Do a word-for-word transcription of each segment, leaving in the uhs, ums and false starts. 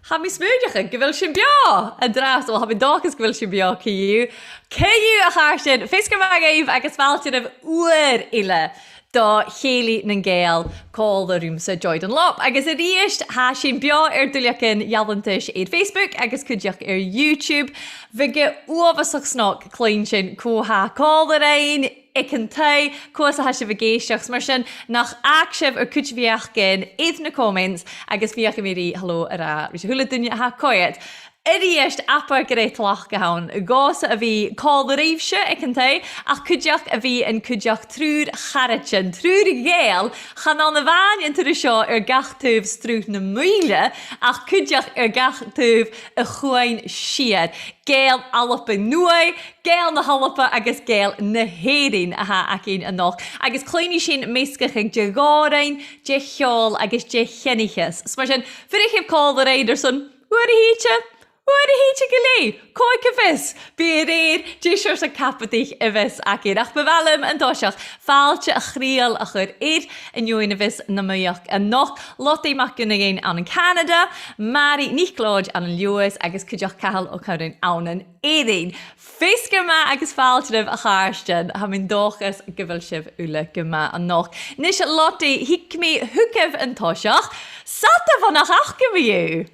Tha mi a' smaoineachadh gu bheil sinn beò an-dràsta, well, tha mi an dòchas gu bheil sinn beò co-dhiù. Co-dhiù, a chàirdean, feasgar math dhuibh agus fàilte oirbh uair eile do Chèilidh nan Gàidheal còmhla riumsa, Joy Dunlop. Agus a-rithist, tha sinn beò air duilleagan dealantais air Facebook agus cuideachd air YouTube. Bhiodh e uabhasach snog cluinntinn cò tha còmhla rinn aig an taigh, cò às a tha sibh ag èisteachd. Mar sin, nach fhàg sibh ur cuid bheachdan air na comments, agus feuchaidh mi ri hello a ràdh ris a h-uile duine a tha a' coimhead. A-rithist, abair gur e tlachd a th' ann dhòmhsa a bhith còmhla ribhse aig an taigh, ach cuideachd a bhith an cuideachd triùir charaidean, triùir Ghàidheal, chan ann a-mhàin an turas seo air gach taobh Sruth na Maoile, ach cuideachd air gach taobh a' chuain siar. Gàidheal Alba Nuadh, Gàidheal na h-Alba agus Gàidheal na h-Èireann a th' againn a-nochd, agus cluinnidh sinn measgachadh de dh'òrain, de cheòl agus de sheanchas. 'S mar sin, fuirichibh còmhla rinn airson uair a thìde, uair a thìde gu leth, cò aig a tha fios, bidh a rèir dè seòrsa cabadaich a bhios againn. Ach bu mhath leam an toiseach fàilte a chridheil a chur air an fheadhainn a bhios nam buidheachd a-nochd: Lottie MacFhionghain ann an Canada, Màiri NicLeòid ann an Leòdhas agus cuideachd Cathal Ó Curráin ann an Èirinn. Feasgar math agus fàilte oirbh, a chàirdean, tha mi an dòchas gu bheil sibh uile gu math a-nochd. A-nis, Lottie, thig mi thugaibh an toiseach. 'S fhada bhon nach fhaca mi thu.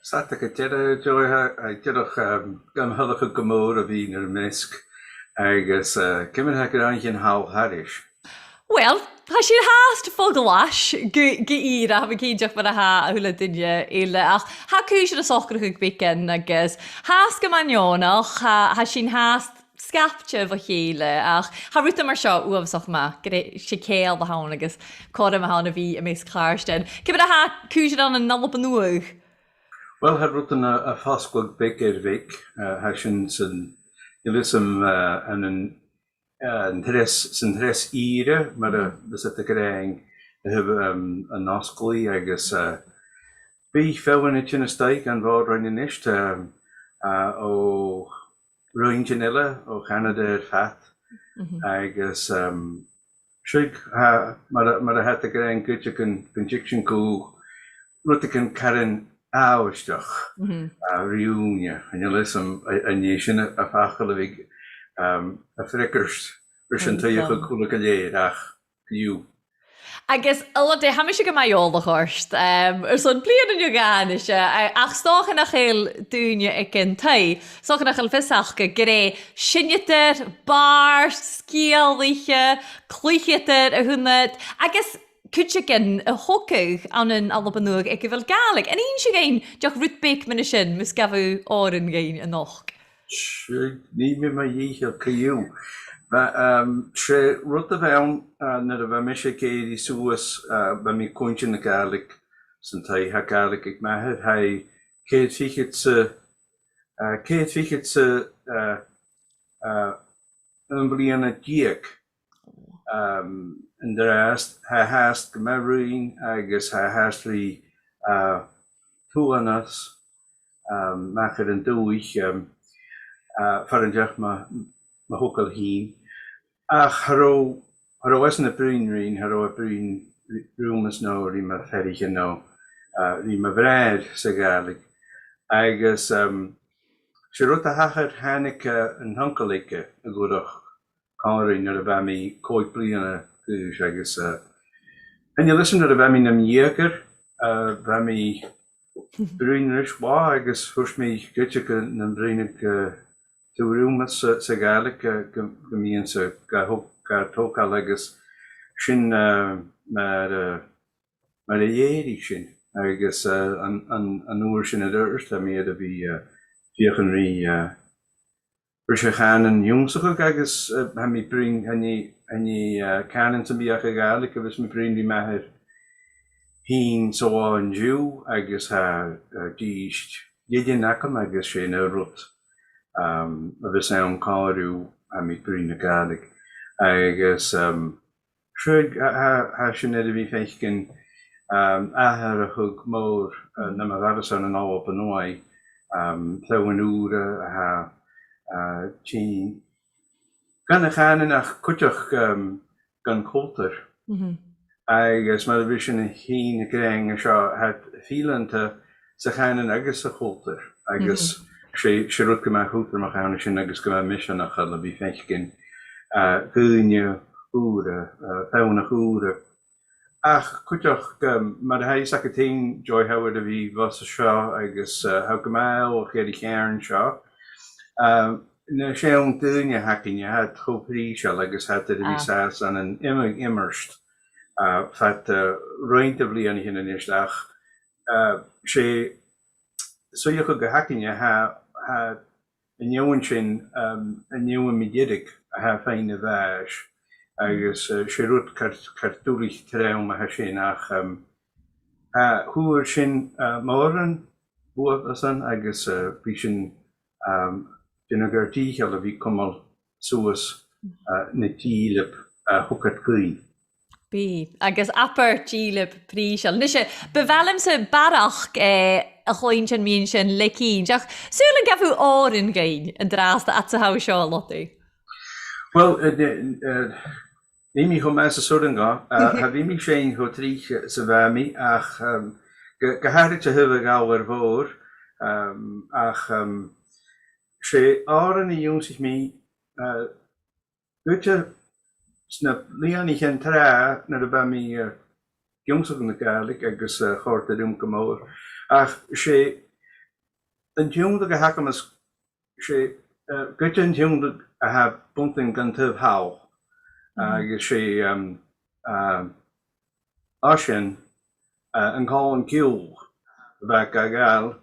'S fhada gu dearbh, Joy, tha, tha e dìreach, um, gam thoileachadh gu mòr a bhith nur measg, agus, uh, ciamar a tha gràin an seo thairis? Well, tha sinn fhathast fo ghlais gu, gu ìre, tha mi cinnteach, mar a tha a h-uile duine eile, ach tha cùisean a' socrachadh beagan agus tha e gu math neònach, tha, tha sinn fhathast sgapte bho chèile, ach tha rudan mar seo uabhasach math, gur e, 's e ceangal a th' ann agus cothrom a th' ann a bhith am measg chàirdean. Ciamar a tha cùisean ann an Alba Nuadh? Well, tha rudan a', a' fosgladh beag air bheag, uh, tha sinn san, eil fhios agam, uh, ann an, uh, an treas, san treas ìre, mar a bhios iad ag ràdh, a thaobh, um, an fhosglaidh agus, uh, bidh feadhainn a' tighinn a-steach dhan mhòr-roinn a-nis, um, uh, o roinnean eile, o Chanada air fad, agus, um, Seadh, tha, mar a, mar a tha iad ag ràdh cuideachd gun, gun tig sinn gu rudeigin caran àbhaisteach, a, ri ùine, chan eil fhios agam, a, an e sin am, am facal a bhiodh, um, a' freagairt ris an t-suidheachadh còmhla gu lèir, ach fiù. Agus, a Lottie, tha mise gu math eòlach ort, um, airson bliadhna no dhà a-nis, a, ach 's dòcha nach eil daoine aig an taigh, 's dòcha nach eil fios aca gur e seinneadair, bàrd, sgeulaiche, cluicheadair a th' annad, agus cuideigin a thogadh ann an Alba Nuadh aig a bheil Gàidhlig. An inns thu dhuinn dìreach rud beag mu dheidhinn sin, mus gabh thu òran dhuinn a-nochd? Seadh, nì mi mo dhìcheall co-dhiù. Bha, um, 's e rud a bh' ann, uh, nuair a bha mise ag èirigh suas, uh, bha mi a' cluinntinn na Gàidhlig san taigh, tha Gàidhlig aig m' athair, tha e ceithir fichead 's a, uh, ceithir fichead 's a, uh, uh, aon bhliadhna deug. Um, an-dràsta, tha e fhathast gu math ruinn agus tha e fhathast ri, uh, tuathanas, um, a-mach air an dùthaich, um, uh, far an deach mo, mo thogail fhìn. Ach cha robh, cha robh esan a' bruidhinn rinn, cha robh e a' bruidhinn ri-, riumsa no ri mo pheathraichean no, uh, ri mo bhràthair sa Ghàidhlig. Agus, um, 's e rud a thachair, thàinig, uh, an t-uncail aige a dh'fhuireach còmhla rinn nuair a bha mi còig bliadhna a dh'aois agus, uh, chan eil fhios agam, nuair a bha mi nam dheugaire, uh, bha mi a' bruidhinn ris a-mhàin agus thuirt mi cuideachd nam bruidhneadh, uh, tu riumsa sa, sa Ghàidhlig, uh, gu, gum bithinn-sa ga thog-, ga togail agus sin, uh, mar, uh, mar a dh'èirich sinn. Agus, uh, an, an, an uair sin air adhart, tha mi air a bhith, uh, a' feuchainn ri, uh, ris a' chànan ionnsachadh agus, uh, tha mi a' bruidhinn, chan e, chan e, uh, cànan sam bith ach a' Ghàidhlig a bhios mi a' bruidhinn ri m' athair fhìn san là an-diugh agus tha, uh, dithis dheireannach agam agus 's e an aon rud, um, a bhios ann còmhla riutha, tha mi a' bruidhinn na Gàidhlig. Agus, um, Seadh, tha, tha, tha sinn air a bhith a' faicinn, um, atharrachadh mòr, uh, nam bharasan ann an Alba Nuadh, um, feadhainn ùra a tha, uh, tighinn gun a' chànan ach cuideachd, um, gun cultar. Agus mar a bha sinn fhìn ag ràdh an seo, tha iad fileanta sa chànan agus sa chultar, agus 's e, 's e rud gu math cudromach a th' ann an sin agus gu math misneachail a bhith a' faicinn, eh, dhaoine ùra, eh, feadhainn ùra. Ach cuideachd, um, mar a tha fhios agad fhèin, Joy, tha thu air a bhith bhos an seo agus, eh, tha gu math eòlach air a' cheàrn seo. Um, na seann daoine a th' againne, tha iad cho prìseil agus tha iad air a bhith sàs ann an iomadh iomairt, eh, fad, eh, roinn de bhliadhnaichean a-nis ach, eh, 's e suidheachadh a th' againne, tha, tha an fheadhainn sin, um, an fheadhainn mu dheireadh a tha a' faighinn a' bhàis, agus, eh, 's e rud car, car duilich trom a tha sin ach, um, tha, fhuair sinn, eh, mòran buaidh airson agus, eh, bidh sinn, um, a' dèanamh ar dìcheall a bhith a' cumail suas, eh, na dìleab, eh, a thug iad dhuinn. Bidh, agus abair dìleab prìseil. Nise, bu mhath leamsa barrachd, eh, a chluinntinn mu dheidhinn sin le cinnt. Ach saoil an gabh thu òran dhuinn an-dràsta fhad 's a tha thu seo, a Lodaidh? Well, eh, eh, eh, nì mi cho math 's as urrainn dhomh, eh, cha bhi mi a' seinn cho tric 's a bha mi, ach, um, gu, gu h-àraidh a thaobh a' Ghalldair Mhòir, um, ach, um, 's e òran a dh'ionnsaich mi, eh, cuideachd sna bliadhnaichean tràth nuair a bha mi, eh, ag ionnsachadh na Gàidhlig agus, eh, chòrd e rium gu mòr. Ach 's e an tionndadh a th' agam às, 's e, eh, cuideachd an tionndadh a tha buntainn dhan taobh thall. Agus 's e, um, um, Oisean, eh, an Còmhlan Ciùil a bha ga ghabhail.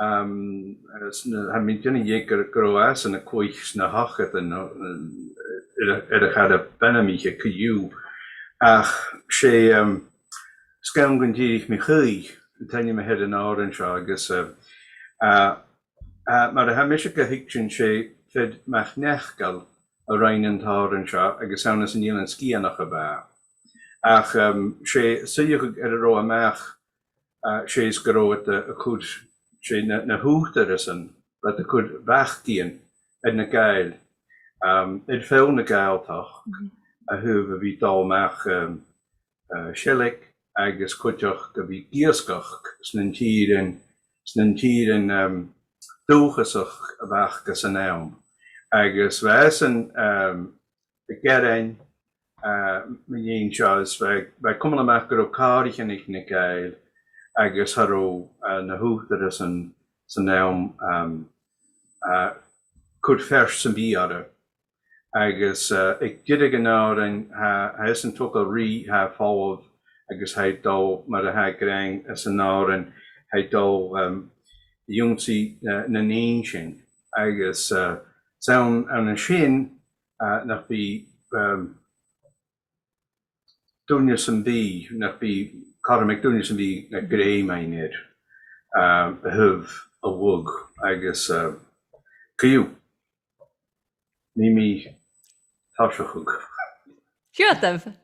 Um, is na, tha mi a' dèanamh dheth gur, gun robh esan a' cluich sna h-ochdadan, no, eh, air a, air a chara b' ainmiche co-dhiù. Ach 's e, um, Sgamhan gun Dìrich mo Chaoidh an t-ainm a th' air an òran seo agus, eh, eh, eh, mar a tha mise ga thuigsinn, 's e fear MacNeacail a rinn an t-òran seo agus 's ann às an Eilean Sgitheanach a bha e. Ach, um, 's e suidheachadh air an robh e a-mach, eh, 's e 's gun robh iad a', a' cur, 's e na, na h-ùghdarrasan, bha iad a' cur bacadh air na Gàidheil, um, air feadh na Gàidhealtachd, a thaobh a bhith a' dol a-mach, um, eh, seilg agus cuideachd a bhith ag iasgach sna tìrean, sna tìrean, um, dùthchasach a bh' aca san àm. Agus bha esan, um, a' gearain, eh, mu dheidhinn seo, is bha, bha e a' cumail a-mach gun robh còraichean aig na Gàidheil agus cha robh, eh, na h-ùghdarrasan san àm, um, eh, cur feart sam bith orra. Agus, eh, aig deireadh an òrain, tha, tha esan a' togail rìgh, tha e a' falbh, agus tha e a' dol, mar a tha e ag ràdh anns an òran, tha e a' dol, um, a dh'ionnsaigh, eh, nan inntinn. Agus, eh, 's ann, ann an sin, eh, nach bi, um, duine sam bith, nach bi cothrom aig duine sam bith na grèim fhaighinn air, eh, a thaobh a lagh agus, eh, co-dhiù. Nì mi toiseachadh. Siuthadaibh.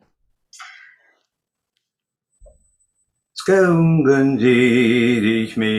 Sgamhan gun Dìrich mo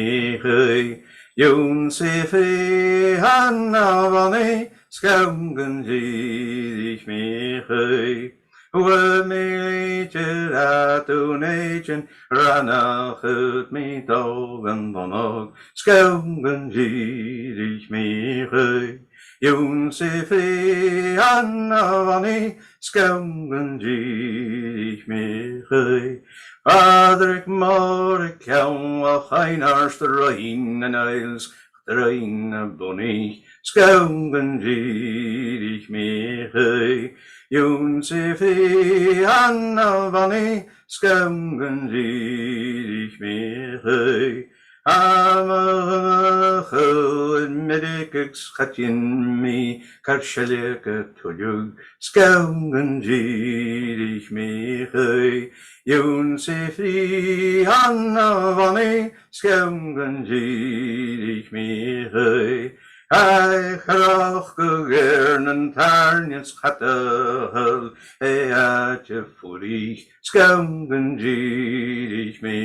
Chaoidh, dh'ionnsaich fèidh ann a' bhonnaich, sgamhan gun Dìrich mo Chaoidh. Fhuair mi litir à Dùn Èideann, ràinig iad mi dol dhan Donnach, sgamhan gun Dìrich mo Chaoidh. Dh'ionnsaich fèidh ann a' bhonnaich, sgamhan gun Dìrich mo Chaoidh. Pàdraig Mòr aig ceann Loch Fhaighneart, Rinn nan Aoils, Rinn a' Bhonnaich, sgamhan gun Dìrich mo Chaoidh. Dh'ionnsaich fèidh ann a' bhonnaich, sgamhan gun Dìrich mo Chaoidh. Am a dh'fhalbh mi air meireag agus chaidin mi car seilg a tuilleadh, sgamhan gun Dìrich mo Chaoidh. Dh'ionnsaich frith ann a' bhonnaich, sgamhan gun Dìrich mo Chaoidh. Tha e a' crochadh air nan tàirnean 's chaidh a thoil e àite fuirich, sgamhan gun Dìrich mo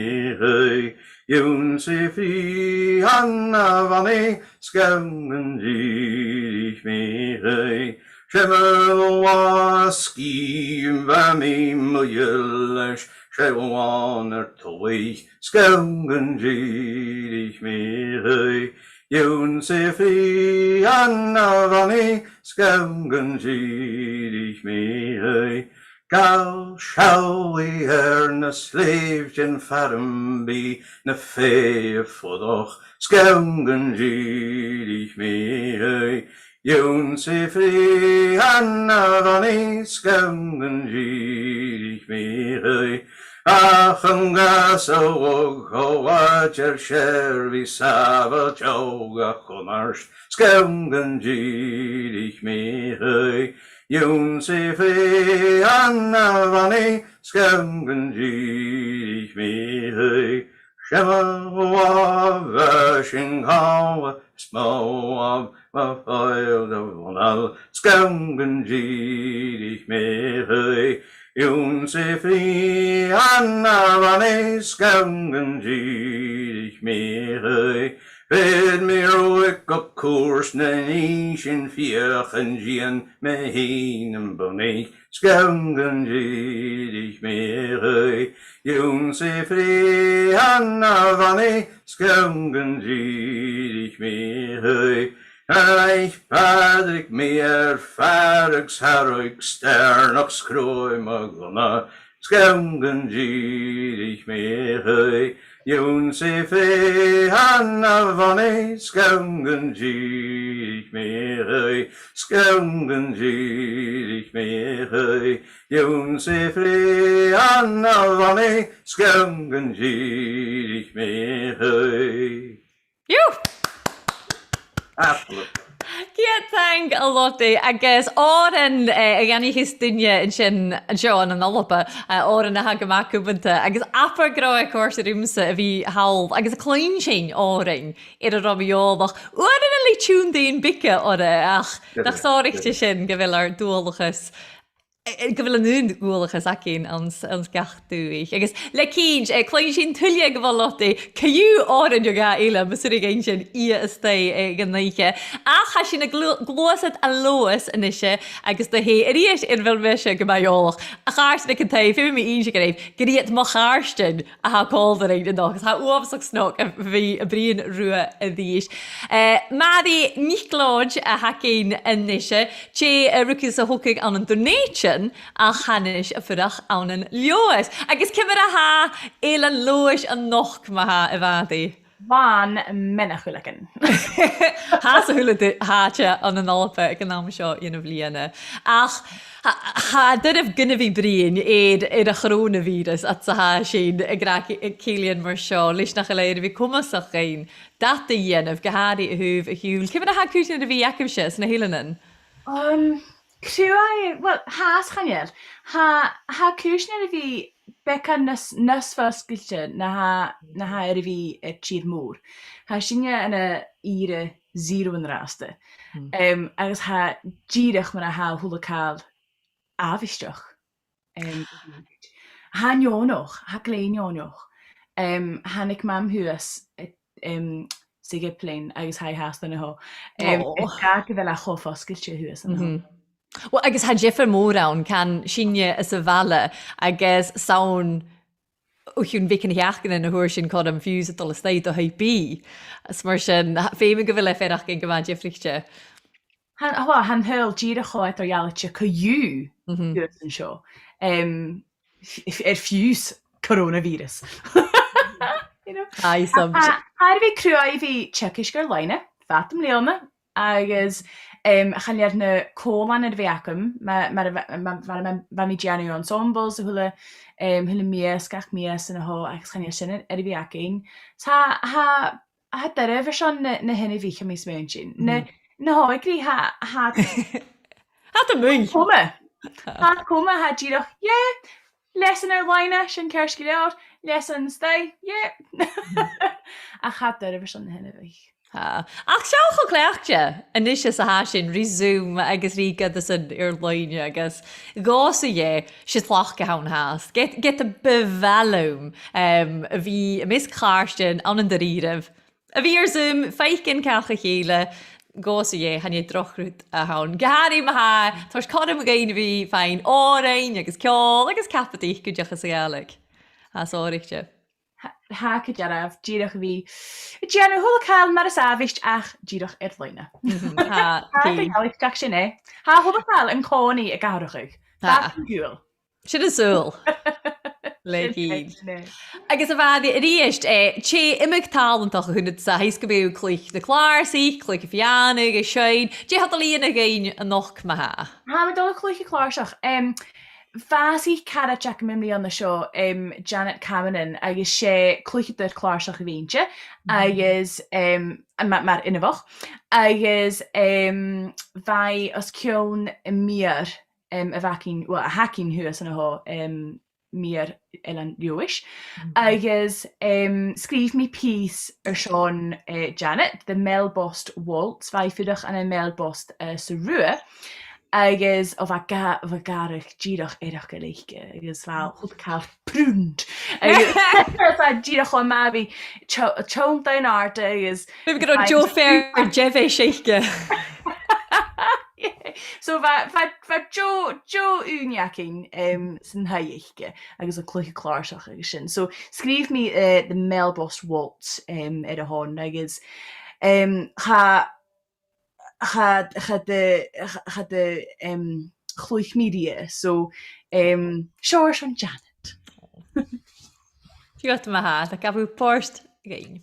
Chaoidh. Dh'ionnsaich frith ann a' bhonnaich, sgamhan gun Dìrich mo Chaoidh. Seumail latha sgìth bha mi a' muilleadh leis, seillean air tuath, 's gum gun dìrich mi thuice. Ionnsaigh Frith Anna Bhannaigh, 's gum gun dìrich mi thuice. Gabhail sealladh air na slèibhtean far am bi na fèidh a' fuireach, 's gum gun dìrich mi thuice. Ionnsaigh Frith Anna Bhannaigh, 's gum gun dìrich mi thuice. Ach an casan cho làidir 's a bha sàbhailt a chunnart, 's gum gun dìrich mi thuice. Ionnsaigh Frith Anna Bhannaigh, 's gum gun dìrich mi thuice. Seo mo làmh-sa an càmhla, 's mo làmh-sa foill do bhunal, 's gum gun dìrich mi thuice. Ionnsaigh Frith Anna Bhannaigh, 's gum gun dìrich mi thuice. Feumaidh mi ruith gu cùrsa nan inntinn feuch an dèan mi fhìn am bunaidh, 's gum gun dìrich mi thuice. Ionnsaigh Frith Anna Bhannaigh, 's gum gun dìrich mi thuice. Tha Pàdraig Mìr far a' ghearradh stèarnach 's cruaidh mo ghunna, 's gum gun dìrich mi thuice. Ionnsaigh Frith Anna Bhannaigh, 's gum gun dìrich mi thuice, 's gum gun dìrich mi thuice. Ionnsaigh Frith Anna Bhannaigh, 's gum gun dìrich mi thuice. Phew! Absolutely. Ceud taing, a Lodaidh, agus òran, eh, a dh'aithnicheas daoine an sin, an seo ann an Alba, eh, òran a tha gu math cumanta, agus abair gun robh e a' còrdadh riumsa a bhith thall, agus a' cluinntinn òrain air an robh mi eòlach. Uaireannan le tionndaidhean beaga orra, ach nach sònraichte sin gu bheil ar dualchas, eh, eh, gu bheil an aon dualchas againn anns, anns gach dùthaich. Agus le cinnt, eh, cluinnidh sinn tuilleadh bho Lodaidh, co-dhiù òran no dhà eile, mas urrainn dhuinn sin fhighe a-staigh, eh, dhan oidhche. Ach tha sinn a' glu-, gluasad à Leòdhas a-nise, agus do thè a-rithist air a bheil mise gu math eòlach. A chàirdean aig an taigh, feumaidh mi innse dhuibh, gur iad mo chàirdean a tha còmhla rinn a-nochd, agus tha e uabhasach snog a bhith a' bruidhinn riutha a-rithist. Eh, Màiri NicLeòid a th' againn a-nise, tè a rugadh 's a thogadh ann an Dùn Èideann, ach tha a-nis a' fuireach ann an Leòdhas. Agus ciamar a tha Eilean Leòdhais a-nochd, ma-thà, a Mhàiri? Làn meanbh-chuileagan. Tha e sa h-uile d-, tha e ann an Alba aig an àm seo dhen bhliadhna. Ach tha, tha e doirbh gun a bhith a' bruidhinn air, air a' choronabhìoras, ach tha sin ag ràdh, ag cèilidh mar seo, leis nach eil e air a bhith comasach dhuinn dad a dhèanamh, gu h-àraidh a thaobh a' chiùil. Ciamar a tha cùisean air a bhith agaibhse sna h-eileanan? Um, cruaidh, well, tha, chan eil. Tha, tha cùisean air a bhith beagan nas, nas fosgailte na tha, na tha air a bhith air tìr-mòr. Tha sinne ann an ìre zero an-dràsta. Hmm. Um, agus tha dìreach mar a tha a h-uile càil àbhaisteach. Um, tha e neònach, tha e glè neònach. Um, thàinig Mam shuas, eh, um, sa Ghiblean agus tha i fhathast ann a sheo. Um, oh. Is dòcha gu bheil e cho fosgailte shuas an-seo. Mhm. Well, agus tha diofar mòr ann, can sinne sa bhaile, agus 's ann o chionn beagan sheachdainean a fhuair sinn cothrom fiù 's a dhol a-staigh do thaigh-bìdh. Is mar sin, tha, feumaidh gu bheil e a' faireachdainn gu math diofraichte. Tha, tha, tha an t-saoghal dìreach cho eadar-dhealaichte co-dhiù, mhm, shuas an seo. Um, f-, f-, air fiù 's coronabhìoras. You know? Aye, so tha, tha, tha e air a bhith cruaidh a bhith teagasg air-loidhne, fad na bliadhna, agus, um, chan eil na còmhlain air a bhith agam, ma-, mar a bha-, ma-, mar a bha-, bha mi a' dèanamh ensembles a h-uile, um, a h-uile mìos, gach mìos an seo, agus chan eil sin air a bhith againn. Tha, tha, tha e doirbh airson na, na h-inbhich, tha mi a' smaointinn. Na, mhm, na h-òigridh, tha, tha, tha iad a' moin. Coma. Tha iad coma, tha iad dìreach, yeah, leasan air-loidhne, sin ceart gu leòr, leasan a-staigh, yeah. Ach tha e doirbh airson na h-inbhich. Tha. Ach seall cho cleachdte a-nis 's a tha sinn ri Zoom agus ri goireasan air-loidhne agus dhòmhsa dheth, 's e tlachd a th' ann fhathast. Ged, ged a bu mhath leam, em, a bhith am measg chàirdean ann an da-rìribh, a bhith air Zoom, faicinn càch a chèile, dhòmhsa dheth, chan e droch rud a th' ann. Gu h-àraidh ma tha, toirt cothrom dhuinn a bhith a' faighinn òrain agus ceòl agus cabadaich cuideachd sa Ghàidhlig. Tha e sònraichte. Tha, tha, gu dearbh, dìreach a bhith a' dèanamh a h-uile càil mar as àbhaist ach dìreach air loidhne. Mhm, tha, tha, tha, gu dearbh, sin e. Tha a h-uile càil an-còmhnaidh ag atharrachadh. Tha. Back an cùl. Sin an saoghal. Sin e, sin e. Agus a Mhàiri, a-rithist, eh, tè iomadh tàlantach a th' annad-sa, tha fhios gum bi thu a' cluich na clàrsaich, cluich a' phiàna, a' seinn. Dè tha thu a' dol a dhèanamh dhuinn a-nochd ma-thà? Tha mi a' dol a chluich a' chlàrsach. Em, bhàsaich caraid agam am-bliadhna seo, em, Janet Cameron, agus 's e cluicheadair clàrsach a bh' innte, agus, em, ma-, mar inbheach, agus, em, bha i os cionn am meur, em, a bh' againn, well, a th' againn shuas an-seo, em, meur Eilean Leòdhais. Mhm. Agus, em, sgrìobh mi pìos airson, eh, Janet, The Melbost Waltz, bha i a' fuireach ann am Melbost, eh, sa Rubha, agus, o, bha ga-, bha gàrradh dìreach eireachdail aice, agus bha a h-uile càil pruned. Agus bha e dìreach cho math a bhith tio-, tionndadh an-àirde, agus bha gu robh deagh fhear deibhis aice. Yeah. So bha, bha, bha deagh, deagh ùine againn, em, san taigh aice, agus a' cluich a' chlàrsach agus sin. So sgrìobh mi, eh, The Melbost Waltz, em, air a shon, agus, em, cha, cha, cha do, cha, cha do, em, chluich mi rithe. So, em, seo airson Janet. Siuthad ma-thà, tha, gabh port againn.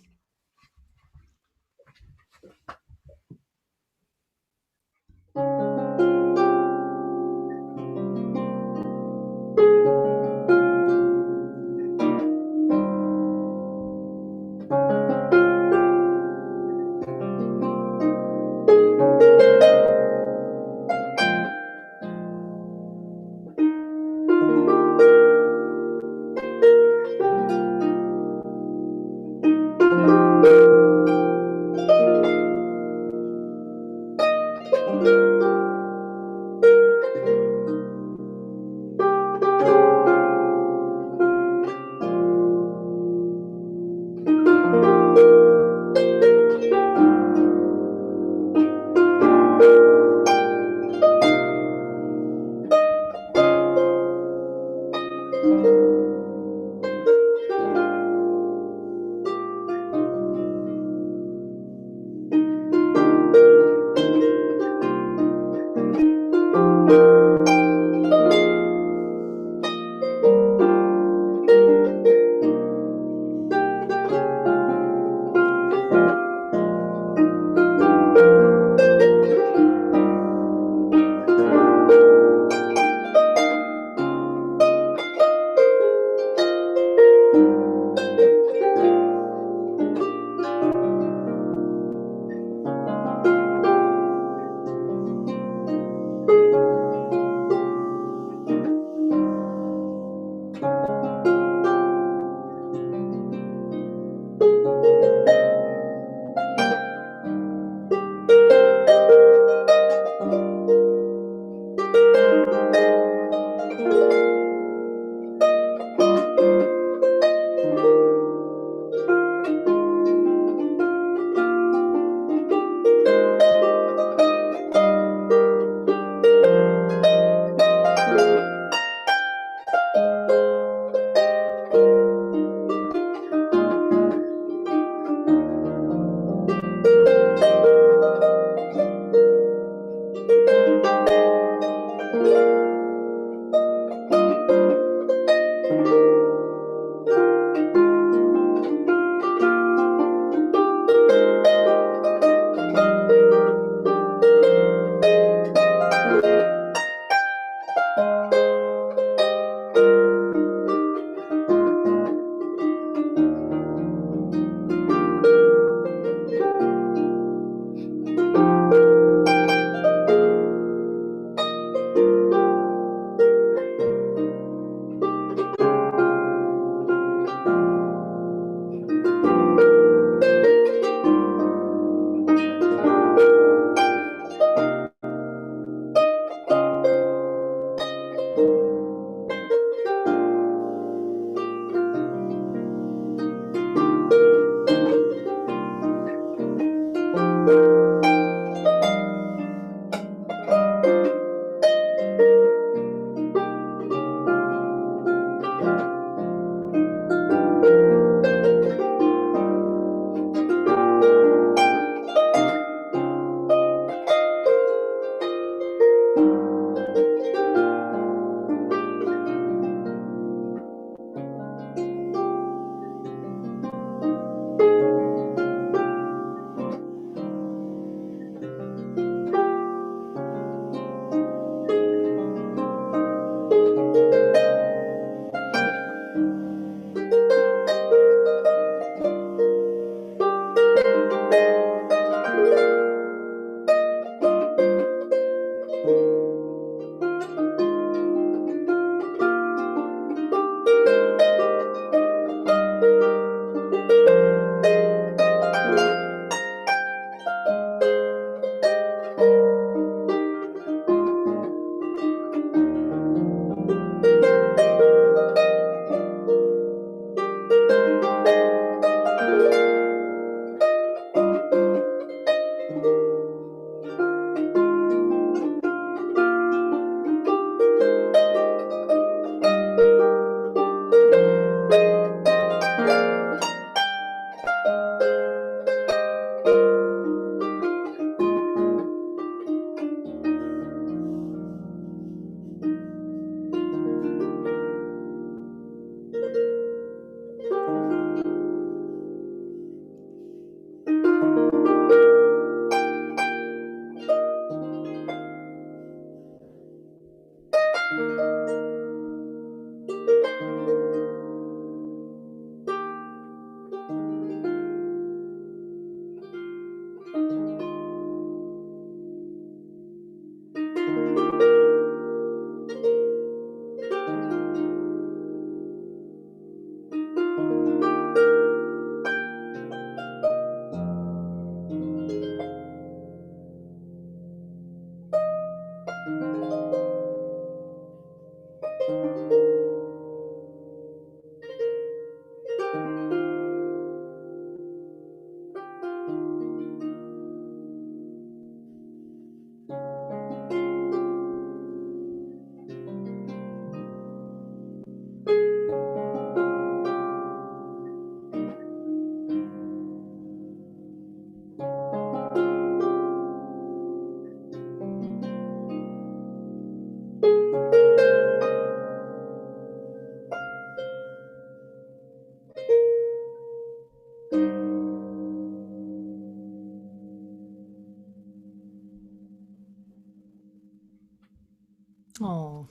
Ò.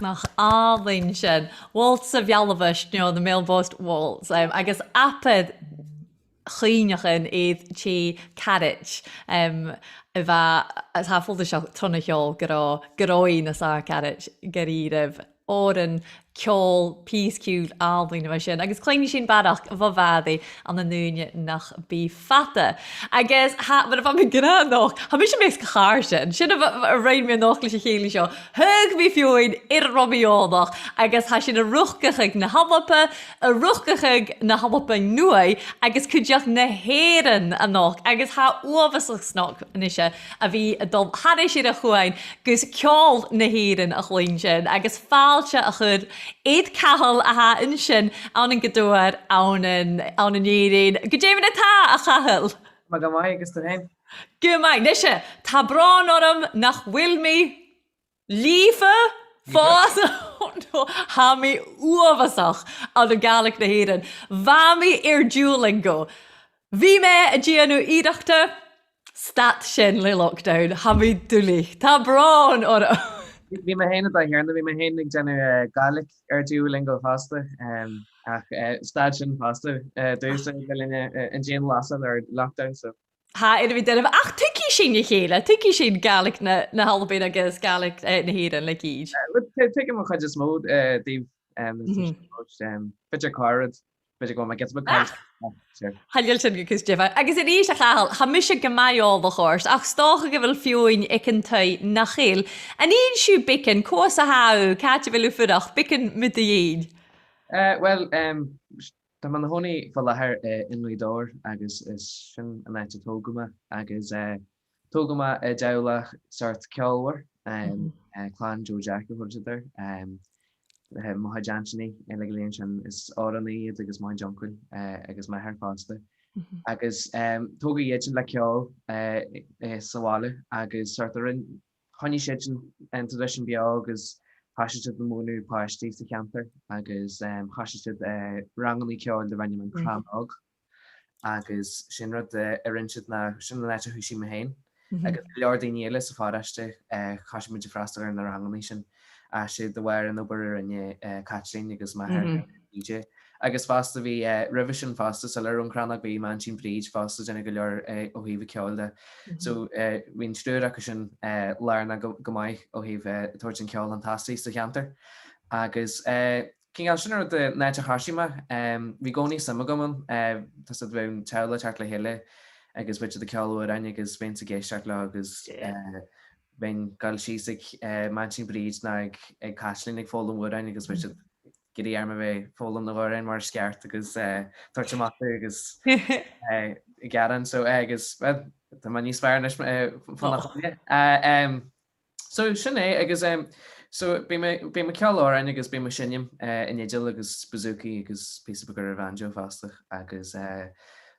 Nach àlainn sin. Waltz sa Mhealbhais, no the Melbost Waltz. Um, agus abair chuimhneachan air tè caraid, um, a bha, is tha fhios agam tron a' cheòl gun robh, gun robh i nas fheàrr caraid gu rìribh. Òran ceòl, pìos ciùil àlainn a bha sin, agus cluinnidh sinn barrachd bho Mhàiri ann an ùine nach bi fada. Agus tha, mar a bha mi ag ràdh a-nochd, tha mise am measg a' chàirdean. Sin a bha, a rinn mi a-nochd leis a' chèilidh seo. Thug mi feadhainn air an robh mi eòlach, agus tha sinn a' riochdachadh na h-Alba, a' riochdachadh na h-Alba Nuadh, agus cuideachd na h-Èireann a-nochd, agus tha e uabhasach snog a-nise a bhith a' dol thairis air a' chuain gus ceòl na h-Èireann a chluinntinn, agus fàilte a chur air Cathal a tha an sin ann an Gàidhealtachd ann an, ann an Èirinn. Gu dè mar a tha, a Chathail? Math gu math, agus tu fhèin? Gu math. Nise, tha bròn orm nach bhfuil mi lìofa fòs. No, tha mi uabhasach ann an Gàidhlig na h-Èireann. Bha mi air Duolingo. Bha mi a' dèanamh iarrachta. Stad sin le lockdown. Tha mi duilich. Tha bròn orm. Bha, bha mi fhèin an dèidh sin, bha mi fhèin a' dèanamh, eh, Gàidhlig air Duolingo fosta, em, ach, eh, stad sin fosta, eh, dùsgadh le linn, eh, an t-aon lasadh air lockdown, so. Tha, air a bhith deireamh, ach tuigidh sinn a chèile, tuigidh sinn Gàidhlig na, na h-Albann agus Gàidhlig, eh, na h-Èireann le cìs. Eh, well, tu-, tuigidh mo chuid is mò, eh, daoibh, em, is, em, b'fhéidir còrr, b'fhéidir gu bheil mi a' gealltainn gu bheil còrr. Ach, sure. Chan eil sin gu cus diofar. Agus a-rithist, a Chathail, tha mise gu math eòlach ort, ach 's dòcha gu bheil feadhainn aig an taigh nach eil. An inns thu beagan, cò às a tha thu, càit a bheil thu a' fuireach, beagan mu do dheidhinn? Eh, well, em, Tha mi an-còmhnaidh fo làthair, eh, i nGaoth Dobhair, agus is sin an àite a tógadh mi, agus, eh, tógadh mi i dteaghlach sort ceòlmhor, em, eh, Clann Joe Jack a thuirt iad air, em, eh, mo chuid ainteanaich, eh, le go léir sin is òrain iad agus mo chuid uncail, eh, agus m' athair fosta. Agus, em, tógadh iad sin le ceòl, eh, eh, sa bhaile, agus sort a rinn choinnich sinn an, an tradition beò agus thòisich sinn a' múineadh pàistean sa cheantar agus, em, thòisich sinn, eh, ranganna ceoil a rinn an Crann Òg. Agus sin rud, eh, a rinn sinn na, sin an àite a thosaich mi fhèin. Agus gu leòr daoine eile sa phàiste, eh, thòisich muid a' freastal air na ranganna sin. Agus 's e de bharr an obair a rinn, eh, Caitlín agus m' athair, P J. Agus fosta bha, eh, roimhe sin fosta, so le ron Crann Òg bha Mainsinn Bríd fosta a' dèanamh gu leòr, eh, o thaobh ceòl de. So, eh, bha an triùir aca sin, eh, làrna gu, gu math o thaobh, eh, a' toirt an ceòl an-dràsta sa cheantar. Agus, eh, chan eil sin rud, eh, an àite a thòisich mi, em, bha an-còmhnaidh suim agam ann, eh, tha fhios agad, bha an teaghlach tearc le chèile, agus bha iad a' ceol òrain agus bha iad ag èisteachd leotha agus, eh, bha mi a' gabhail sìos aig, eh, Mainsinn Bríd no aig, aig Caitlín ag foghlaim òrain agus bha iad ag iarraidh orm a bhith a' foghlaim na h-òrain mar sgeart agus, eh, toirt a-mach agus, eh, a' gearan. So, eh, agus, well, tha mi níos fearr a-nis, eh, fon a' choinneamh. Eh, em, so, sin e, agus, em, so, bha mi, bha mi a' ceol òrain agus bha mi a' seinm, eh, an fhidil agus bouzouki agus pìos beag air a' bhanjo fosta, agus, eh,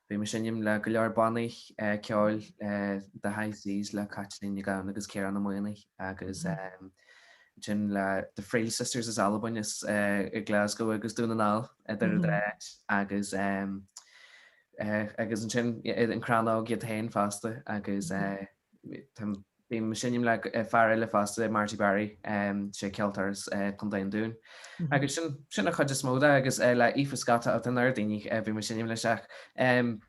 bha mi a' seinm le gu leòr bannaich, eh, ceoil, eh, de High Seas le Caitlín Ní Dhomhnaill agus Ciarán Ó Maonaigh, agus, em, sin le The Friel Sisters as Albain is, eh, i Glasgow agus Dún na nGall, eh, eadar an dà àite, agus, em, eh, agus an sin, eh, an Crann Òg iad fhèin fosta, agus, eh, tha, bha mi a' seinm le, eh, fear eile fosta, Marty Barry, em, 's e ceoltóir às, eh, Contae an Dúin. Agus sin, sin a' chuid as motha de, agus, eh, le Aoife Scott, tha, tha an uair daoine, eh, bha mi a' seinm leis, ach, em,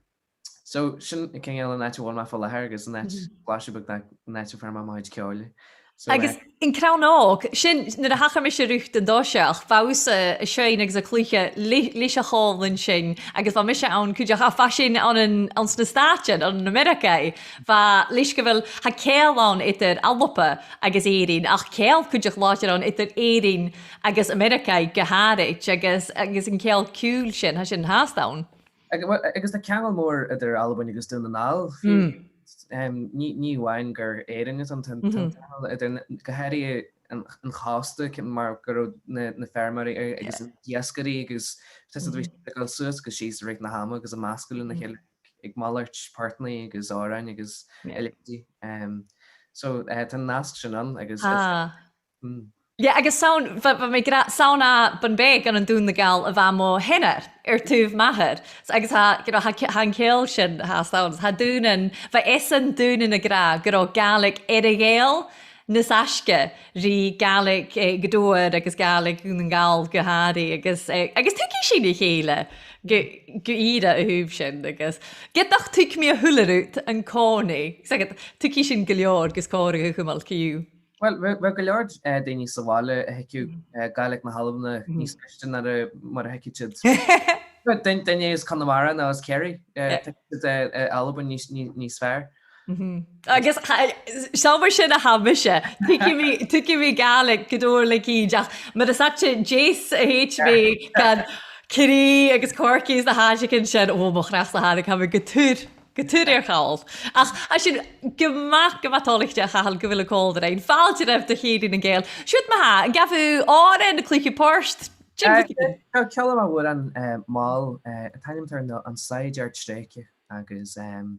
So, sin, chan eil an àite a bhuail mi fo làthair, agus an àite, blaiseadh beag de, an àite far am bi mo chuid ceòl. So, agus, eh, an Crann Òg, sin, nuair a thachair mise riut an toiseach, bha thusa a' seinn agus a' cluiche le-, leis a' chòmhlan sin, agus bha mise ann cuideachd, ach bha sin ann an, anns na Stàitean, ann an Ameireagaidh, bha, leis gu bheil, tha ceangal ann eadar Alba agus Èirinn, ach ceangal cuideachd làidir ann eadar Èirinn agus Ameireagaidh gu h-àraid, agus, agus an ceangal ciùil sin, tha sin fhathast ann. Ag-, well, agus tha ceangal mòr eadar Albain agus Dún na nGall. Em, ní, ní amháin gur Èirinn a th' ann, tha, tha ceangal eadar na, gu h-àraidh an, an costa, cin-, mar gun robh na, na feirmeoirí a-, agus na h-iascairí agus, tha fhios agad, bha iad a' dol suas agus sìos i rith na h-ama agus am measg uile na chèile aig malairt portannaí agus òrain agus a leithid. Em, so, eh, tha an nasc sin ann agus, mm. Yeah, agus 's ann, bha, bha mi ag ràdh, 's ann à Bun Beag ann an Dún na nGall a bha mo sheanair air taobh m' athar. S-, agus tha, you know, tha ce-, tha an ceangal sin, tha, 's ann, tha daoine, bha esan daoine ag ràdh gun robh Gàidhlig air a' Ghàidheal nas fhaisge ri Gàidhlig, eh, gu dearbh agus Gàidhlig Dhùn nan Gall gu h-àraidh agus, eh, agus tuigidh sinn a chèile gu, gu ìre a thaobh sin agus ged nach tuig mi a h-uile rud an-còmhnaidh, 's aithne dhut, tuigidh sinn gu leòr gus còmhradh a chumail co-dhiù. Well, bha, bha gu leòr, eh, daoine sa bhaile a thuig, eh, Gàidhlig na h-Albanna níos faisge na mar a thuig iad. Bha daoine, daoine às Conamara no às Kerry, eh, yeah, tuigidh iad, eh, eh, Alba níos, níos, níos fearr. Mhm. Agus cha-, 's ann mar sin a tha mise. Tuigidh mi, tuigidh mi Gàidhlig gu dearbh le cinnt, ach mar as àbhaist, deas a thèid mi gun Ciarraí agus Corcaigh is na h-àiteachan sin, o, mo chreach-sa thàinig, tha mi gu tur, gu tur air chall. Ach, tha sin gu math, gu math toilichte, a Chathail, gu bheil thu còmhla rinn. Fàilte oirbh do Chèilidh nan Gàidheal. Siuthad ma-thà, an gabh thu òran no cluiche port? Sin, eh, rud. Ceò-, ceòl mòr an, eh, mhòr, eh, an t-ainm air an, an Saighdear Treige agus, ehm,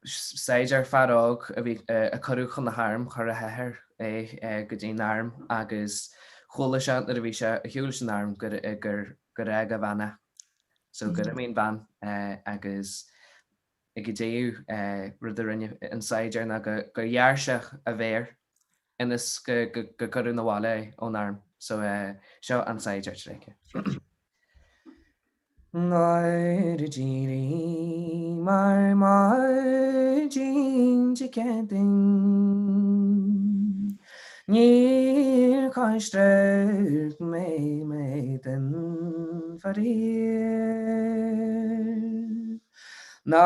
s-, saighdear fear òg a bhith, eh, a' cur chun na h-arm, chuir a h-athair e, eh, gu dtí an arm, agus chuala sinn nuair a bha sinn a' siubhal san arm gur, eh, gur, gur fhàg a bhean e. So, gur, mhm, iomain bhean, eh, agus aig an deireadh, eh, rud a rinne an saighdear ná gu, gu dh'fhàs a mhàthair, ionas gu, gu, gu cuireadh na bhaile e ón arm. So, eh, seo an Saighdear Treige. Nuair a dh'iarr i mar mhàthair dìon de cheadainn, níor choisreadh mé mé den fharaor. Ná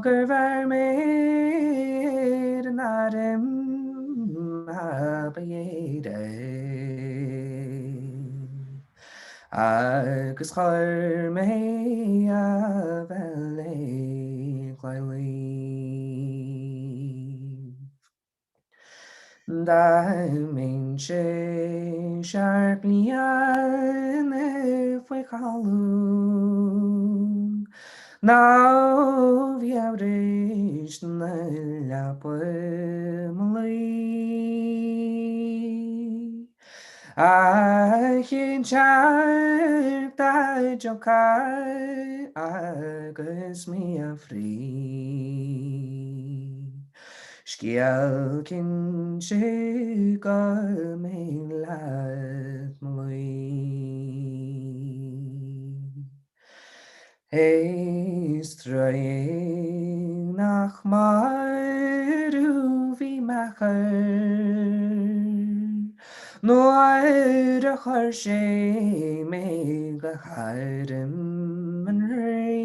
gur bheir mé air an arm a bha dheireadh, agus chuir mé a bheil aig làimh. Dà mhìle 's a seachd bliadhna faoin chaladh, ná bhith a' rùsgadh na leapa mo luchd. Ach an t-seachdain deug agus mi a' frith, sgeul cinnteach gum bi leat mo luchd. Is truagh nach mair thu bhith m' athair, nuair a chuir sé mé gu h-arm an rìgh.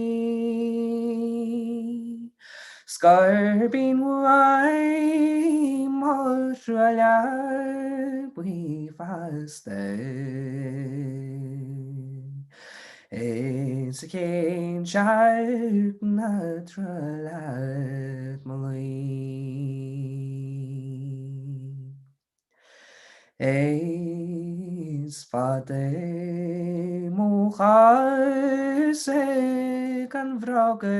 Sguir binn uaim mo thruaighe buidhe fhathast, is a' cheann-seachd na truagh leat mo luchd. Is fada mo chàs aig an bhrògan,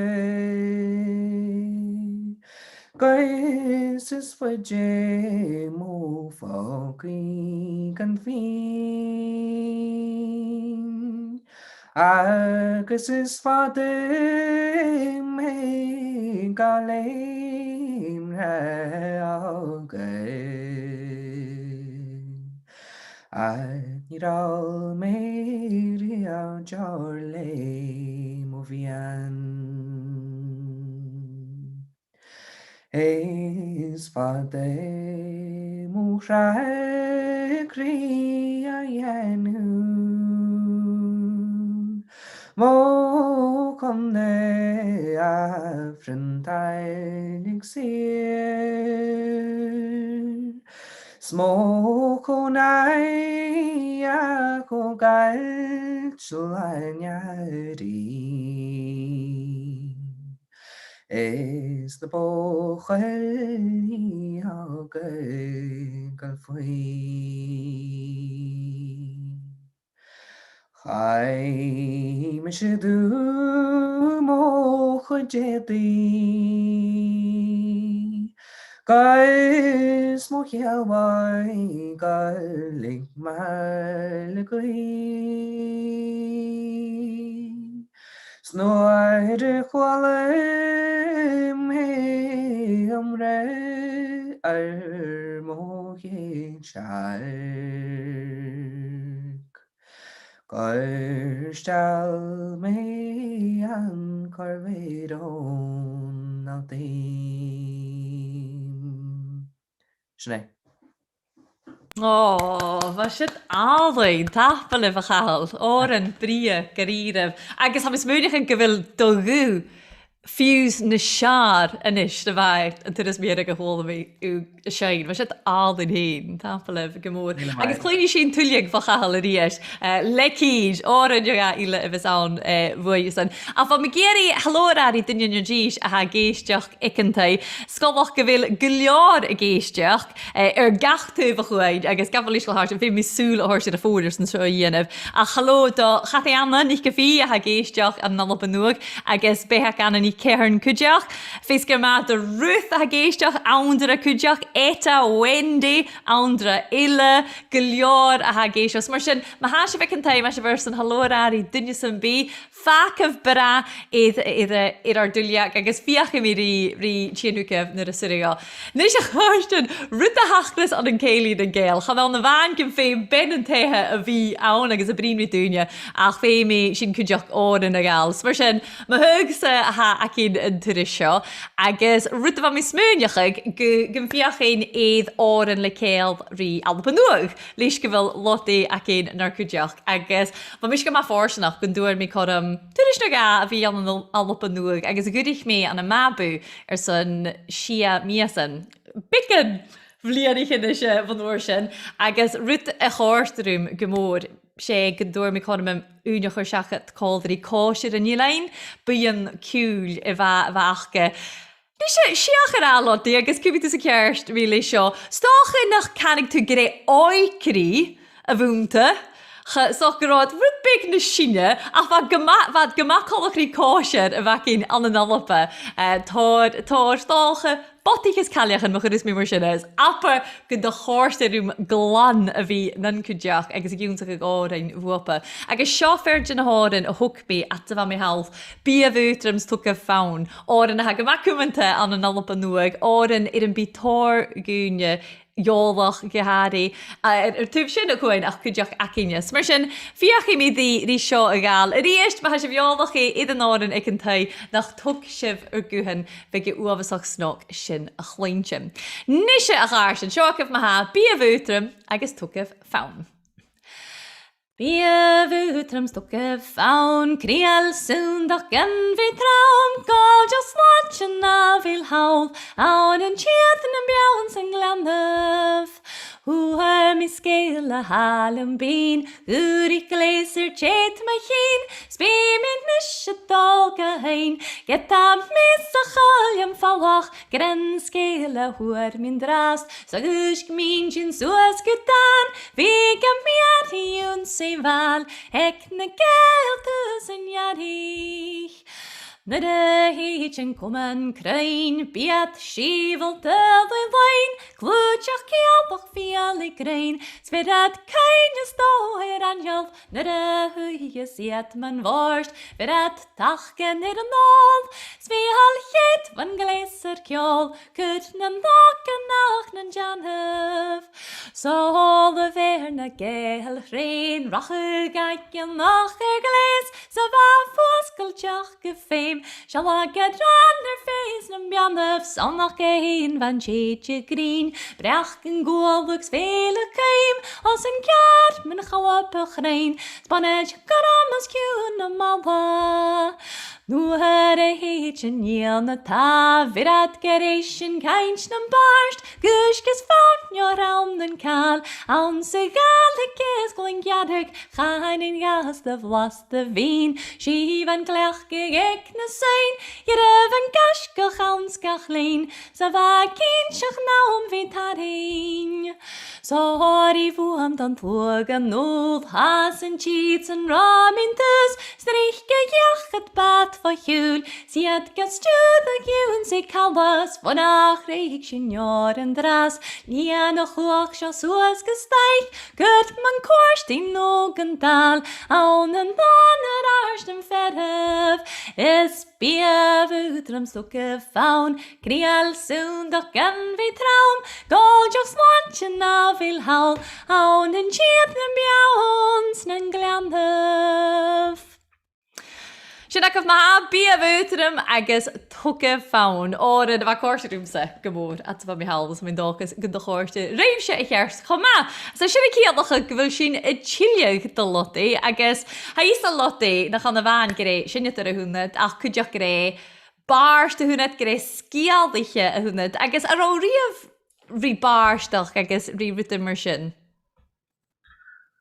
gus is faide mo phòg aig an fhìon. Agus is fada mé ga leum ri òige, ach nì ràdh mé riamh deòir le mo mhiann. Is fada mo shreath cridhe a dhèanamh, mo chomhnaidh a phrionntadh saor, 's mo chomhnaidh a chogail le n-earrainn. Is na buachaillí òga gu faigh. Chaidh mise dubh mo chuid èadaidh, gus mo shealbhadh gu leig mar le gaoith. 'S nuair a chuala mé am rud air mo dhèidh sealg. Gur steall mi an corr-mheadhan a' dheam. Sin e. Ò, bha siud àlainn, tapadh leibh, a Chathail. Òran brèagha gu dearbh. Agus tha mi a' smaoineachadh gu bheil do ghuth fiù 's nas fheàrr a-nis na bha e an turas mu dheireadh a chuala mi thu a' seinn. Bha siud àlainn fhèin, tapadh leibh gu mòr. Agus cluinnidh sinn tuilleadh bho Chathail a-rithist. Eh, leig ùidh, òran no dhà eile a bhios ann, eh, bhuaithe-san. Ach bha mi ag iarraidh halò a ràdh ri duine no dithis a tha ag èisteachd aig an taigh. 'S coltach gu bheil gu leòr ag èisteachd, eh, air gach taobh a' chuain, agus gabh mo leisgeul a Sheonag, feumaidh mi sùil a thoirt air a' fòn airson seo a dhèanamh. Ach halò do Chataidh Anna NicPhì a tha ag èisteachd ann an Alba Nuadh, agus Beathag Anna NicEachairn cuideachd. Feasgar math do Ruth a tha ag èisteachd, Anndra cuideachd, Etta, Wendy, Anndra eile, gu leòr a tha ag èisteachd. Mar sin, ma tha sibh aig an taigh, ma tha sibh airson halò a ràdh ri duine sam bith, fàgaibh brath air, air, air ar duilleag agus feuchaidh mi ri, ri tighinn thugaibh nuair as urrainn dhomh. A-nis, a chàirdean, rud a thachras ann an Cèilidh nan Gàidheal, chan ann a-mhàin gum feum bean an taighe a bhith ann agus a' bruidhinn ri daoine, ach feumaidh sinn cuideachd òran a ghabhail. 'S mar sin, mo thuigse a tha againn an turas seo, agus rud a bha mi a' smaoineachadh, gu, gum feuchainn air òran le ceangal ri Alba Nuadh, leis gu bheil Lottie againn nar cuideachd. Agus bha mise gu math fortanach gun d' fhuair mi cothrom turas no dhà a bhith ann an Al-, Alba Nuadh, agus dh'fhuirich mi ann am Mabou airson sia mìosan. Beagan bhliadhnaichean a-nis, eh, bhon uair sin, agus rud a chòrd rium gu mòr, 's e gun d' fhuair mi cothrom ùine a chur seachad còmhla ri còisir an eilein, buidheann ciùil a bha, a bha aca. Nise, 's fhiach a ràdh, Lottie, agus cuimhnich thusa ceart mi leis seo. 'S dòcha nach canadh tu gur e òigridh a bh' annta, cha, 's dòcha gun robh iad rud beag nas sine, ach bha iad gu ma-, bha iad gu math coltach ri còisir a bh' againn ann an Alba. Eh, tòrr, tòrr, 's dòcha, bodaich is cailleachan, ma chuireas mi mar sin e. Is abair gun do chòrd e rium glan a bhith nan cuideachd agus ag ionnsachadh òrain bhuapa. Agus seo fear de na h-òrain a thog mi fhad 's a bha mi thall, Bithibh aotrom 's tugaibh fonn. Òran a tha gu math cumanta ann an Alba Nuadh, òran air am bi tòrr dhaoine eòlach gu h-àraidh, a, air, air taobh Sinn a' Chuain ach cuideachd againne. Mar sin, feuchaidh mi ri, ri seo a ghabhail. A-rithist, ma tha sibh eòlach air an òran aig an taigh nach tog sibh ur guthan, bhiodh e uabhasach snog sin a chluinntinn. Nise, a chàirdean, seo agaibh ma-thà, Bithibh aotrom agus tugaibh fonn. Bithibh aotrom 's tugaibh fonn, crìoch sunndach gun bhith trom, gabhail deoch-slàinte na bheil thall, ann an tìr nam beann 's an gleannaibh. Fhuair mi sgeul a tha leam binn, dh'fhuirich gleus air tèid mo chinn, 's bidh mi a-nis a' dol ga sheinn, ged tha mise a' coimhead falach, gur ann sgeul a fhuair mi an-dràsta, 's a dhùisg m' inntinn suas gu dàn, bhiodh gam iarraidh ionnsaigh mhàil, aig na Gàidheil tusa an earraich. Nuair a thèid an comann cruinn, bidh iad sìobhalta le loinn, cliùiteach, ciallach, fialaidh, grinn, 's bheir iad cuimhne 's dòigh air aineol, nuair a shuidheas iad mun bhòrd, bheir iad tachdan air an òl, 's bhiodh a h-uile ceud bhon ghleus air ceòl, cuid nan logan ach nan deanamh. Seòl a bheir na Gàidheil thrèin, rachadh aig an each air ghleus, 's a bha fuasglaidheach gu feum, sealladh gu rann air fèis nam beannaibh, 's ann aca fhèin bha an tèid a' grinn, breac an guail agus fèill a' chuim, os an ceàrr mun chalba chruinn, 's bonaid gorm os cionn na mala. Nuair a thèid an nighean a tha, bheir iad gur esan cainnt nam bàrd, gus gus fonn neo throm nan càl, anns a' Ghàidhlig is Gleann Ghearraidh, chanainn gasta bhlasta bhinn, sibh an cleachdadh aig na soinn, dh'fhaodadh an gaisgeach anns gach linn, 's a bha cinnteach nam bhith tarraing. Sòiridh bhuam don t-sluagh a-null, às an tìr san robh mi an toiseach, 's tric a dh'fheuch iad bàt fo shiubhail, 's iad ga stiùireadh gu ionnsaigh càil, 's bhon a chreig sinn an-dràsta, nighean a' chluich seo suas gu staig, cuid mun cuairt aon-ogha an dàil, ann an dàn air ais nam fearann. Is biadh aotrom 's tugadh fann, griail sunndach gun bhith trom, gu deoch slàinte na bheil thall, ann an tìr nam beann 's nan gleanntan. Sin agaibh ma-thà, biadh aotrom agus tugadh fann. Òran a bha a' còrdadh riumsa gu mòr, ach bha mi a' dol, 's tha mi an dòchas gun do chòrd e ribhse a cheart cho math. So sin a' ciallachadh gu bheil sinn a' tilleadh do Lodaidh, agus tha fhios agad, a Lodaidh, nach ann a-mhàin gur e seinneadair a th' annad, ach cuideachd gur e bàrd a th' annad, gur e sgeulaiche a th' annad, agus an robh thu riamh ri bàrdachd agus ri rudan mar sin?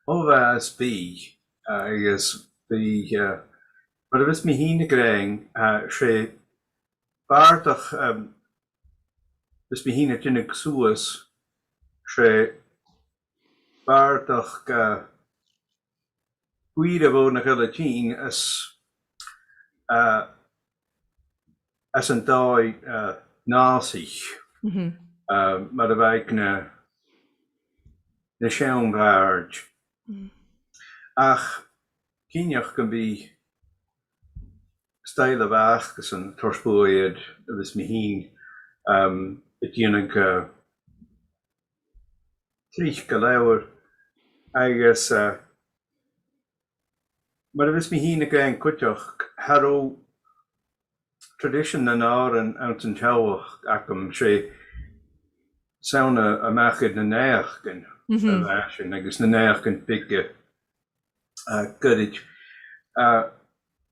O, bha, is bidh, agus bidh, eh, mar a bhios mi fhìn ag ràdh, eh, 's e bàrdachd, em, bhios mi fhìn a' dèanamh suas, 's e bàrdachd, eh, uair a bha na h-uile tìde às, eh, às an dòigh, eh, nàsach, Mhm. eh, mar a bha aig na, na seann-bhàird. Mm. Ach, cinnteach gum bi stoidhle a bh' aca-san, toirt buaidh air a bhios mi fhìn, em, a' dèanamh, eh, tric gu leòr, agus, eh, mar a bhios mi fhìn ag ràdh cuideachd, cha robh traidisean nan òran anns an teaghlach agam, 's e 's ann a, a-mach air na naidheachdan Mhm. a bha sin, agus na naidheachdan beaga, eh, goirid. Eh,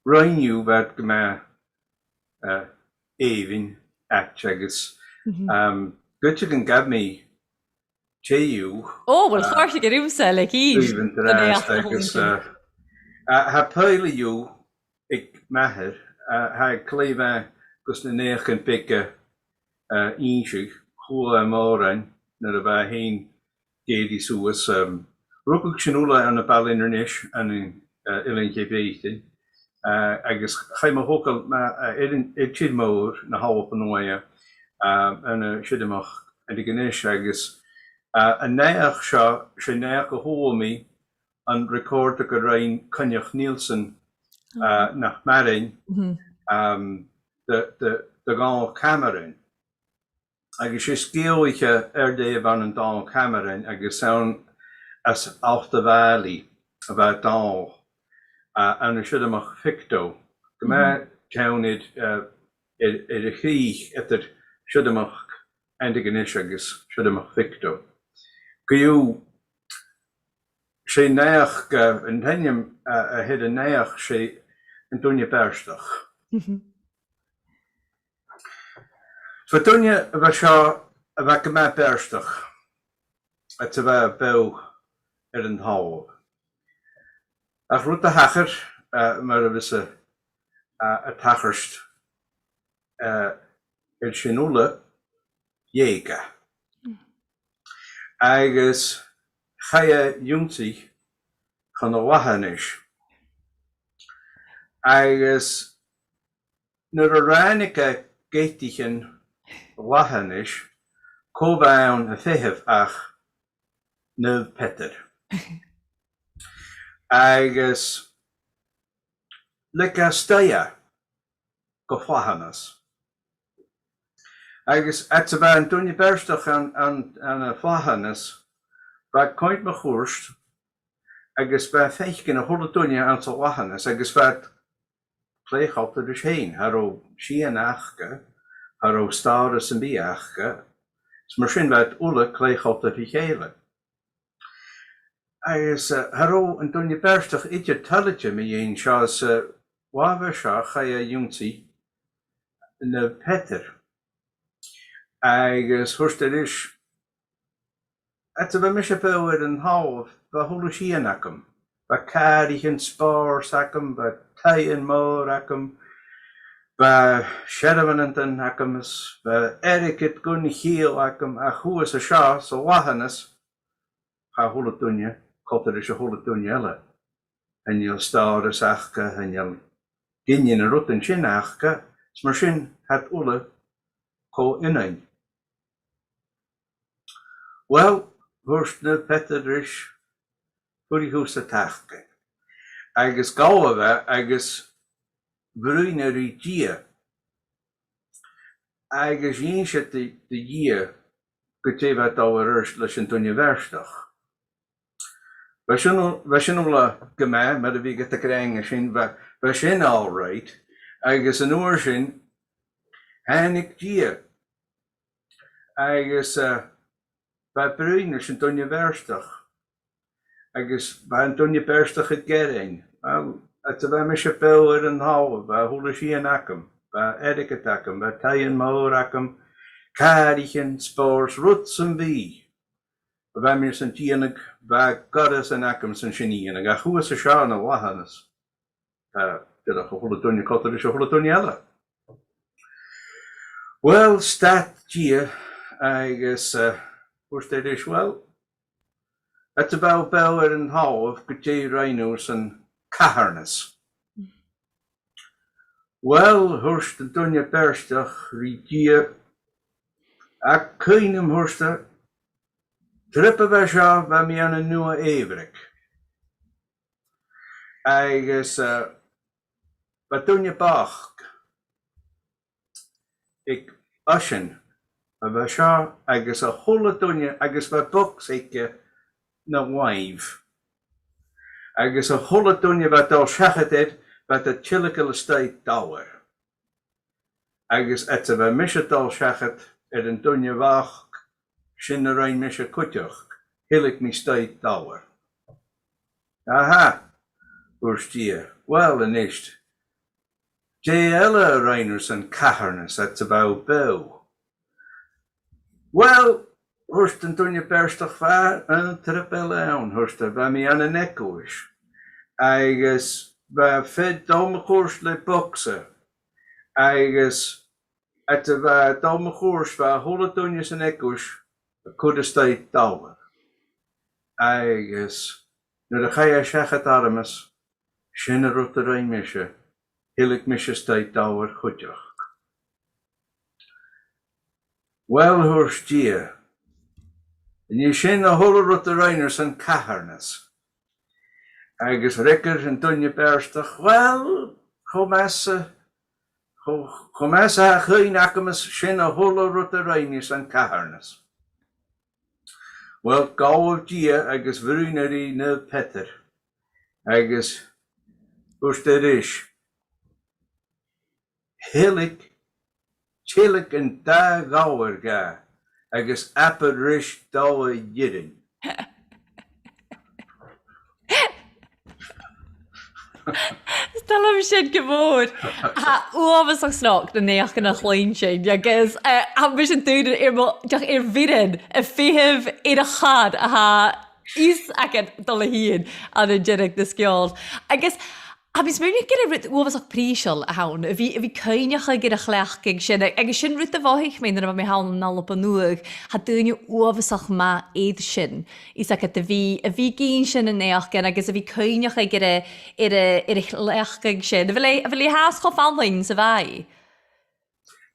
rinn thu, bha iad gu math, eh, èibhinn, ait agus, Mhm. em, gu dè gun gabh mi tè dhiubh, O, uill, eh, chòrd e riumsa, like, is. An-dràsta agus, eh, eh, tha poidhle dhiubh aig m' athair, eh, tha e glè mhath gus na naidheachdan beaga, eh, innse, chuala e mòran nuair a bha e fhèin ag èirigh suas, em, rugadh sinn uile ann am Baile Inbhir Nis, ann an, eh, Eilean Cheap Breatainn, eh, agus chaidh mo thogail, ma-, eh, air an, air tìr-mòr na h-Alba Nuadh, eh, ann an Siorramachd Antigonish, agus, eh, an naidheachd seo, 's e naidheachd a chuala mi ann an recorder a rinn Coinneach Nielsen, eh, nach maireann, em, de, de, de Dhòmhnall Cameron. Agus 's e sgeulaiche air leth a bh' ann an Dòmhnall Cameron agus 's ann às Allt a' Bhàillidh a bha Dòmhnall, eh, ann an Siorramachd Phictou. Gu math teann air, eh, air, air a' chrìch eadar Siorramachd Antigonish agus Siorramachd Phictou. Co-dhiù, 's e naidheachd, eh, an t-ainm, eh, a th' air an naidheachd, 's e An Duine Beartach. Bha duine a bha seo, a bha gu math beartach, agus a bha beò air an talamh. Ach rud a thachair, eh, mar a bhios a, a, a' tachairt, eh, air sin uile, dh'eug e. Agus chaidh e a dh'ionnsaigh chun an Fhlaitheanais. Agus nuair a ràinig e geataichean Fhlaitheanais, cò bh' ann a' feitheamh ach Naomh Peadar. Agus leig e a-staigh e gu Flaitheanas. Agus fhad 's a bha an duine beartach ann, ann, ann am Flaitheanas, bha e a' coimhead mun cuairt, agus bha e a' faicinn a h-uile duine anns a' Fhlaitheanas, agus bha iad glè choltach ris fhèin, cha robh sìon aca, cha robh stòras sam bith aca, is mar sin bha iad uile glè choltach ri chèile. Agus, eh, cha robh an duine beartach idir toilichte mu dheidhinn seo, is, eh, an latha seo chaidh e a dh'ionnsaigh Naomh Peadar. Agus thuirt e ris, fhad 's a bha mise beò air an talamh, bha a h-uile sìon agam. Bha càraichean spòrsail agam, bha taighean mòra agam, bha searbhainean agam, is bha airgead gun chiall agam, ach shuas an seo, sa Fhlaitheanas, tha a h-uile duine coltach ris a h-uile duine eile. Chan eil stòras aca, chan eil gin de na rudan sin aca, is mar sin tha iad uile cho ionann. Uill, thuirt Naomh Peadar ris, fuirich thusa a' tachair. Agus ghabh e agus bhruidhneadh ri Dia, agus dh'innis iad do, do Dhia gu dè bha dol air adhart leis an duine bheartach. Bha sin, bha sin uile gu math, mar a bhiodh iad ag ràdh an sin, bha, bha sin all right, agus an uair sin, thàinig Dia, agus, eh, bha e a' bruidhinn ris an duine bheartach, agus bha an duine beartach ag gearain. Well, fhad 's a bha mise beò air an talamh, bha a h-uile sìon agam, bha airgead agam, bha taighean mòr agam, càraichean, spòrs, rud sam bith a bha mi airson dèanamh, bha goireasan agam airson sin a dhèanamh, ach shuas an seo na bhlaitheanas, eh, dìreach a h-uile duine coltach ris a h-uile duine eile. Well, stad Dia agus, eh, thuirt e ris, well, fhad 's a bha thu beò air an talamh, gu dè rinn thu san catharnas? Well, thuirt an duine beartach ri Dia, tha cuimhn' agam, thuirt e, trip a bha seo, bha mi ann an Nuadh Èibhreag. Agus, eh, bha duine bochd aig oisean a bha seo, agus a h-uile duine, agus bha bogsa aige na làimh. Agus a h-uile duine a bha dol seachad air, bha iad a' tilgeil a-staigh dollar. Agus fhad 's a bha mise dol seachad air an duine bhochd, sin a rinn mise cuideachd, thilg mi a-staigh dollar. Aha, thuirt Dia, well, a-nis, dè eile a rinn thu san catharnas fhad 's a bha thu beò? Well, thuirt an duine beartach, bha an trip eile ann, thuirt e, bha mi ann an eaglais. Agus bha fear dol mun cuairt le bogsa. Agus fhad 's a bha e dol mun cuairt, bha a h-uile duine san eaglais a' cur a-staigh dollar. Agus nuair a chaidh e seachad orm-sa, sin an rud a rinn mise, thilg mise a-staigh dollar cuideachd. Well, thuirt Dia, an e sin a h-uile rud a rinn thu san catharnas? Agus fhreagair an duine beartach, well, cho math 's a, cho, cho math 's a tha cuimhn' agam-sa, sin a h-uile rud a rinn mi san catharnas. Well, ghabh Dia agus bhruidhinn e ri Naomh Peadar, agus thuirt e ris, thilg, thilg an dà dholair dha, agus abair ris dol a dh'fhirinn. Is toil leam sin gu mòr. Tha e uabhasach snog na naidheachdan a chluinntinn, agus, eh, tha mise an dùil air mo, dìreach air bhioran a' feitheamh air a' char a tha fios agad dol a thighinn ann an deireadh na sgeòil. Agus tha mi a' smaoineachadh gur e rud uabhasach prìseil a th' ann, a bhith, a bhith cuimhneachadh air a' chleachdadh sin, agus sin rud a mhothaich mi nuair a bha mi thall ann an Alba Nuadh, tha daoine uabhasach math air sin. Is agad a bhith, a bhith ag innse na naidheachdan agus a bhith cuimhneachadh air a, air a, air a' chleachdadh sin. A bheil e, a bheil e fhathast cho fallain 's a bha e?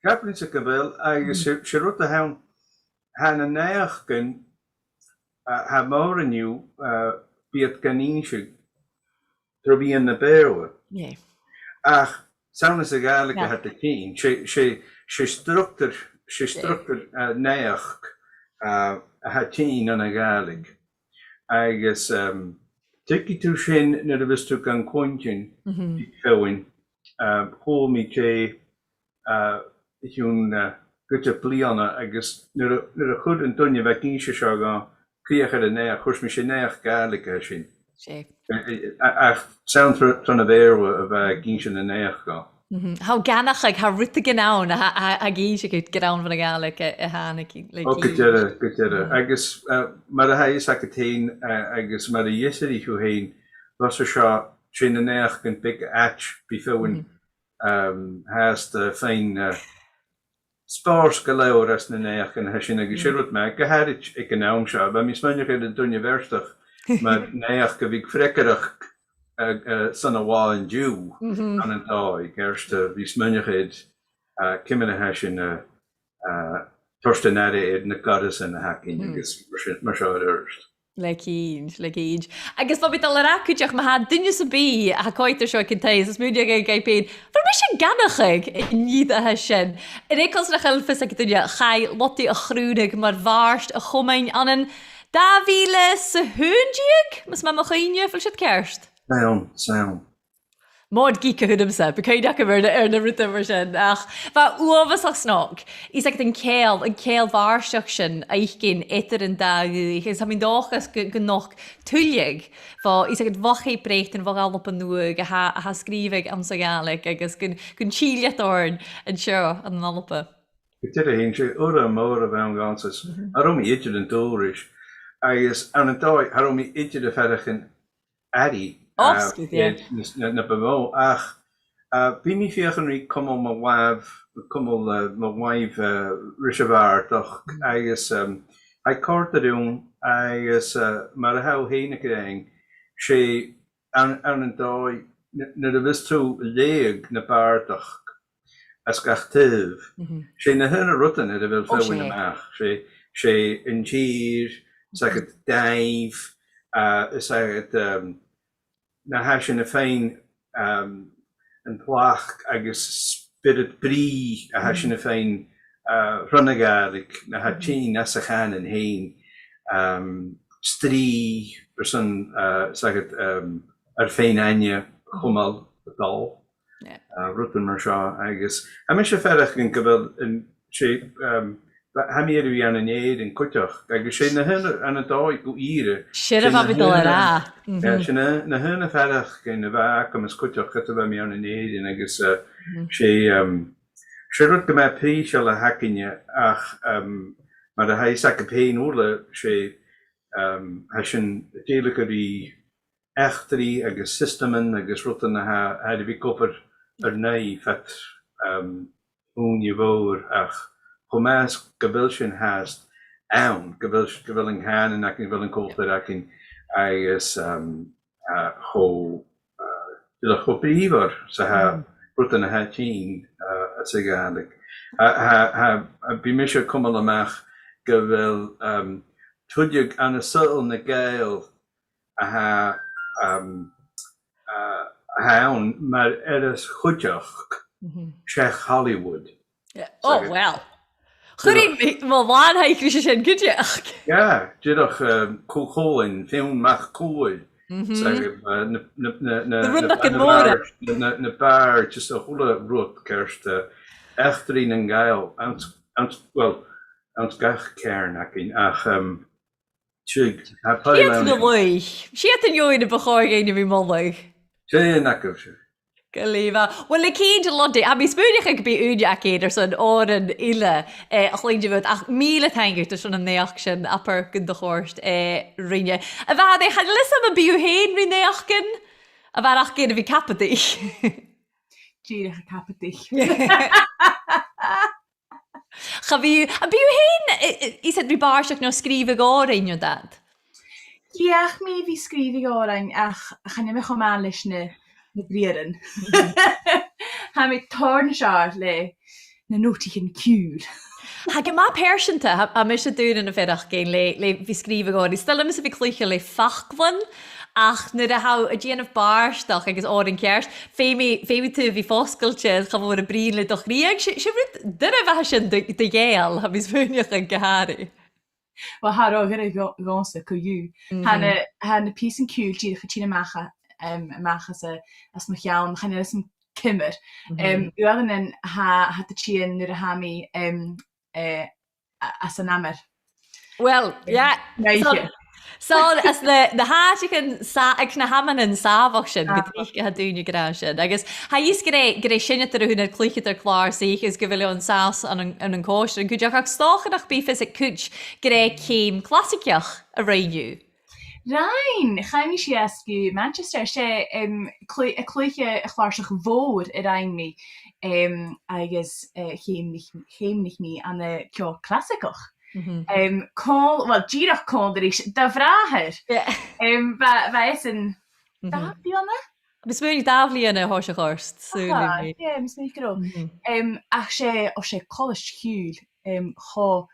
Ceapaim-sa gu bheil, agus 's e, 's e rud a th' ann, tha na naidheachdan, a, tha mòran dhiubh, a, bidh iad gan innse tro mheadhan na Beurla. Yeah. Ach 's ann anns a' Ghàidhlig a tha iad a' tighinn. 'S e, 's e, 's e structar, 's e structar, eh, naidheachd, eh, a tha a' tighinn ann an Gàidhlig. Agus, ehm, tuigidh tu sin nuair a bhios tu gan cluinntinn, mhm, ri feadhainn, eh, chuala mi tè, eh, o chionn, eh, cuid de bhliadhna, agus nuair a, nuair a chuir an duine a bha ag innse seo dhomh crìoch air an naidheachd, thuirt mi, 's e naidheachd Gàidhlig a tha sin. 'S e. Eh, eh, a-, ach 's ann tro, tron a' Bheurla a bha e ag innse na naidheachd dhomh. Mhm. Tha thu ag aithneachadh, tha rudeigin ann a tha, a, a tha ag innse gur, gur ann bhon a' Ghàidhlig a, a thàinig i, like, o, gu dearbh, gu dearbh. Mhm. Agus, eh, mar a tha fhios agad fhèin, eh, agus mar a dh'fhiosraich thu fhèin, bha seo, 's e na naidheachdan beaga àite, bidh feadhainn, mhm, ehm, fhathast, eh, a' faighinn, eh, spòrs gu leòr às na naidheachdan a tha sin, agus 's e rud math, gu h-àraid aig an àm seo. Bha mi a' smaoineachadh air an duine bheartach mar naidheachd a bhiodh freagarrach, eh, eh, son a' bhaile an-diugh, mhm, ann an dòigh, ceart, eh, bha mi a' smaoineachadh air, eh, ciamar a tha sin, eh, eh, toirt an aire air na goireasan a th' againn, mm, agus mar sin, mar seo air adhart. Le cinnt, le cinnt. Agus bha mi a' dol a ràdh cuideachd, ma tha duine sam bith a tha a' coimhead air seo aig an taigh, is smaoineachadh aige fhèin, bheil mise a' gabhail an-diugh an nì a tha sin. An e cus nach eil fios aig duine, chaidh Lodaidh a chrùnadh mar bhàrd a' Chomainn ann an dà mhìle 's a h-aon deug, mas math mo chuimhne, a bheil sin ceart? Sounds, sounds. Mòran geek a th' annamsa, bu chaomh leam a bhith air na, air na rudan mar sin, ach bha e uabhasach snog. Is aig an ceangal, an ceangal bàrdachd sin fhaicinn eadar an dà dhùthaich, agus tha mi an dòchas gu, gun nochd tuilleadh bho, is aig bho Bhreatainn, bho Alba Nuadh, a tha, a tha sgrìobhadh anns a' Ghàidhlig, agus gun, gun till iad oirnn an seo ann an Alba. Gu dearbh fhèin, 's e urram mòr a bh' ann dhòmhsa. Mhm. Cha robh mi idir an dùil ris, agus ann an dòigh, cha robh mi idir a' faireachdainn airidh, Och, eh, sgudal. eh, na, na, na bu mhotha, ach, eh, bidh mi a' feuchainn ri cumail mo làmh, cumail, eh, mo làmh, eh, ris a' bhàrdachd, agus, ehm, tha e a' còrdadh rium, agus, eh, mar a tha thu fhèin ag ràdh, 's e ann, ann an dòigh, n-, nuair a bhios tu a' leughadh na bàrdachd, às gach taobh. Mhm. 'S e na h-aon rudan air a bheil feadhainn a-mach. 'S e, 's e an tìr, 's agad dàimh, eh, 's agad, ehm, na tha sinn a' faighinn, ehm, an tlachd agus spiorad brìgh a tha sinn a' faighinn, eh, tron a' Ghàidhlig, na tha tighinn às a' chànan fhèin, ehm, strì, airson, eh, 's agad, ehm, ar fèin-aithne a chumail a' dol. Yeah. Eh, rudan mar seo, agus tha mise a' faireachdainn gu bheil an, 's e, ehm, tha mi air a bhith ann an Èirinn cuideachd, agus 's e na h-aon, ann an dòigh gu ìre. Sin a bha mi a' dol a ràdh. Eh, 's e na, na h-aon fhaireachdainn a bh' agam as cuideachd ged a bha mi ann an Èirinn, agus, eh, 's e, ehm, 's e rud gu math prìseil a th' againne, ach, ehm, mar a tha fhios agaibh fhèin uile, 's e, ehm, tha sinn a' dèiligeadh ri eachdraidh agus siostaman agus rudan a tha, tha air a bhith ag obair air n-aghaidh fad, ehm, ùine mhòr, ach cho math 's gu bheil sinn fhathast ann, gu bheil, gu bheil an cànan againn, gu bheil an cultar againn, agus, ehm, eh, cho, eh, cho brìoghmhor 's a tha rudan a tha tighinn, eh, às a' Ghàidhlig. Tha, tha, tha, bidh mise a' cumail a-mach gu bheil, ehm, tuilleadh ann an saoghal nan Gàidheal a tha, um, uh, a tha ann mar fhearas cuideachd seach Hollywood. Yeah. Oh, well. Chuir mi mo làmh-thaic ris sin cuideachd. Yeah, dìreach, um, Cù Chulainn, Fionn mac Cumhaill. 'S e, uh, na, na, na, na, na rudan mòra. Na, na, na bàird, just a h-uile rud ceart, uh, eachdraidh nan Gàidheal, anns, anns, well, anns gach ceàrn againn, ach, um, Tig, tha poill ann. Siud na laoich. Siud an fheadhainn a bu chòir dhuinn a bhith a' moladh. Sin agaibh sibh. Glè mhath. Well, le cinnt, a Lodaidh, tha mi a' smaoineachadh gum bi ùine againn airson òran eile, eh, a chluinntinn bhuat, ach mìle taing dhut airson an naidheachd sin, abair gun do chòrd e rinne. A Mhàiri, chan eil fhios agam am bi thu fhèin ri naidheachdan, a bharrachd air a bhith cabadaich. Dìreach a' cabadaich. Cha bhi, am bi thu fhèin, eh, eh, is e ri bàrdachd no sgrìobhadh òrain no dad? Dh'fheuch mi a bhith a' sgrìobhadh òrain ach chan eil mi cho math leis na, na briathran. Tha mi tòrr nas fheàrr le na nòtaichean-ciùil. Tha e gu math pearsanta, tha, tha mise daonnan a' faireachdainn le, le bhith a' sgrìobhadh òrain. 'S toil leamsa a bhith a' cluiche le faclan, ach nuair a tha thu a' dèanamh bàrdachd agus òran ceart, feumaidh, feumaidh tu a bhith fosgailte, cha mhòr a' bruidhinn le do chridhe. 'S e, 's e rud doirbh a tha sin do, do Ghàidheal, tha mi a' smaoineachadh gu h-àraidh. Well, tha e ro dhoirbh dhò-, dhòmhsa co-dhiù. Tha na, tha na pìosan ciùil dìreach a' tighinn a-mach a, em, a-mach às a, às mo cheann, chan eil fhios agam ciamar. Em, uaireannan tha, tha iad a' tighinn nuair a tha mi, em, eh, a-, anns an amar. Well, yeah. Nice. So, so, anns na, na h-àiteachan sa-, aig na h-amannan sàmhach sin, gu tric tha daoine ag ràdh sin. Agus tha fhios gur e, gur e seinneadair a th' annad, cluicheadair clàrsaich, is gu bheil thu an sàs ann an, ann an còisirean cuideachd, ach 's dòcha nach bi fios aig cuid gur e ceum clasaigeach a rinn thu. Rinn, chaidh mi sìos gu Manchester, 's e, em, clu-, a' cluich a' chlàrsach mhòr a rinn mi, em, agus, eh, cheumnaich, cheumnaich mi ann an ceòl clasaigeach. Em, còmh-, well, dìreach còmhla ris do bhràthair. Yeah. Em, bha, bha esan dà bhliadhna? Bha mi a' smaoineachadh dà bhliadhna, thòisich e ort, saoilidh mi. Yeah, bha mi a' smaoineachadh gu robh. Em, ach 's e, o, 's e colaiste chiùil, em, cho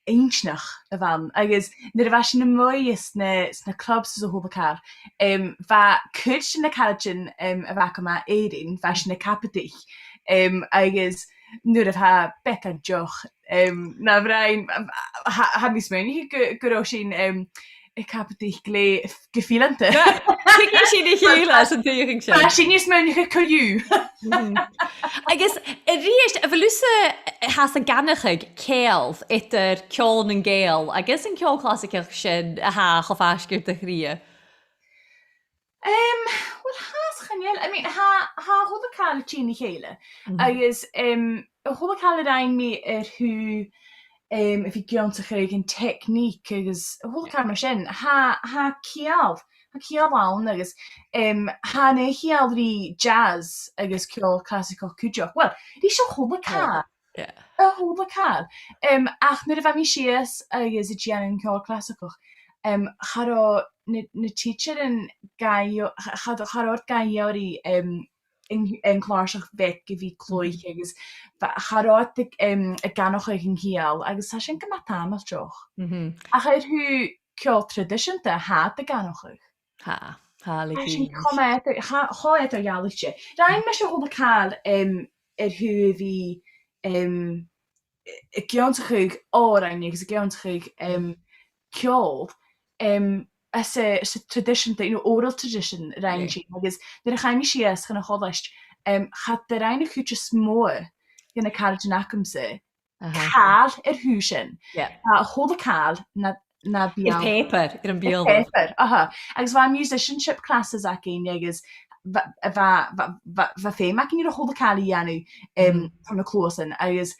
inntinneach a bh' ann. Agus nuair a bha sinn a-muigh sna, sna clubs is a h-uile càil, em, bha cuid de na caraidean, em, a bh' agam à Èirinn, bha sinn a' cabadaich, em, agus nuair a bha beagan deoch, em, na bhroinn, tha, tha mi a' smaoineachadh gu, gu robh sinn, em, a' cabadaich glè, glè fileanta. Tuigidh sinn a chèile san t-suidheachadh sin. Tha sinn a' smaoineachadh co-dhiù. Mhm. Agus, a-rithist, a bheil thusa, eh, a' fàs ag aithneachadh ceangal eadar ceòl nan Gàidheal agus an ceòl clasaigeach sin a tha cho faisg air do chridhe? Em, well, tha 's chan eil, I mean, tha, tha a h-uile càil a' tighinn ri chèile. Mhm. Agus, em, a h-uile càil a rinn mi air thaobh, em, a bhith ag ionnsachadh an technique agus a h-uile càil mar sin, tha, tha ceangal, tha ceangal ann agus, em, tha an ceangal ri jazz agus ceòl clasaigeach cuideachd. Well, ris a h-uile càil. Yeah. A h-uile càil. Em, ach nuair a bha mi sìos agus a' dèanamh ceòl clasaigeach, em, cha robh na, na tidsearan ga iarr-, cha, cha, cha robh iad ga iarraidh, em, an, an clàrsaich bheag a bhith cluich agus bha, cha robh iad ag, em, ag aithneachadh an ceangal agus tha sin gu math tàmailteach. Mhm. Ach air thaobh ceòl traidiseanta, tha iad ag aithneachadh. Tha, tha, le cinnt. Tha sin cho math eadar-, tha, cho eadar-dhealaichte. Rinn mise a h-uile càil, em, air thaobh a bhith, em, ag ionnsachadh òrain agus ag ionnsachadh, em, ceòl, em, anns a', anns a' traidiseanta, you know, oral tradition a rinn sinn, agus nuair a chaidh mi sìos chun a' cholaiste, em, cha do rinn a' chuid as motha de na caraidean agamsa càil air thaobh sin. Yeah. Tha a h-uile càil na, na beul. Air pàipear, air am beulaibh. Air pàipear, aha. Agus bha musicianship classes againn, agus bha, bha, bha, bha, bha feum againn air a h-uile càil a dhèanamh, em, tro na cluasan, agus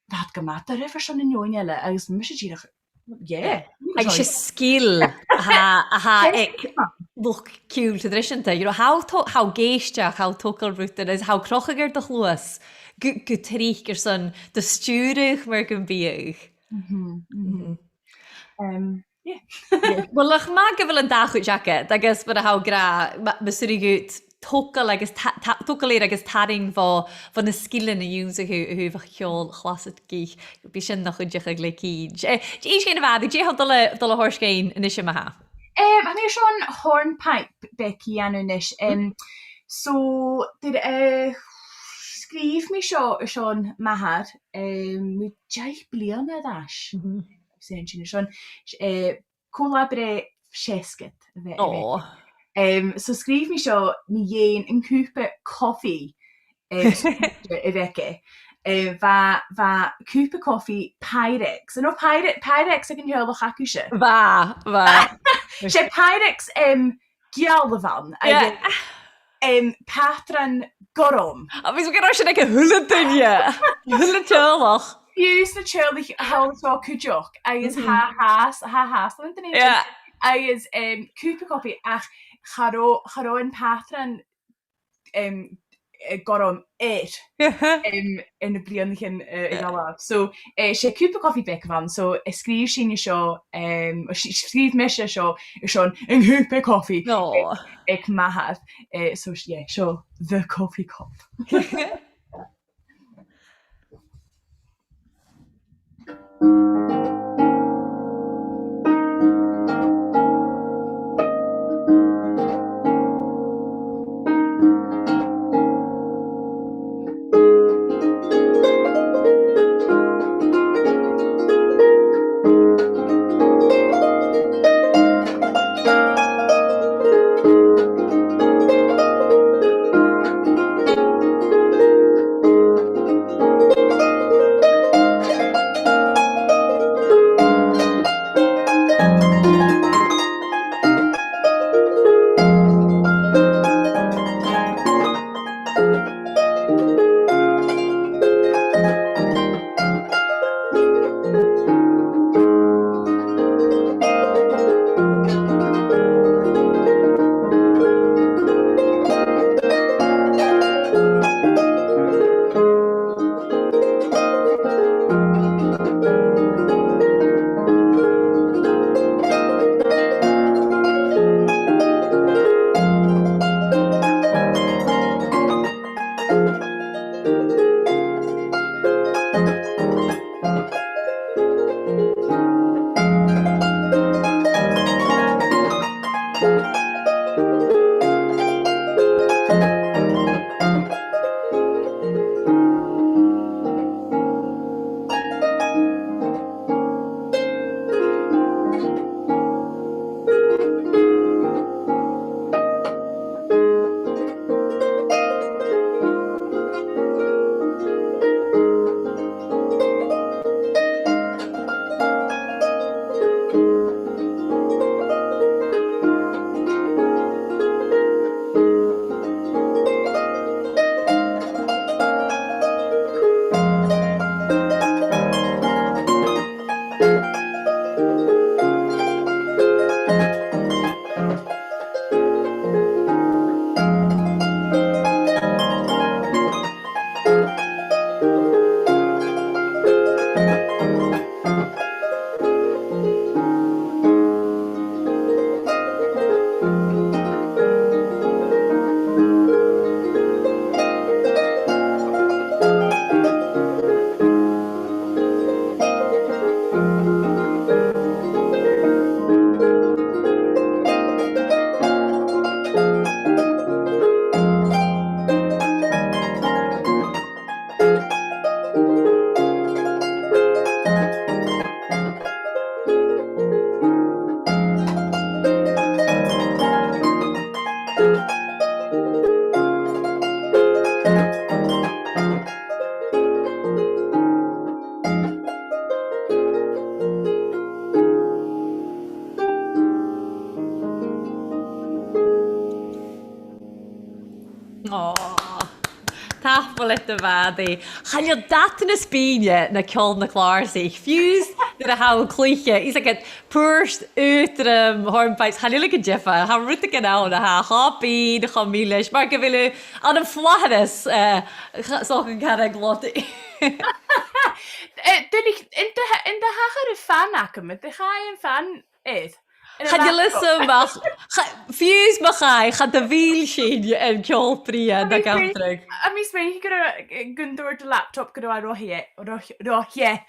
bha iad gu math doirbh airson an fheadhainn eile, agus bha mise dìreach, yeah. Agus 's e sgil a tha, a tha aig luchd-ciùil traidiseanta, you know, tha thu, tha thu ag èisteachd, tha thu a' togail rudan, is tha thu a' crochadh air do chluas gu, gu tric airson do stiùireadh mar gum biodh. Mhm, mhm. Em, yeah. Well, ach math gu bheil an dà chuid agad, agus mar a tha thu ag ràdh, ma, mas urrainn dhut togail agus ta-, ta-, togail air agus tarraing bho, bho na sgilean a dh'ionnsaich thu, a thaobh a' cheòl chlasaigeach, bidh sin na chuideachadh le cinnt. Eh, dè, innis dhuinn a-mhàireach, dè tha thu a' dol a, dol a thoirt dhuinn a-nis ma-thà? Em, tha mi airson hornpipe beag a dhèanamh a-nis. Em, so, dè, eh, sgrìobh mi seo airson m' athair, em, mu deich bliadhna air ais. Mhm. Sin, sin airson, eh, còmhla breith seasgad a bh' aige. Aw. Em, so sgrìobh mi seo mu dheidhinn an cupa cofaidh, em, a bh' aige. Eh, bha, bha cupa cofaidh Pyrex. An robh Pyre-, Pyrex aig an teaghlach agaibhse? Bha, bha. 'S e Pyrex, em, geal a bh' ann, yeah, agus, em, pàtran gorm. A bheil sibh ag ràdh sin aig a h-uile duine? A h-uile teaghlach. Fiù 's na teaghlaich thall an seo cuideachd, agus tha, tha, tha, tha, tha, yeah, agus, em, cupa cofaidh, ach cha robh, cha robh am pàtran, em, eh, gorm air, em, air na bliadhnaichean, eh, a dh'fhalbh. So, eh, 's e cupa cofaidh beag a bh' ann, so, eh, sgrìobh sinne seo, em, o, s-, sgrìobh mise seo, airson an cupa cofaidh, eh, aig m' athair. Eh, so, yeah, seo, the coffee cup. Ò, tapadh leat, a Mhadaidh. Chan eil dad nas binn na ceòl na clàrsaich. Fiù 's nuair a tha thu a' cluich, is e, like, puirt, aotrom, hornpipes, chan eil e gu diofar. Tha rudeigin ann a tha cho binn, cho milis, mar gu bheil thu ann am flaitheanas, eh, ch-, 's dòcha an carrag lota. Eh, duilich, an do th-, an do thachair am fan agam, an do chaidh am fan air? Chan eil fhios agam ach, cha-, fiù 's ma chaidh, cha do mhill sinn an ceòl brèagha na gabh dragh. A bheil mi a' smaoineachadh gun d' fhuair do laptop gu robh e ro theth, ro, ro theth.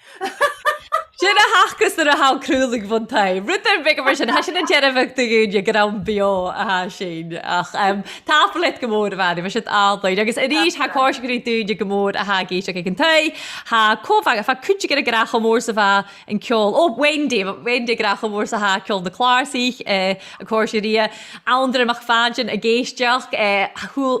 'S e sin a th' aca nuair a tha thu a' craoladh bhon taigh. Rudan beaga mar sin, tha sin a' dearbhadh do dhaoine gur ann beò a tha sinn. Ach, em, tapadh leat gu mòr, a Mhadaidh, bha sin àlainn. Agus a-rithist, tha e a' còrdadh ri daoine gu mòr a tha ag èisteachd aig an taigh. Tha co-, tha, tha cuideigin ag ràdh cho mòr 's a bha an ceòl. Ò, Wendy, Wendy ag ràdh cho mòr 's a tha ceòl na clàrsaich, eh, a' còrdadh rithe. Anndra MacPhàidin ag èisteachd, eh, a tha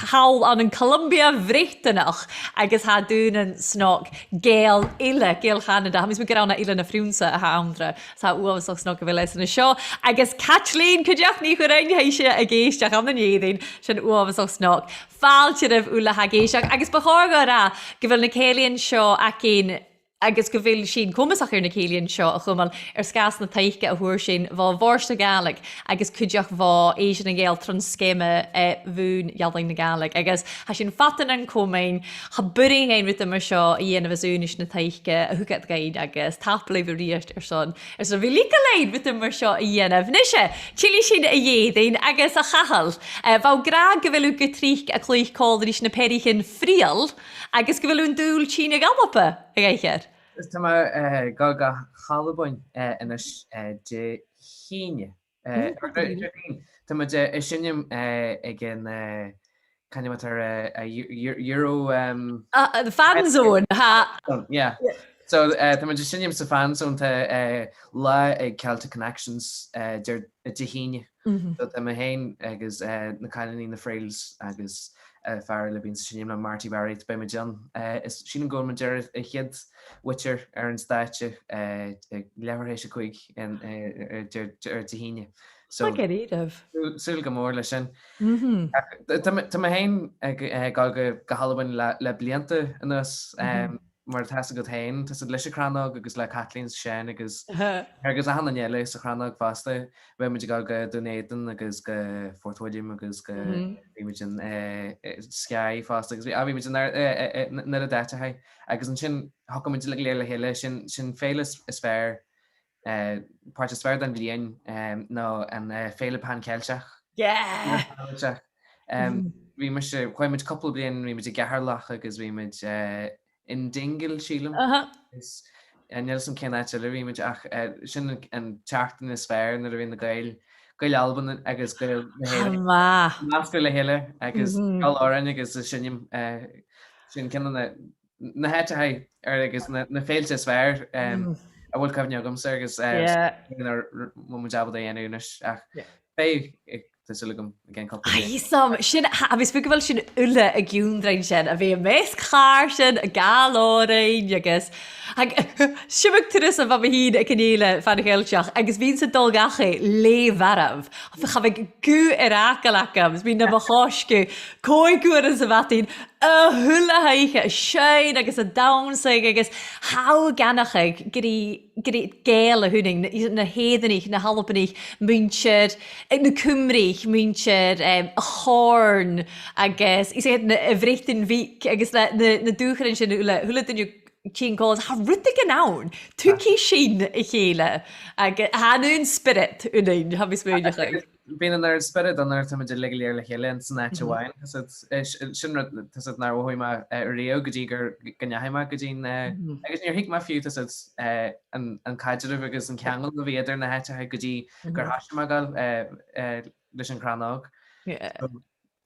thall ann an Columbia Bhreatannach, agus tha daonnan snog, Gàidheil eile, Gàidheil Chanada. Tha mi a' smaoineachadh gur ann à Eilean na Frionnsa a tha Anndra. Tha e uabhasach snog a bheil esan an seo. Agus Caitlín, cuideachd, nì chuireadh, tha ise ag èisteachd ann an Èirinn, sin uabhasach snog. Fàilte oirbh uile a tha ag èisteachd, agus bu chòir dhomh a ràdh gu bheil na cèilidhean seo againn agus gu bheil sinn comasach air na cèilidhean seo a chumail air sgàth 's na taice a fhuair sinn bho Bhòrd na Gàidhlig agus cuideachd bho Èisean nan Gàidheal tron sgeama, eh, Bhun-ealain na Gàidhlig. Agus tha sinn fada nan comain, cha b' urrainn dhuinn rudan mar seo a dhèanamh às aonais na taice a thug iad dhuinn, agus tapadh leibh a-rithist airson, airson a bhith leibh gu lèir rudan mar seo a dhèanamh. Nise, tillidh sinn a dh'Èirinn agus a Chathail. Eh, bha thu ag ràdh gu bheil thu gu tric a' cluich còmhla ris na peathraichean Friel, agus gu bheil thu an dùil tighinn a dh'Alba a dh'aithghearr. Is tha mi, eh, a' dol gu Albainn, eh, a-nis, eh, Didòmhnaich. Eh, Mm, or, eh, Didòmhnaich. Tha mi, eh, a' seinm, eh, aig an, eh, càit an robh iad, eh, eh, Eu-, Eu-, Euro, um, A, a, the fan zone, ha. Yeah. Yeah. So, eh, tha mi a' seinm sa fan zone, tha, eh, latha aig Celtic Connections, eh, Didò-, eh, Didòmhnaich. Mhm. So, tha mi fhèin agus, eh, na cailíní, na Friels agus, eh, fear eile a bhíonn a' seinm, Marty Barry, beidh muid ann. Eh, is sinn an-còmhnaidh, muid air a' chiad Witcher air an stàite, eh, eh, leathuair tar éis a cúig an, eh, eh, Didò-, Didò-, Didòmhnaich. So, Math dha-rìribh. Sù-, sùil gu mòr leis sin. Mhm. Ach, t-, tha mi, tha mi fhèin, eh, gu, eh, a' dol gu, gu h-Albainn le, le blianta a-nis, Mhm. em, mar a tha fhios agad fhèin, tha sinn leis a' Chrannóg agus le Caitlín 's Seán agus, Aha. agus achan duine eile sa Chrannóg fosta. Bha muid a' dol gu Dùn Èideann agus gu Fort William agus gu, Mhm. bha muid an, eh, eh, Sky fosta agus bha, ah, bha muid an, eh, eh, eh, n-, nuair a dh'fhaodadh. Agus an sin, thiocfadh muid uile gu lèir le chéile, sin, sin fèill is, is fearr, eh, pàirt is fearr den bhliadhna, em, no an, eh, fèill Pan-Cheilteach. Yeah! Pan-Cheilteach. Em, Mhm. bha muid, eh, chaidh muid cúpla bliadhna, bha muid i gCeatharlach agus bha muid, eh, an Dingle, sílim. Aha. Is, eh, chan eil fhios agam cén áit eile a bha muid, ach, eh, sin an, an tseachtain is fearr nuair a bhíonn na Gaeil, Gaeil Albain agus Gaeil na hÉireann. Math. Nasctha le chéile agus Mhm. Gaeil Árainn agus a' seinm, eh, sin ceann de na, na háiteachan agus na, na féilte is fearr, em, Mm. a bhfuil cuimhne agamsa agus, eh, Yeah. bhí muid ag iarraidh a dhèanamh a-nis, ach Yeah. beidh, eh, tá súil agam, again, cúpla Aidh, bliain. Sam, sin, tha, tha mi a' smaoineachadh gu bheil sinn uile ag ionndrainn sin, a bhith am measg chàirdean, a' gabhail òrain, agus, ag, siud turas a bha mi fhìn aig an fhèill Phan-Cheilteach, agus bhithinn-sa a' dol dhachaigh leth-mharbh. Cha bhiodh guth air fhàgail agam, is bhithinn nam chois gu còig uairean sa mhadainn, a h-uile h-oidhche, a' seinn agus a' dannsa, agus tha thu ag aithneachadh gur e gur e Gàidheil a th' annainn, na, na h-Èireannaich, na h-Albannaich, muinntir, eh, na Cuimrich, muinntir, em, a' Chòrn, agus is e na, a' Bhreatainn Bhig, agus na, na, na dùthchannan sin uile, a h-uile duine a' tighinn còmhla, tha rudeigin ann, tuigidh sinn a chèile, agus tha an aon spirit annainn, tha mi a' smaoineachadh. Bíonn an aon spirit ann nuair a tha muid uile gu lèir le chéile anns an àite amháin. Tá sé, eh, s-, sin rud, tá sé nar bhóthaigh mé, eh, riamh go dtí gur, go ndeachaigh mé go dtí, eh, agus níor thuig mé fiú, tá sé, eh, an, an caidreamh agus an ceangal a bhí idir na háiteacha go dtí gur thoisigh mé ag dul, eh, eh, leis an Chrannóg. Yeah. So,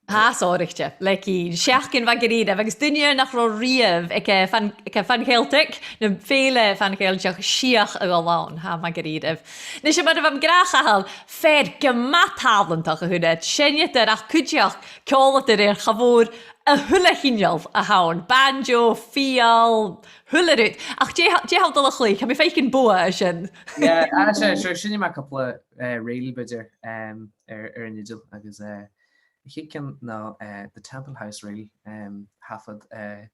Tha, sònraichte, le cinnt. Seachdain mhath dha-rìribh, agus duine nach robh riamh aig, eh, Phan-, aig Phan-Cheilteach, no fèill Phan-Cheilteach, sìos a dhol ann, tha, math dha-rìribh. Nise, mar a bha mi ag ràdh, a Chathail, fear gu math tàlantach a th' annad, seinneadair ach cuideachd ceòladair air cha mhòr a h-uile h-inneal a th' ann, banjo, fidheall, a h-uile rud. Ach dè, dè tha thu dol a chluich? Tha mi a' faicinn bogha an sin. Yeah, ah, sure, sure, seinnidh mi cupla, eh, reel, b'fheudar, em, air, air an fhidheall agus, eh, a' chiad cheann, no, eh, The Temple House Reel, em, thachair, eh,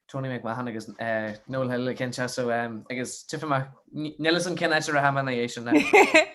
Tony McMahon agus, eh, Noel Hill a' cinntinn, so, em, agus tha mi a' smaoineachadh, n-, chan eil fhios agam cén àite a tha mi ann an dèidh sin, eh.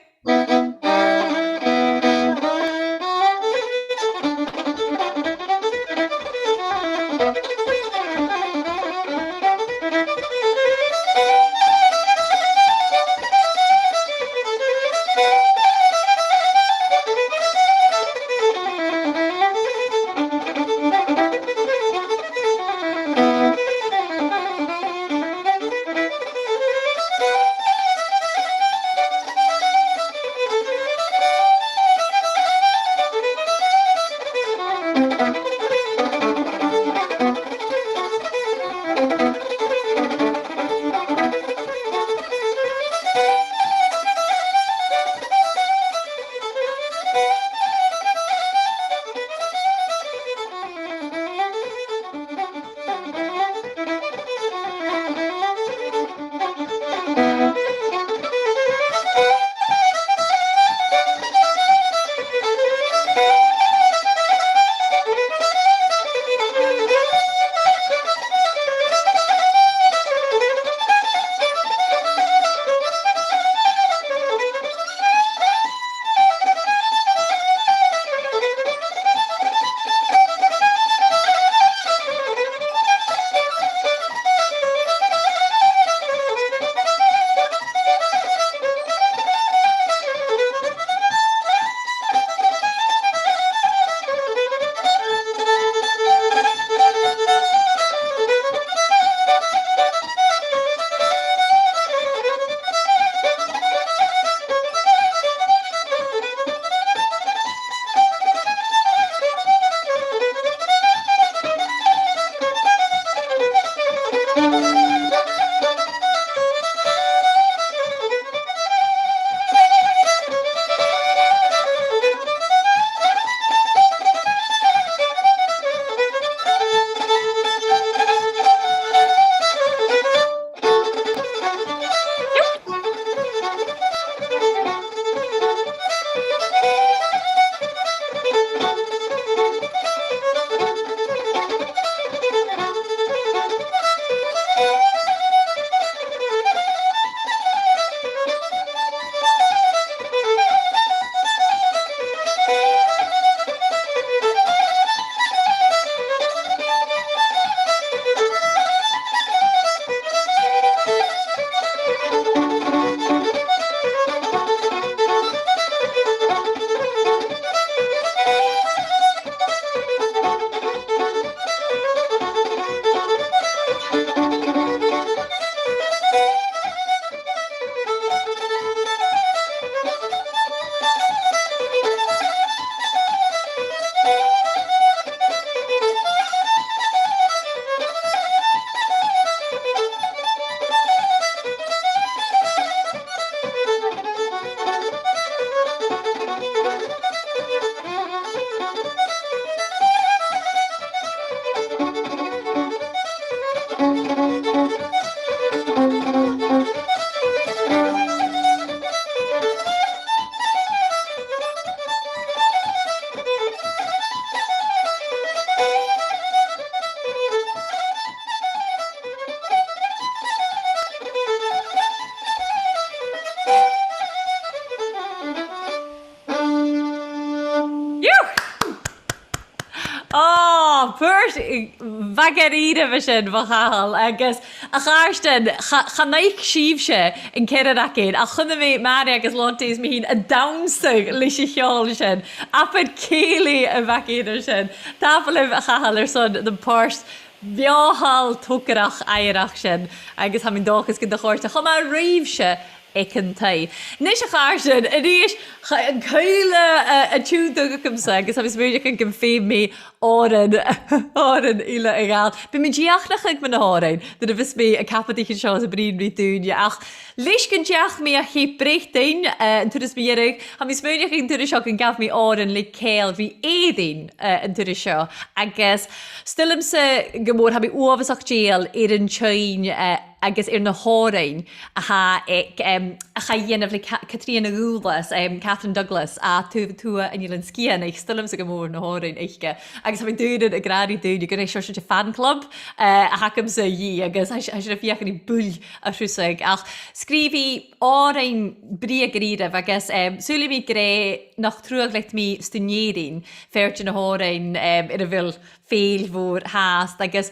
Iuch! Ò, puirt mhath dha-rìribh a bha sin, a Chathail, agus a chàirdean, cha-, chan fhaic sibhse an ceathrar againn, ach chunnaic mi Màiri agus Lontaidh is mi fhìn a' dannsa leis a' cheòl sin. Abair cèilidh a bh' againn air sin. Tapadh leibh, a Chathail, airson na pàirt bheothail, togarrach, aighearach sin, agus tha mi an dòchas gun do chòrd e cho math ribhse aig an taigh. Nis, a chàirdean, a-rithist, chaidh an cuibhle, eh, a' tionndadh agamsa, agus tha mi a' smaoineachadh gum feum mi òran, òran eile a ghabhail. Bidh mi a' dìochuimhneachadh mu na h-òrain nuair a bhios mi a' cabadaich an seo is a' bruidhinn ri daoine, ach leis gun deach mi a Cheap Breatainn, eh, an turas mu dheireadh, tha mi a' smaoineachadh an turas seo gun gabh mi òran le ceangal ri Èirinn, eh, an turas seo, agus 's toil leamsa gu mòr, tha mi uabhasach dèidheil air an t-seinn, eh, agus air na h-òrain a tha aig, em, a chaidh a dhèanamh le Ca-, Catrìona Dhùghlas, em, Catherine Douglas, à taobh a tuath an Eilein Sgitheanaich. 'S toil leamsa gu mòr na h-òrain aice. Agus tha mi daonnan ag ràdh ri daoine gun e seo seòrsa de fan club, eh, a th' agamsa dhi, agus tha, tha sinn a' feuchainn ri buill a thrusgadh. Ach sgrìobh i òrain brèagha gu dearbh, agus, em, saoilidh mi gur e Nach Truagh Leat Mi 'S Tu Dùin Èirinn, fear de na h-òrain, em, air a bheil fèill mhòr fhathast, agus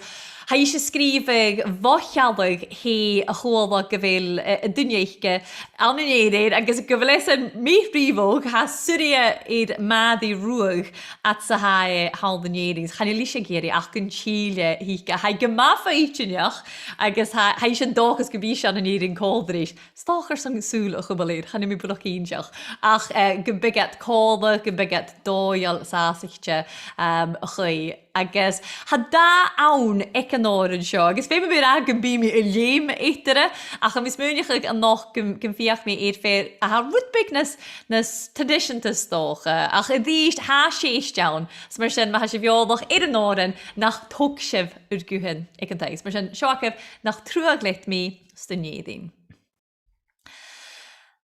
tha i a' sgrìobhadh bho shealladh tè a chuala gu bheil, eh, an duine aice ann an Èirinn, agus gu bheil esan mì-thrì-bhog, tha suirghe air Màiri Ruadh, fhad 's a tha e thall an Èirinn. Chan eil ise ag iarraidh ach gun till i thuice. Tha i gu math foighidneach, agus tha, tha ise an dòchas gum bi ise ann an Èirinn còmhla ris. 'S dòcha airson sùil a chumail air, chan eil mi buileach cinnteach. Ach, eh, gum bi iad còmhla, gum bi iad dòigheil, sàsaichte, um, a-chaoidh. Agus tha dath ann aig an òran seo, agus feumaidh mi ràdh gum bi mi a' leum eatarra, ach tha mi a' smaoineachadh a-nochd gum, gum feuch mi air fear a tha rud beag nas, nas traidiseanta 's dòcha, ach a-rithist tha sèist ann. Is mar sin, ma tha sibh eòlach air an òran, nach tog sibh ur guthan aig an taigh. Is mar sin, seo agaibh Nach Truagh Leat Mi 'S Tu Dùin Èirinn.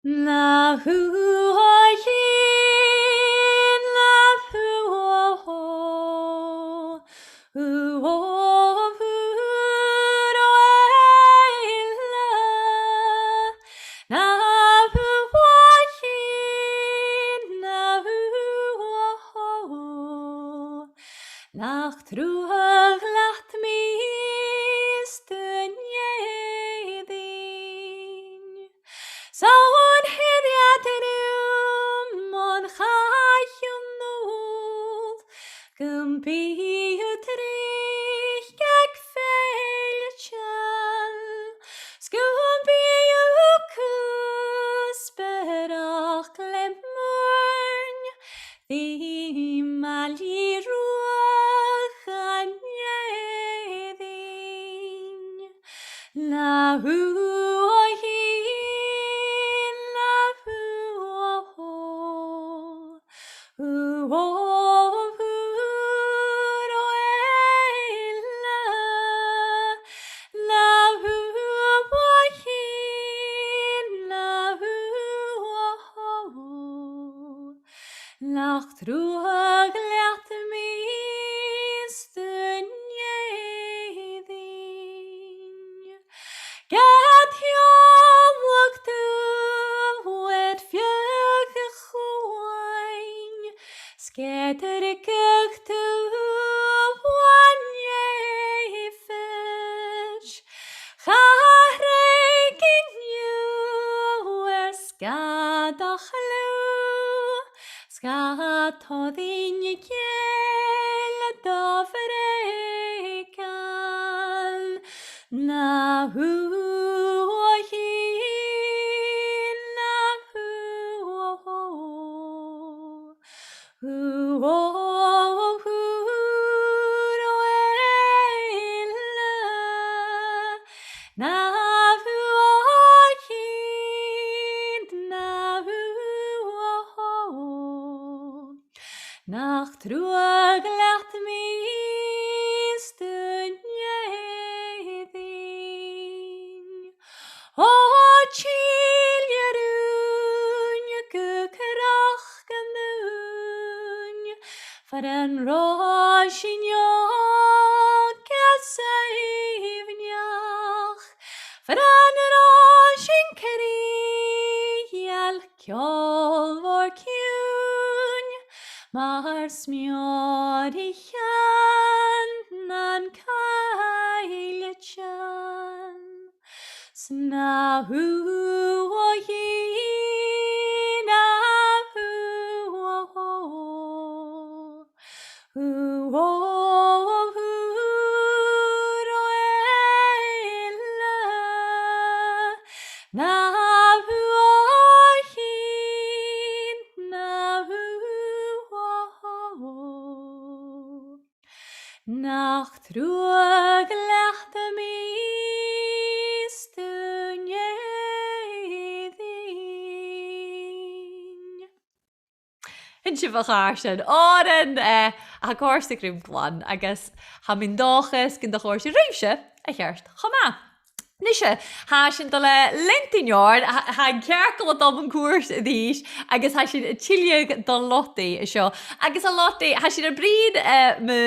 Na thuath, na thuath, thuath, thuath eile. Na thuath, na thuath, nach truagh leat mi 's tu nì dhinn. 'S ann thèid iad rium on chaidh an ùl, gum bi thu tric aig fèill teann, 's gum bi thu cuspaireach le muirn, dhi Màiri Ruadh an Èirinn. Na thuath, na thuath, thuath eile. Na thuath, na thuath, nach truagh leat mi 's tu nì dhinn. Ged shealladh tu air feadh a' chuain, 's ged uirgeadh tu bho neamhaid, cha thrèig an-diugh air sgàth do chliù, 's ged toirinn geal do bhreugan. Na thuath, na thuath, thuath eile. Na thuath, na thuath, nach truagh leat mi 's tu nì dhinn. O till ur ùine gu croch an ùine, far an robh sinn òg is aoibhneach, far an robh sinn crìdheil ceòl bhor ciùin, mar smeòraichean nan cailtean. 'S na thuath, na thuath, thuath eile. Na mo chàirdean. Òran, eh, a tha a' còrdadh rium glan, agus tha mi an dòchas gun do chòrd e ribhse a cheart cho math. Nise, tha sinn a' dol a leantainn oirnn, tha, tha an cearcall a' dol mun cuairt a-rithist, agus tha sinn a' tilleadh do Lottie an seo. Agus a Lottie, tha sinn air bruidhinn, eh, mu,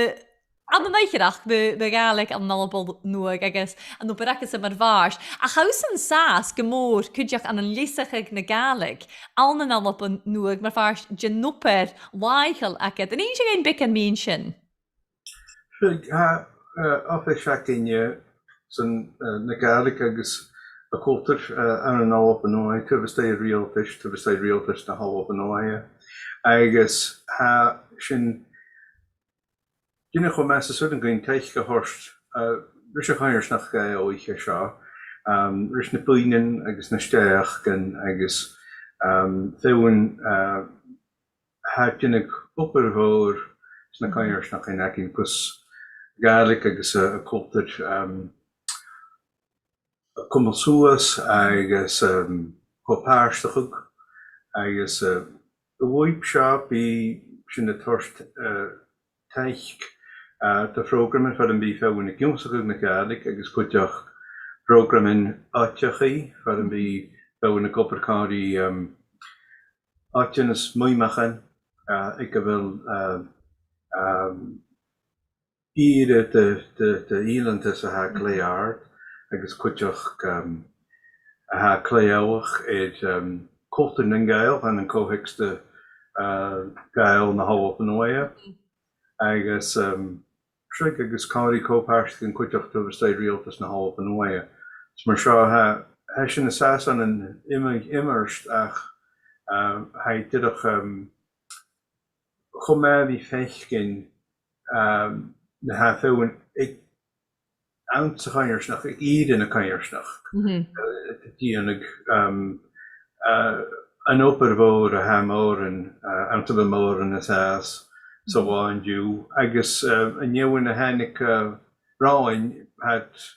ann an oighreachd, mu, mu Ghàidhlig ann an Alba Nuadh agus an obair agadsa mar phàirt. Ach tha thusa an sàs gu mòr cuideachd ann an leasachadh na Gàidhlig ann an Alba Nuadh mar phàirt den obair làitheil agad. An inns thu dhuinn beagan mu dheidhinn sin? Seadh, tha, eh, oifis againn, eh, son, eh, na Gàidhlig agus a' chultair, eh, ann an Alba Nuadh, taobh a-staigh riaghaltais, taobh a-staigh riaghaltas na h-Alba Nuaidhe. Agus tha sinn a' dèanamh cho math 's as urrainn dhuinn taic a thoirt, eh, ris a' choimhearsnachd Ghàidhealach seo, um, ris na buidhnean agus na stèidheachdan agus, um, feadhainn, eh, tha a' dèanamh obair mhòr sna coimhearsnachdan againn gus Gàidhlig agus a, a' chultar, um, a chumail suas agus, um, co-pàirteachadh agus, uh, a bhuaidh seo bidh sinn a' toirt, uh, taic, uh, do phrògraman far am bi feadhainn ag ionnsachadh na Gàidhlig agus cuideachd phrògraman oideachaidh far am bi feadhainn ag obair còmhla ri, um, oidean is muimneachan, uh, aig a bheil, uh, um, ìre de, de, de dh'ealantas a tha glè àrd agus cuideachd, um, a tha glè eòlach air, um, cultar nan Gàidheal ann an co-theacsa, uh, Gàidheal na h-Alba Nuaidhe. Agus, um, seo agus còmhla ri co-pàirteachadh cuideachd taobh a-staigh riaghaltas na h-Alba Nuaidhe. Is mar seo, tha, tha sinn an sàs ann an iomain-, iomairt ach, uh, tha e dìreach, um, cho math a bhith a' faicinn, um, na tha feadhainn aig, anns a' choimhearsnachd, aig ìre na coimhearsnachd, eh, a' dèanamh, um, eh, an obair mhòr a tha mòran, eh, anns a bheil mòran an sàs san là an-diugh, agus, eh, an fheadhainn a thàinig, eh, romhainn, tha iad,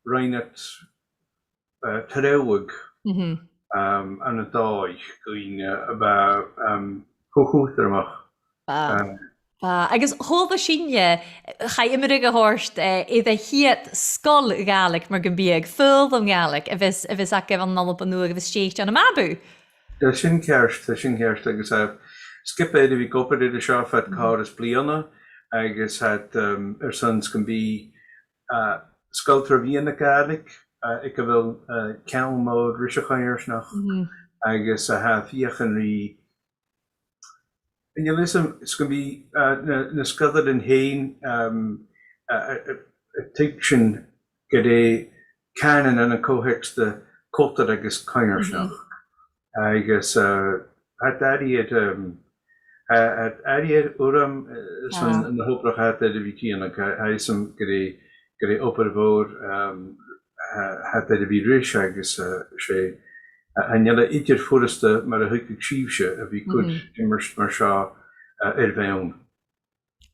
rinn iad, eh, treabhadh, um, ann an dòigh dhuinn, eh, a bha, um, cho cudromach. Bha. Um, bha. Agus chuala sinne, eh, chaidh iomradh a thoirt, eh, air a' chiad sgoil Ghàidhlig, mar gum biodh, foghlam Gàidhlig, a bhios, a bhios agaibh ann an Alba Nuadh, a bhios stèidhichte ann am Abú. Tha sin ceart, tha sin ceart, agus, eh, sgioba air a bhith ag obair air seo fad còrr is bliadhna, agus tha iad, um, airson 's gum bi, uh, sgoil tro mheadhan na Gàidhlig, uh, aig a bheil, uh, ceangal mòr ris a' choimhearsnachd, agus a tha a' feuchainn ri, an uair sin, 's gum bi, uh, na, na sgoilearan fhèin, um, a, a, a, a' tuigsinn gur e cànan ann an co-theacsa de chultar agus coimhearsnachd. Agus, uh, tha iad airidh air, um, tha, tha iad airidh air urram, uh, son na h-obrach a tha iad air a bhith a' dèanamh, tha, tha fhios agam gur e, gur e obair mhòr, um, tha, tha iad air a bhith ris agus, uh, 's e, uh, chan eil e idir furasta mar a thuigeas sibhse a bhith a' cur iomairt mar seo, uh, air bhonn.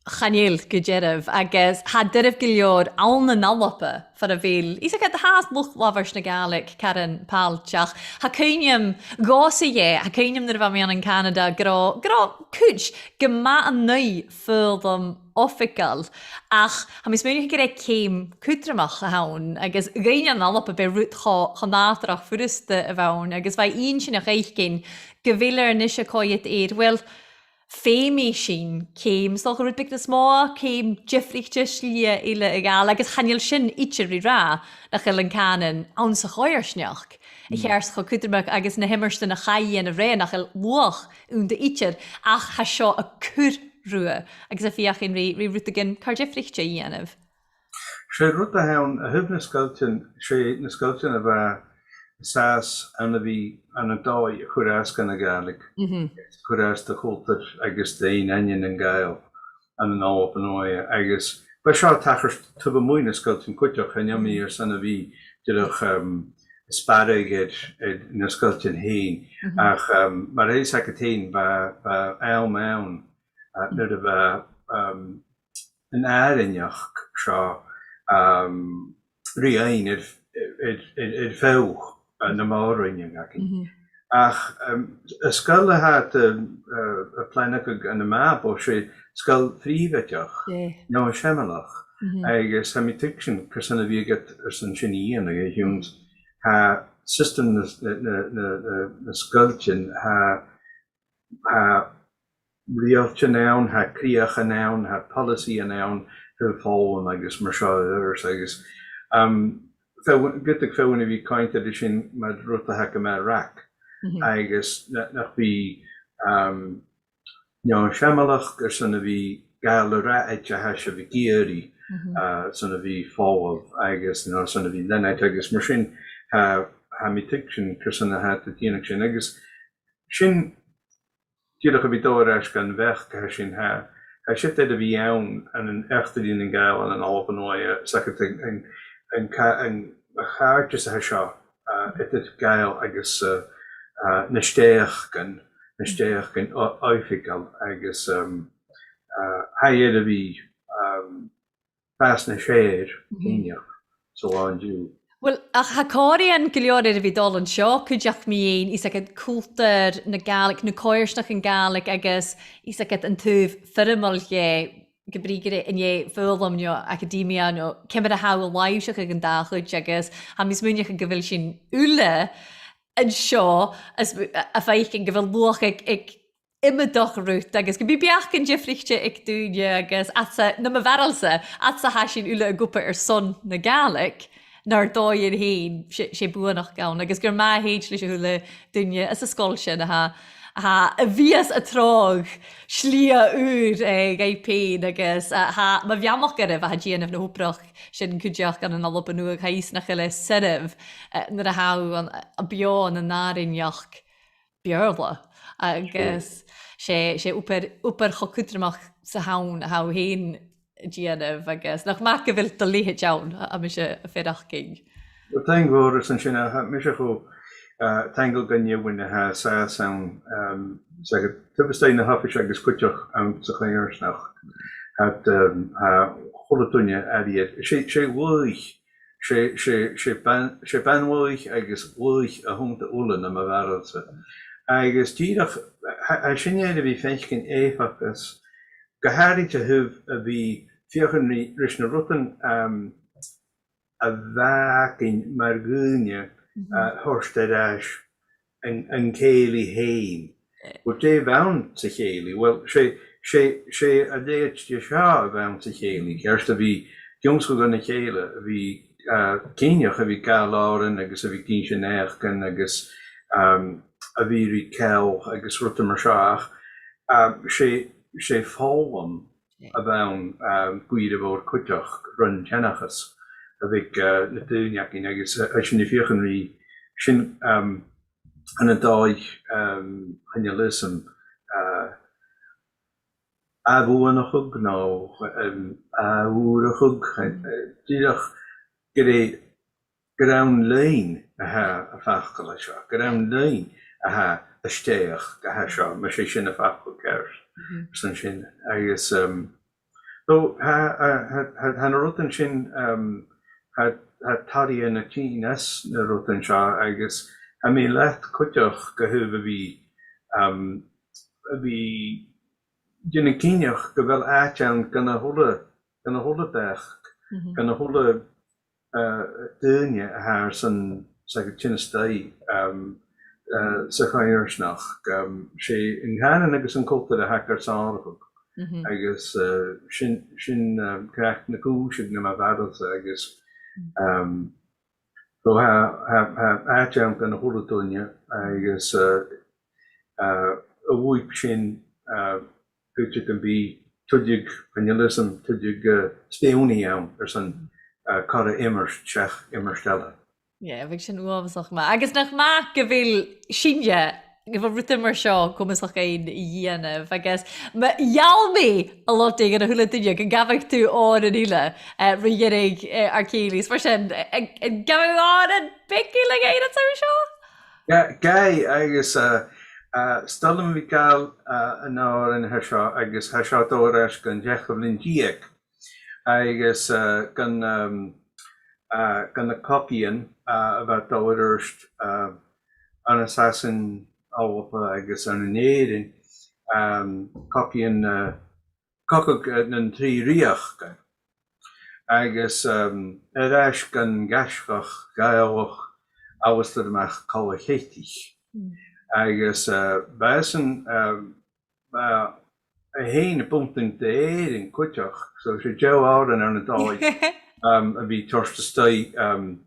Chan eil gu dearbh, agus tha e doirbh gu leòr ann an Alba far a bheil, is e, tha luchd-labhairt na Gàidhlig caran pailt, ach tha cuimhn' agam, dhòmhsa dheth, tha cuimhn' agam nuair a bha mi ann an Canada, gun robh, gun robh cuid gu math an aghaidh foghlam oifigeil, ach tha mi a' smaoineachadh gur e ceum cudromach a th' ann, agus dhuinn ann an Alba b' e rud cho, cho nàdarrach furasta a bh' ann, agus bha e inntinneach fhaicinn gu bheil e a-nis a' coimhead air, uill, feumaidh sinn ceum, 's dòcha rud beag nas motha, ceum diofraichte, slighe eile a ghabhail, agus chan eil sin idir ri ràdh nach eil an cànan anns a' choimhearsnachd a cheart cho cudromach agus na h-iomairtean a chaidh a dhèanamh roimhe, nach eil luach annta idir, ach tha seo a' cur riutha agus a' feuchainn ri, ri rudeigin car diofraichte a dhèanamh. 'S e rud a th' ann, a thaobh nan sgoiltean, 's e na sgoiltean a bha an sàs ann a bhith ann an dòigh a' cur às dhan a' Ghàidhlig, a' cur às do chultar agus do dhaoine ainneamh nan Gàidheal ann an Alba Nuadh, agus bha seo a' tachairt taobh a-muigh nan sgoiltean cuideachd, chan eil mi airson a bhith dìreach, um, a' sparradh air, air na sgoiltean fhèin. Ach, um, mar a tha fhios agad fhèin, bha, bha àm ann, uh, nuair a bha, um, an àrainneachd seo, um, ri fhaighinn air, air, air, air feadh, uh, na mòr-roinnean againn. Ach, um, an sgoil a tha iad, um, uh, a' planadh ann am Màbo, 's e sgoil phrìobhaideach, yeah, neamh-shamhleach. Mhm. Agus tha mi a' tuigsinn carson a bhiodh iad airson sin a dhèanamh, a chionn 's tha siostam na, na, na, na, na, na sgoiltean, tha, tha riaghailtean ann, tha crìochan ann, tha poileasaidhean ann, tha foghlam agus mar seo air adhart agus, um, feu-, 's dòcha feadhainn a bhith a' coimhead air sin mar rud a tha gu math rag. Mhm. Agus na-, nach bi, um, neamh-shamhleach airson a bhith a' gabhail an rathaidean a tha sibh ag iarraidh, mhm, uh, airson a bhith a' falbh agus, you know, airson a bhith leantainn agus mar sin, tha, tha mi a' tuigsinn carson a tha iad a' dèanamh sin. Agus sin dìreach a bhith dol air ais gun bheachd a tha sin, tha, tha siud air a bhith ann ann an eachdraidh nan Gàidheal ann an Alba Nuadh, 's aithne dhut an, an, an ca-, an, a' chàirdeas a tha seo, uh, eadar Gàidheal agus, uh, uh, na stèidheachdan, na stèidheachdan o-, oifigeil agus, um, uh, tha e air a bhith, um, fàs nas fheàrr, mhm, cinnteach, san là an-diugh. Well, ach tha còmhraidhean gu leòr air a bhith a' dol an seo, cuideachd mu dheidhinn, 's aithne dhut, cultar na Gàidhlig, na coimhearsnachdan Gàidhlig agus 's aithne dhut an taobh foirmeil dheth, ge brith gu robh e an dèidh foghlam no academia no ciamar a tha thu a' làimhseachadh an dà chuid agus tha mi a' smaoineachadh gu bheil sinn uile an seo, is, a' faicinn gu bheil luach aig, aig iomadach rud agus gum bi beachdan diofraichte aig daoine agus fhad 's a, nam bharail-sa, fhad 's a tha sinn uile ag obair airson na Gàidhlig, nar dòigh fhèin, 's e, 's e buannachd a th' ann agus gur math a thèid leis a h-uile duine anns an sgoil sin a tha, a tha a' bhios a' treabhadh slighe ùr, eh, dhaibh fhèin agus, eh, tha, mo bheannachd oirbh a tha a' dèanamh na h-obrach sin cuideachd ann an Alba Nuadh, tha fhios nach eil e soirbh, eh, nuair a tha thu an, a' beò ann an àrainneachd Beurla, agus 's e, 's e obair, obair cho cudromach 's a th' ann a tha thu fhèin a' dèanamh, agus nach math gu bheil do leithid ann, tha mise a' faireachdainn. Well, taing mhòr airson sin, tha mise cho, uh, taingeil gun fheadhainn a tha sàs ann, um, 's aithne dhut, taobh a-staigh na h-oifis agus cuideachd anns a' choimhearsnachd. Tha, um, tha a h-uile duine air a bhith, 's e, 's e laoch 'S e, 's e, 's e ban-, 's e banlaoch agus laoch a th' annta uile nam bharail-sa. Agus dìreach, tha, tha sin air a bhith a' faicinn èifeachdas, gu h-àraidh a thaobh a bhith a' feuchainn ri, ris na rudan, um, a bh' againn mar dhaoine, mhm, a thoirt air ais an, an cèilidh fhèin. Eh. Well, dè bh' ann sa chèilidh? Well, 's e, 's e, 's e a leithid de seo a bh' ann sa chèilidh. Ceart, a bhith ag ionnsachadh gu na chèile, a bhith, uh, cinnteach a bhith a' gabhail òrain agus a bhith ag innse naidheachdan agus, um, a bhith ri ceòl agus rudan mar seo. Ach, um, 's e, 's e foghlam, yeah, a bh' ann, um, gu ìre mhòr cuideachd ron t-seanchas a bh' aig, uh, na daoine againn agus, uh, tha sinn a' feuchainn ri sin, um, ann an dòigh, um, chan eil fhios agam, uh, ath-bhuannachadh no, um, ath-ùrachadh, uh, dìreach gur e, gur ann leinn a tha am facal seo, gur ann leinn a tha an stèidheachadh a tha seo, mas e sin am facal ceart, mhm, airson sin. Agus, um, so, tha, tha, tha, tha, tha na rudan sin, um, tha, tha toradh na tighinn às na rudan seo, agus tha mi leat cuideachd gu h-àraidh a bhith, um, a bhith a' dèanamh cinnteach gu bheil àite ann dhan a h-uile, dhan a h-uile beachd, mhm, dhan a h-uile, uh, duine a tha airson, 's aithne dhut, tighinn a-staigh, um, uh, sa choimhearsnachd. Um, 's e an cànan agus an cultar a th' aca air sàr, mhm, agus, uh, sin, sin, um, cnag na cùise nam bharail-sa agus, mhm, um, so tha, tha, tha àite ann dhan a h-uile duine agus, uh, uh, a bhuaidh sin, uh, faodaidh gum bi tuilleadh, chan eil fhios agam, tuilleadh, uh, spònsaidhean ann airson, uh, cur a-mach seach a-mach eile. Yeah, bhiodh sin uabhasach math. Agus nach math gu bheil sinne, gu bheil rudan mar seo comasach dhuinn a dhèanamh. Agus ma gheall mi a Lodaidh, a h-uile duine, gun gabhadh tu òran eile, eh, ri dheireadh, eh, ar cèilidh. Mar sin, eh, an gabh thu òran beag eile dhuinn an t-àm seo? Ga-, gabhaidh, agus, uh, uh, 's toil leam a bhith a' gabhail, uh, an t-òran a tha seo, agus tha seo a' dol air ais gun deich air fhichead 's a deug. Agus, uh, gun, um, uh, gu na cogaidhean, uh, a bha a' dol air adhart, uh, ann an Sasainn, Alba agus ann an Èirinn, um, cogadh, uh, cogadh, uh, nan Trì Rìoghachdan. Agus, um, air ais gun ghaisgeach Gàidhealach Alasdair Mac Colla Chiotaich. Mm. Agus, uh, b' esan, um, uh, a sheinn a' bhuntainn do dh'Èirinn cuideachd, so 's e deagh òran ann an dòigh, um, a bhith toirt a-staigh, um,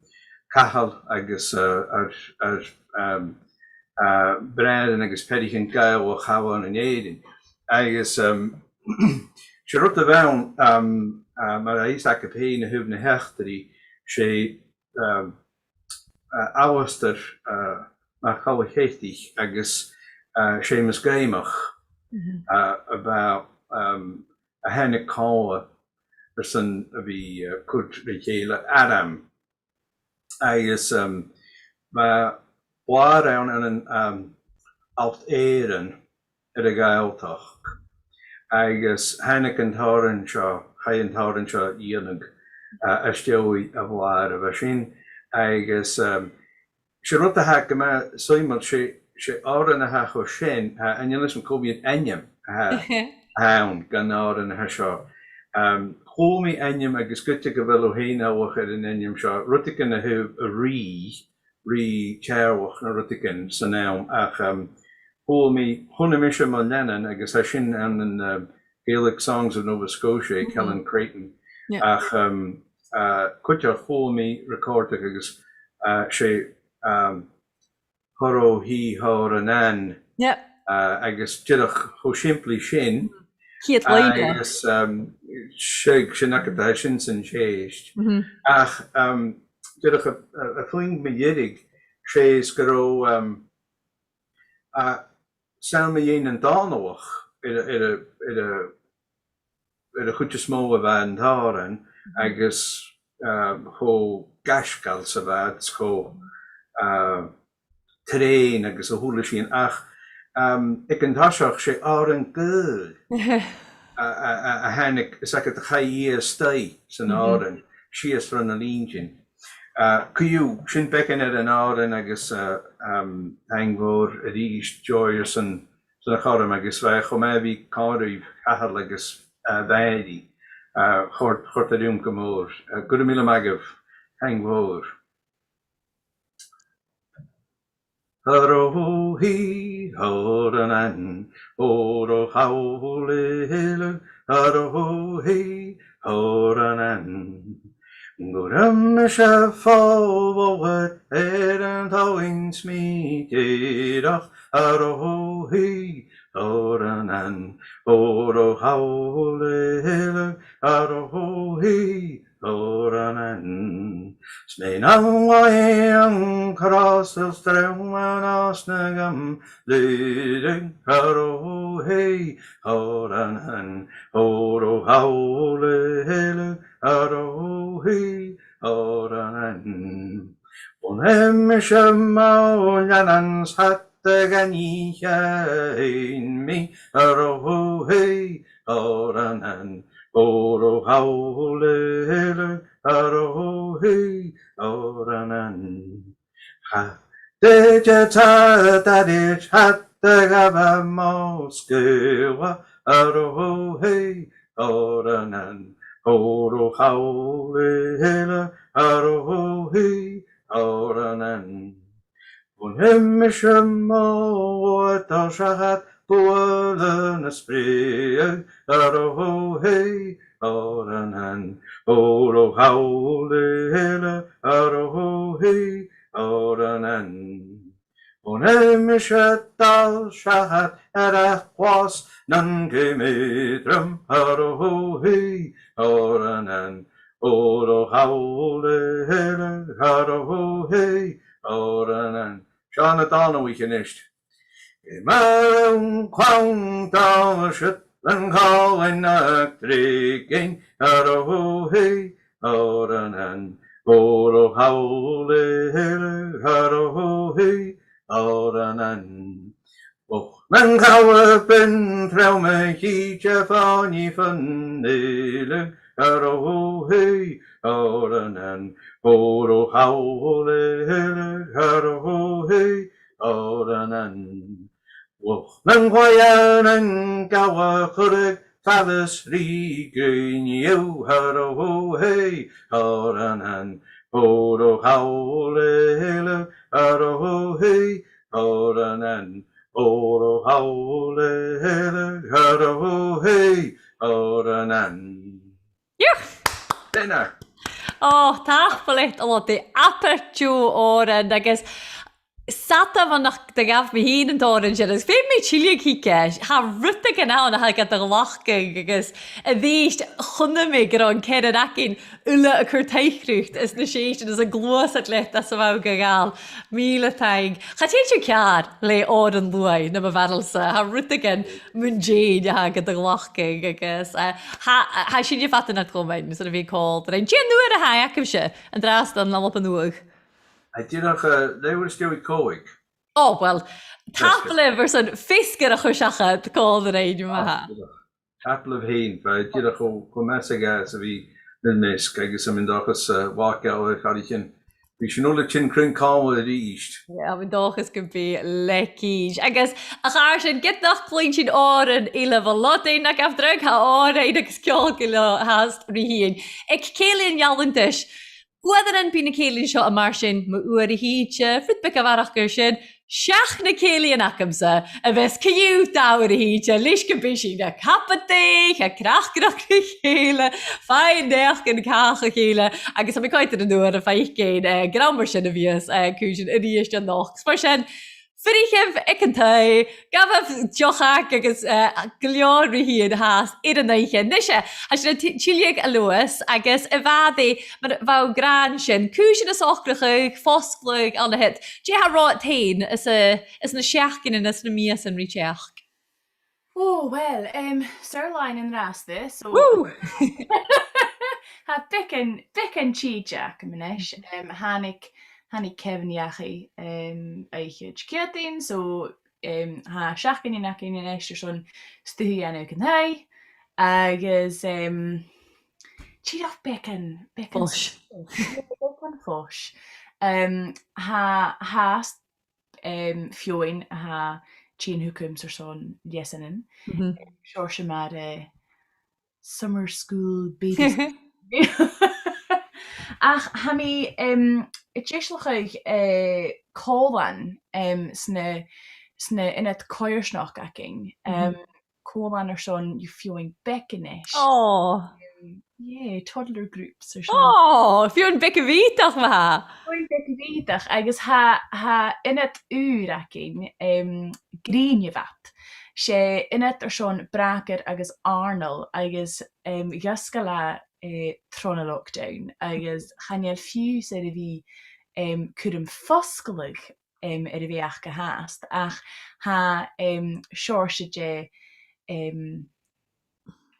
Cathal agus, uh, ar, ar, um, uh, bhràithrean agus peathraichean Gàidhealach thall ann an Èirinn. Agus, um, 's e rud a bh' ann, um, uh, mar a tha fhios agaibh fhèin, a thaobh na h-eachdraidh, 's e, um, uh, Alasdair, uh, Mac Colla Chiotaich agus, uh, Seumas Greumach, mhm, uh, a bha, um, a thàinig còmhla airson a bhith, uh, cur ri chèile arm. Agus, um, bha blàr ann an, um, Allt Èireann air a' Ghàidhealtachd. Agus thàinig an t-òran seo, chaidh an t-òran seo a dhèanamh, uh, às dèidh a' bhlàir a bha sin. Agus, um, 's e rud a tha gu math suimeil, 's e, 's e òran a tha cho sean, tha, chan eil fhios agam cò mheud ainm a th' ann dhan òran a tha seo. Um, chuala mi ainm agus 's dòcha gu bheil thu fhèin eòlach air an ainm seo, rudeigin a thaobh a' rìgh, rìgh Theàrlach no rudeigin san àm, ach, um, chuala mi, chunna mise mo leannan agus tha sin ann an, um, Gaelic Songs of Nova Scotia, aig, mhm, Helen Creighton. Yeah. Ach, um, uh, cuideachd chuala mi recordadh agus, uh, 's e, um, Horo Hi Horanan. Yeah. Uh, agus dìreach cho sìmplidh sin. Ceud loidhne. Agus, um, 's e, sin agad e, sin san t-sèist. Mhm. Ach, um, dìreach a, a, a' phuing mu dheireadh, 's e 's gun robh, um, uh, 's ann mu dheidhinn an Dòmhnallach air a, air a, air a, air a' chuid as motha a bha an t-òran, mhm, agus, um, cho gaisgeil 's a bha iad, cho, uh, treun agus a h-uile sìon. Ach, um, aig an toiseach 's e òran gaoil a, a, a, a thàinig, 's aithne dhut, a chaidh a-staigh san, mhm, òran, sìos tro na linntean. Uh, co-dhiù, sin beagan air an òran agus, uh, um, taing mhòr a-rithist, Joy, airson, airson a' chothrom agus bha e cho math a bhith còmhla ribh, a Chathail agus, uh, Mhàiri, uh, chòrd, chòrd e rium gu mòr. Uh, gu robh mìle maith agaibh, taing mhòr. Horo Hi Horanan, Horo Haule Hele, Horo Hi Horanan. Gu robh mise fo bhòthair air an taigh smì dìreach, Horo Hi Horanan, Horo Haule Hele, Horo Hi Horanan. 'S mi nam laighe an cross is trom an osna gam lìreadh, Horo Hi Horanan, Horo Haule Hele, Horo Hi Horanan. Bhuannaich mise mo leannan 's chaidh a dh'aithnicheadh mi, Horo Hi Horanan, Horo Haule Hele, Horo Hi Horanan. Cha tèid e tro dairis, cha tèid e gu mo sgaoileadh, Horo Hi Horanan, Horo Haule Hele, Horo Hi Horanan. Bhuannaich mise mo luchd-seachad, buaile na spreadhadh, Horo Hi Horanan, Horo Haule Hele, Horo Hi Horanan. Bhuannaich mise dol seachad air a' chlos nan ceum trom, Horo Hi Horanan, Horo Haule Hele, Horo Hi Horanan. Seo na Dòmhnallach a-nis. Mar an clann dol siud leis an colainn nach drìogainn, Horo Hi Horanan, Horo Haule Hele, Horo Hi Horanan. Och, nan call a' bhean trom a' chidhe fòghnaidh fon fhèileadh, Horo Hi Horanan, Horo Haule Hele, Horo Hi òrain. Luchd nan claidhean, nan gabhail a' churraig, fad is ri grèin iù, hurra hò hè, òrain. Òr o thall a thèile, hurra hò hè, òrain. Òr o thall a thèile, hurra hò hè, òrain. Iuch! Dinner. Ò, tapadh leat, a Lodaidh, abair deagh òran, agus 's fhada bhon nach do ghabh mi fhìn an t-òran sin, agus feumaidh mi tilleadh thuige, tha rudeigin ann a tha gad ghlacadh, agus a-rithist chunnaic mi gun robh an ceathrar againn uile a' cur taic riut anns na sèiseanan is a' gluasad leat às a' bhonn gu gabhail. Mìle taing. Cha tèid thu ceàrr le òran luaidh nam bharail-sa, tha rudeigin mun deidhinn a tha gad ghlacadh agus, eh, tha, tha sinne fada nad chomain, 's a bhith còmhla rinn. Dè an uair a tha e agaibhse an-dràsta ann an Alba Nuadh? Tha e dìreach, eh, leth-uair às dèidh còig. Ò, uill, tapadh leibh airson feasgar a chur seachad còmhla rinn, ma-thà. Tapadh leibh fhèin, bha e dìreach cho, cho measail a bhith nam measg, agus tha mi an dòchas, eh, bha e ceart, a chàirdean. Bidh sinn uile a' tighinn cruinn còmhla a-rithist. Yeah, tha mi an dòchas gum bi leithid. Agus a chàirdean, ged nach cluinn sinn òran eile bho Lodaidh, na gabh dragh, tha òrain agus ceòl gu leòr fhathast ri thighinn aig Cèilidh an Dealainntais. Uaireannan bidh na cèilidhean seo a' mairsinn mu uair a thìde, rud beag a bharrachd air sin, seach na cèilidhean agamsa, a bhios co-dhiù dà uair a thìde, leis gum bi sinn a' cabadaich, a' cracadh ri chèile, a' faighinn naidheachdan càch a chèile, agus tha mi a' coimhead air an uair a' faicinn, eh, gur ann mar sin a bhios, eh, cùisean a-rithist a-nochd. Mar sin, fuirichibh aig an taigh, gabhaibh deoch agus, eh, gu leòr ri thighinn fhathast air an oidhche. Nise, tha sinn a' ti-, tilleadh a Leòdhas agus a Mhàiri, mar a bha thu ag ràdh an sin, cùisean a' socrachadh, fosgladh, an-siud. Dè tha romhad fhèin anns a', anns na seachdainean, anns na mìosan ri teachd? Ò, uill, em, saor-làithean an-dràsta, so Woo! Tha beagan, beagan tìde agam a-nis. Em, thàinig, thàinig Kevin dhachaigh, em, oidhche Diciadain, so, em, tha seachdain againn a-nis airson stuth a dhèanamh aig an taigh. Agus, em, dìreach beagan, beagan fois. Beagan fois. Em, tha, tha em, feadhainn a tha a' tighinn thugam airson leasanan. Mhm. Em, seòrsa mar, eh, summer school baby. Ach tha mi, em, a' dèiligeadh, eh, còmhlan, em, sna, sna ionad coimhearsnachd againn. Mhm. Em, còmhlan airson feadhainn beaga a-nis. Ò. Em, yeah, toddler groups airson. Ò, feadhainn beaga bìodach, ma-thà. Feadhainn beaga bìodach, agus tha, tha ionad ùr againn, em, Grìne Mhath. 'S e ionad airson Bràgar agus Àrnol, agus, em, dh'fhosgail e, eh, tron a' lockdown, agus chan eil fiù 's air a bhith, em, cuirm fosgladh em, air a bhith aca fhathast, ach tha, em, seòrsa de, em,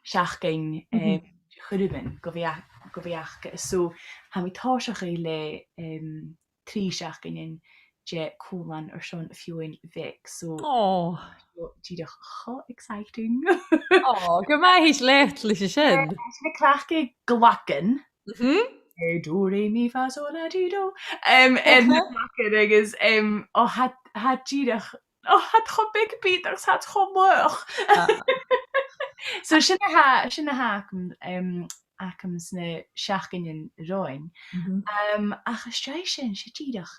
seachdain, em, chuirmean gu bhith a-, gu bhith aca. So, tha mi a' tòiseachadh le, em, trì seachdainean de chòmhlan airson feadhainn bheag. So, Ò. so, dìreach cho exciting. Ò, gu math thèid leat leis a sin. Eh, tha sinn a' cleachdadh glagan. Mhm. Eh, do, re, mi, fa, so, la, ti, do. Em, em, na glagan agus, em, ò, tha, tha dìreach, ò, tha iad cho beag bìodach, tha iad cho laghach. Ah. So sin a tha, sin a tha agam, em, agam sna seachdainean romhainn. Mhm. Em, ach às dèidh sin, 's e dìreach,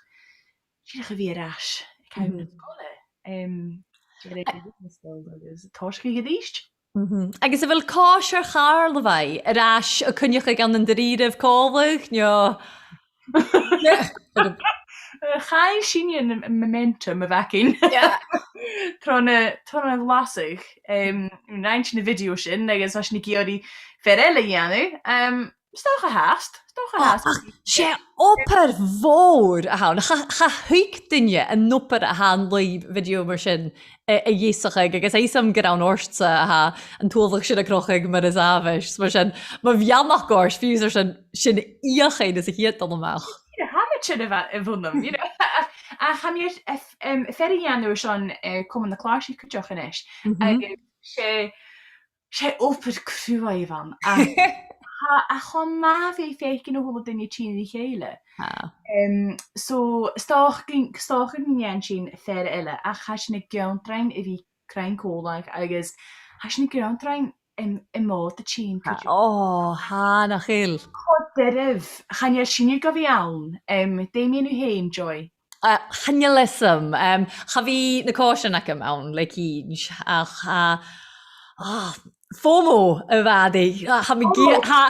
dìreach a bhith air ais, aig àm na sgoile. Em, dìreach a bhith air ais a' sgoil agus a' tòiseachadh a-rithist. Mhm. Agus a bheil còisir Chàrlabhaigh air ais a' coinneachadh ann an da-rìribh còmhla, no? Eh, chaill sinne an, an momentum a bh' againn. Yeah. Tron a, tron a ghlasadh, em, rinn sinn na video sin, agus bha sinn ag iarraidh fear eile a dhèanamh. Em, 'S dòcha fhathast, 's dòcha fhathast. Ach 's e obair mhòr a th' ann. Cha, cha thuig duine an obair a th' ann le video mar sin, eh, a dheasachadh, agus tha fhios agam gur ann ortsa a tha an t-uallach sin a' crochadh mar as àbhaist. Mar sin, mo bheannachd ort, fiù 's airson sin fheuchainn sa chiad dol a-mach. Tha mi sin a' bh-, a' bhuannachd, you know. Ach, ach tha mi air, em, fear a dhèanamh airson, eh, Comann na Clàrsaich cuideachd a-nis. Mhm. Agus 's e 'S e obair cruaidh a bh' ann, ach Ach, ach cho math a bhith a' faicinn a h-uile duine a' tighinn ri chèile. Tha. Em, so, 's dòcha gun, 's dòcha gun dèan sinn fear eile, ach tha sinn ag ionndrainn a bhith cruinn còmhla agus tha sinn ag ionndrainn, em, am Mòd a' tighinn cuideachd. Ò, tha, nach eil. Cho doirbh, chan eil sinne gu bhith ann, em, dè mu dheidhinn thu fhèin, Joy? Uh, chan eil fhios agam, um, cha bhi na còisirean agam ann le cinnt, ach, uh, ah, FOMO a bh' ann, ah, tha mi ag iarr-, tha,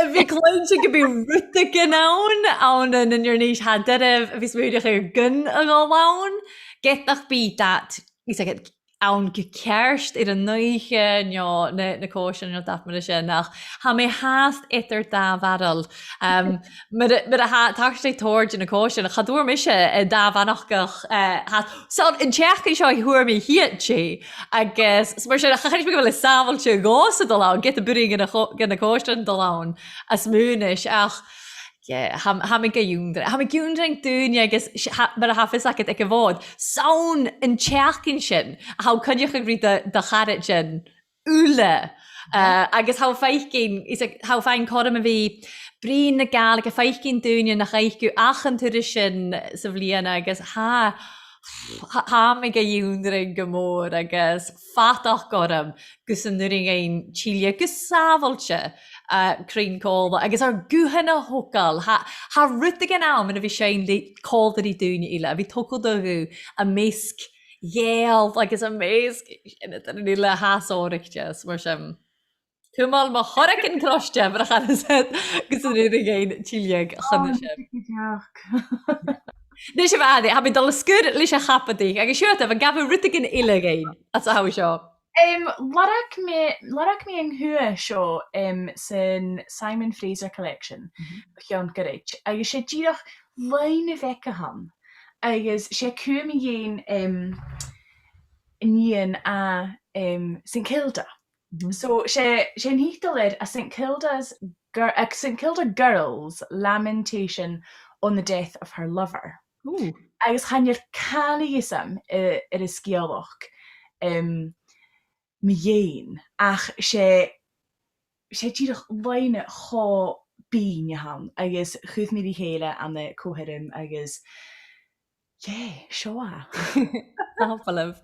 a bhith a' cluinntinn gum bi rudeigin ann, ann an Inbhir Nis, tha e doirbh a bhith a' smaoineachadh air gun a dhol ann, ged nach bi dad, is e, ann gu ceart air an oidhche, no na, na còisirean no dad mar sin, ach tha mi fhathast eadar dà bharail. Um, mar, mar a tha, tha e a' toirt na còisirean, cha d' fhuair mise, eh, dà mhanachd, eh, tha, so an t-seachdain seo fhuair mi a' chiad tè, agus, so mar sin, cha chreid mi gu bheil e sàbhailte dhòmhsa a dhol ann, ged a b' urrainn dha na co-, dha na còisirean a dhol ann, às m' aonais, ach, yeah, tha, tha mi ga ionndrainn. Tha mi ga ionndrainn dhaoine agus s-, tha, mar a tha fios agad aig a' Mhòd, 's ann an t-seachdain sin a tha thu a' coinneachadh ri do, do charaidean uile. Uh, agus tha thu a' faicinn, is e, tha thu a' faighinn cothrom a bhith a' bruidhinn na Gàidhlig, a' faicinn daoine nach fhaic thu ach an turas sin sa bhliadhna, agus tha, tha, tha mi ga ionndrainn gu mòr agus fadachd orm gus an urrainn dhuinn tilleadh gu sàbhailte, uh, cruinn còmhla, agus ar guthan a thogail. Tha, tha rudeigin ann nuair a bhios sinn le, còmhla ri daoine eile, a bhith a' togail do ghuth am measg Ghàidheal agus am measg seinneadairean eile, tha e sònraichte, is mar sin. Cumail mo chorragan croiste, mar a chanas iad, gus an urrainn dhuinn tilleadh chun na sin. Nis, a Mhàiri, tha mi a' dol a sgur leis a' chabadaich, agus siuthad, an gabh thu rudeigin eile dhuinn, às a' chòmhradh seo? Em, lorg mi, lorg mi an cumha seo, em, san Simon Fraser Collection, mhm, o chionn ghoirid, agus 's e dìreach loidhne bheag a th' ann, agus 's e cumha mu dheidhinn, em, nighean à, em, Saint Kilda. Mhm. So, 's e, 's e an tiotal air A Saint Kilda's Gir-, A Saint Kilda Girl's Lamentation on the Death of Her Lover. Ooh. Agus chan eil càil a dh'fhios agam, eh, air an sgeulachd, em, mu dheidhinn, ach 's e, 's e dìreach loidhne cho binn a th' ann, agus chuir mi ri chèile ann an co-sheirm, agus, yeah, seo e. Tapadh leibh.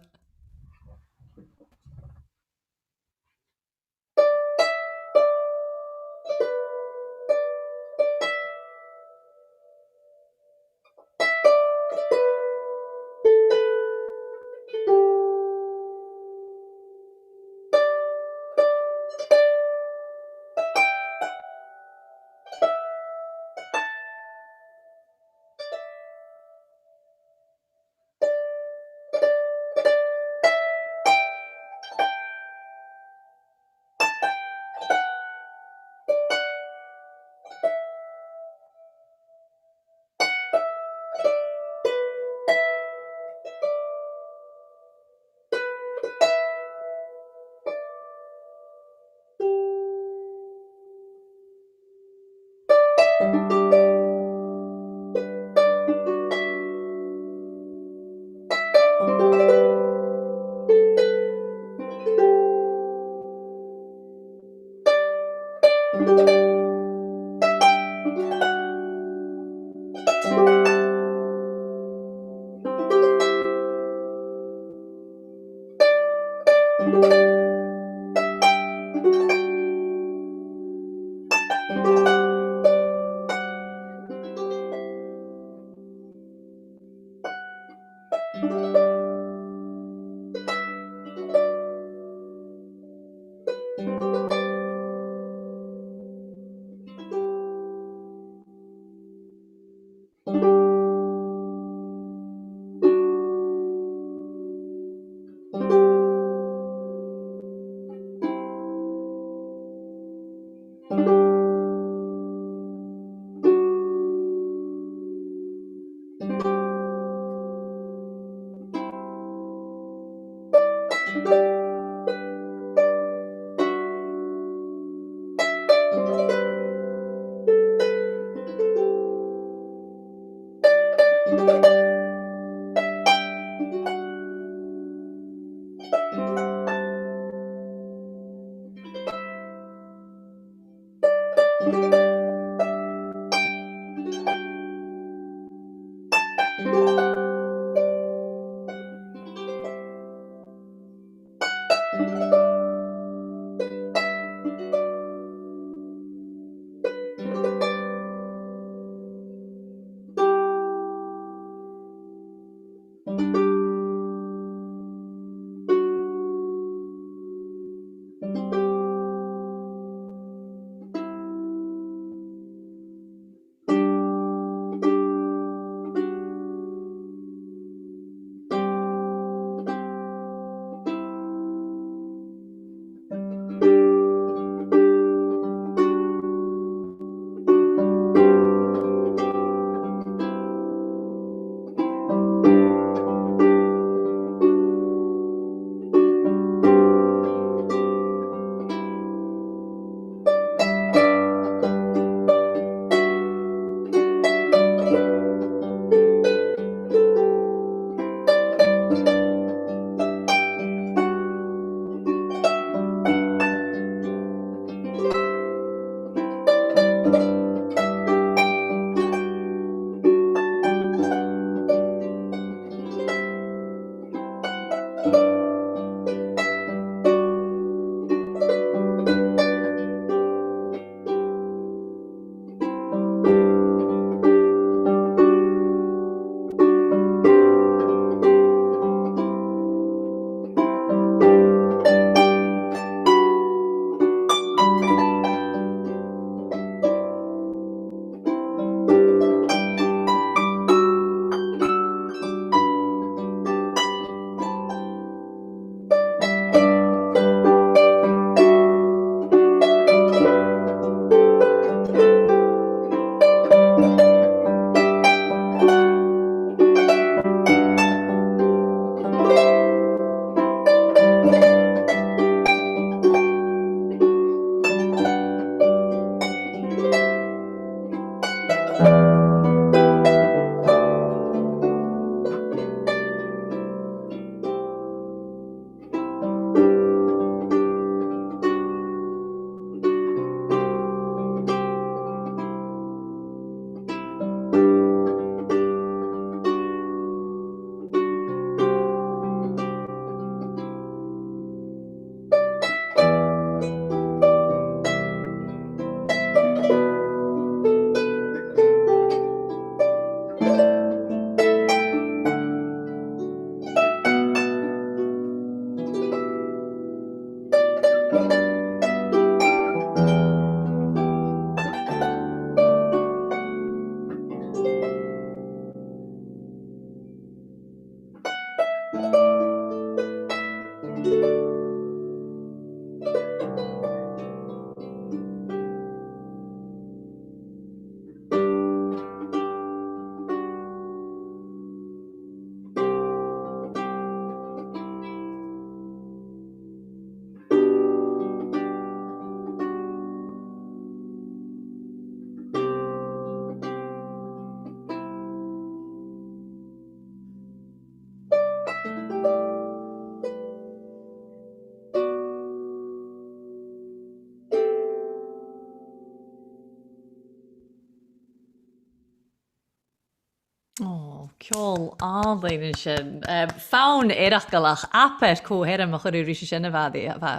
Ò, ceòl àlainn an sin. Em, fonn eireachdail, abair co-sheirm a chuir thu ris an sin, a Mhadaidh, a bha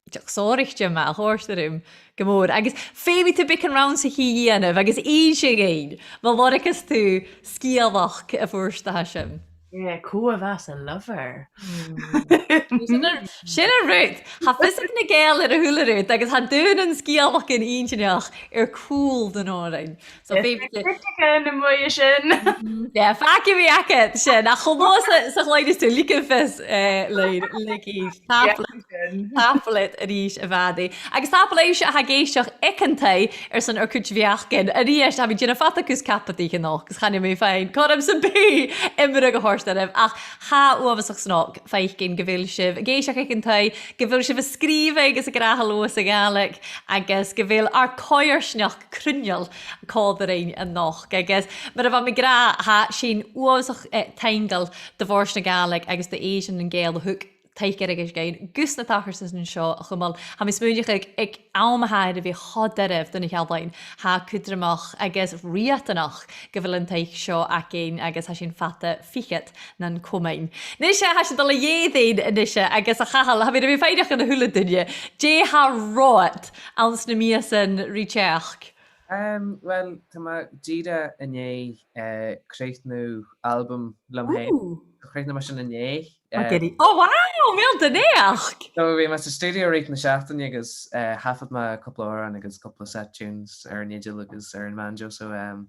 dìreach sònraichte math, chòrd e rium gu mòr. Agus feumaidh tu beagan rannsachaidh a dhèanamh, agus innse dhuinn, ma lorgas tu sgeulachd a' phort a tha sin. Yeah, cò a bha sa lover? Mm. Sin an, sin an rud. Tha fios aig na Gàidheil air a h-uile rud, agus tha daonnan sgeulachdan inntinneach air cùl nan òran. So, is feumaidh tu critical na mu dheidhinn sin. Mm, yeah, fàgaidh mi agad sin. Ach cho luath 's a, 's a chluinneas tu, leig fios, eh, leinn, leig fios. Tapadh leat, tapadh leat a-rithist, a Mhadaidh. Agus tapadh leibhse a tha ag èisteachd aig an taigh airson ur cuid bheachdan. A-rithist, tha mi a' dèanamh fada cus cabadaich a-nochd, 'cause chan eil mi a' faighinn cothrom sam bith iomradh a thoirt oirbh, ach tha e uabhasach snog faicinn gu bheil sibh ag èisteachd aig an taigh, gu bheil sibh a' sgrìobhadh agus ag ràdh hello sa Ghàidhlig, agus gu bheil ar coimhearsnachd cruinneil còmhla rinn a-nochd. Agus mar a bha mi ag ràdh, tha sinn uabhasach, eh, taingeil do Bhòrd na Gàidhlig agus do Èisean nan Gàidheal a thug taic airgid againn gus na tachartasan seo a chumail. Tha mi a' smaoineachadh aig, aig àm a tha air a bhith cho doirbh do na h-ealain, tha e cudromach agus riatanach gu bheil an taic seo againn agus tha sinn fada fichead nan comain. A-nise, tha sinn a' dol a dh'Èirinn a-nise agus a Chathail, tha mi air a bhith a' faighneachd dhan a h-uile duine, dè tha romhad anns na mìosan ri teachd? Em, well, tha mi dìreach an-dè, eh, críochnú albam leam fhèin. Ooh. Chríochnaich mi sin an-dè. Math dha-rìribh. Oh, wow! Meal do naidheachd! So, bha mi sa stiùidio rud na seachdain agus, eh, thaifead mi cupla òran agus cupla set tunes air an fhidil agus air a' bhanjo. So, em,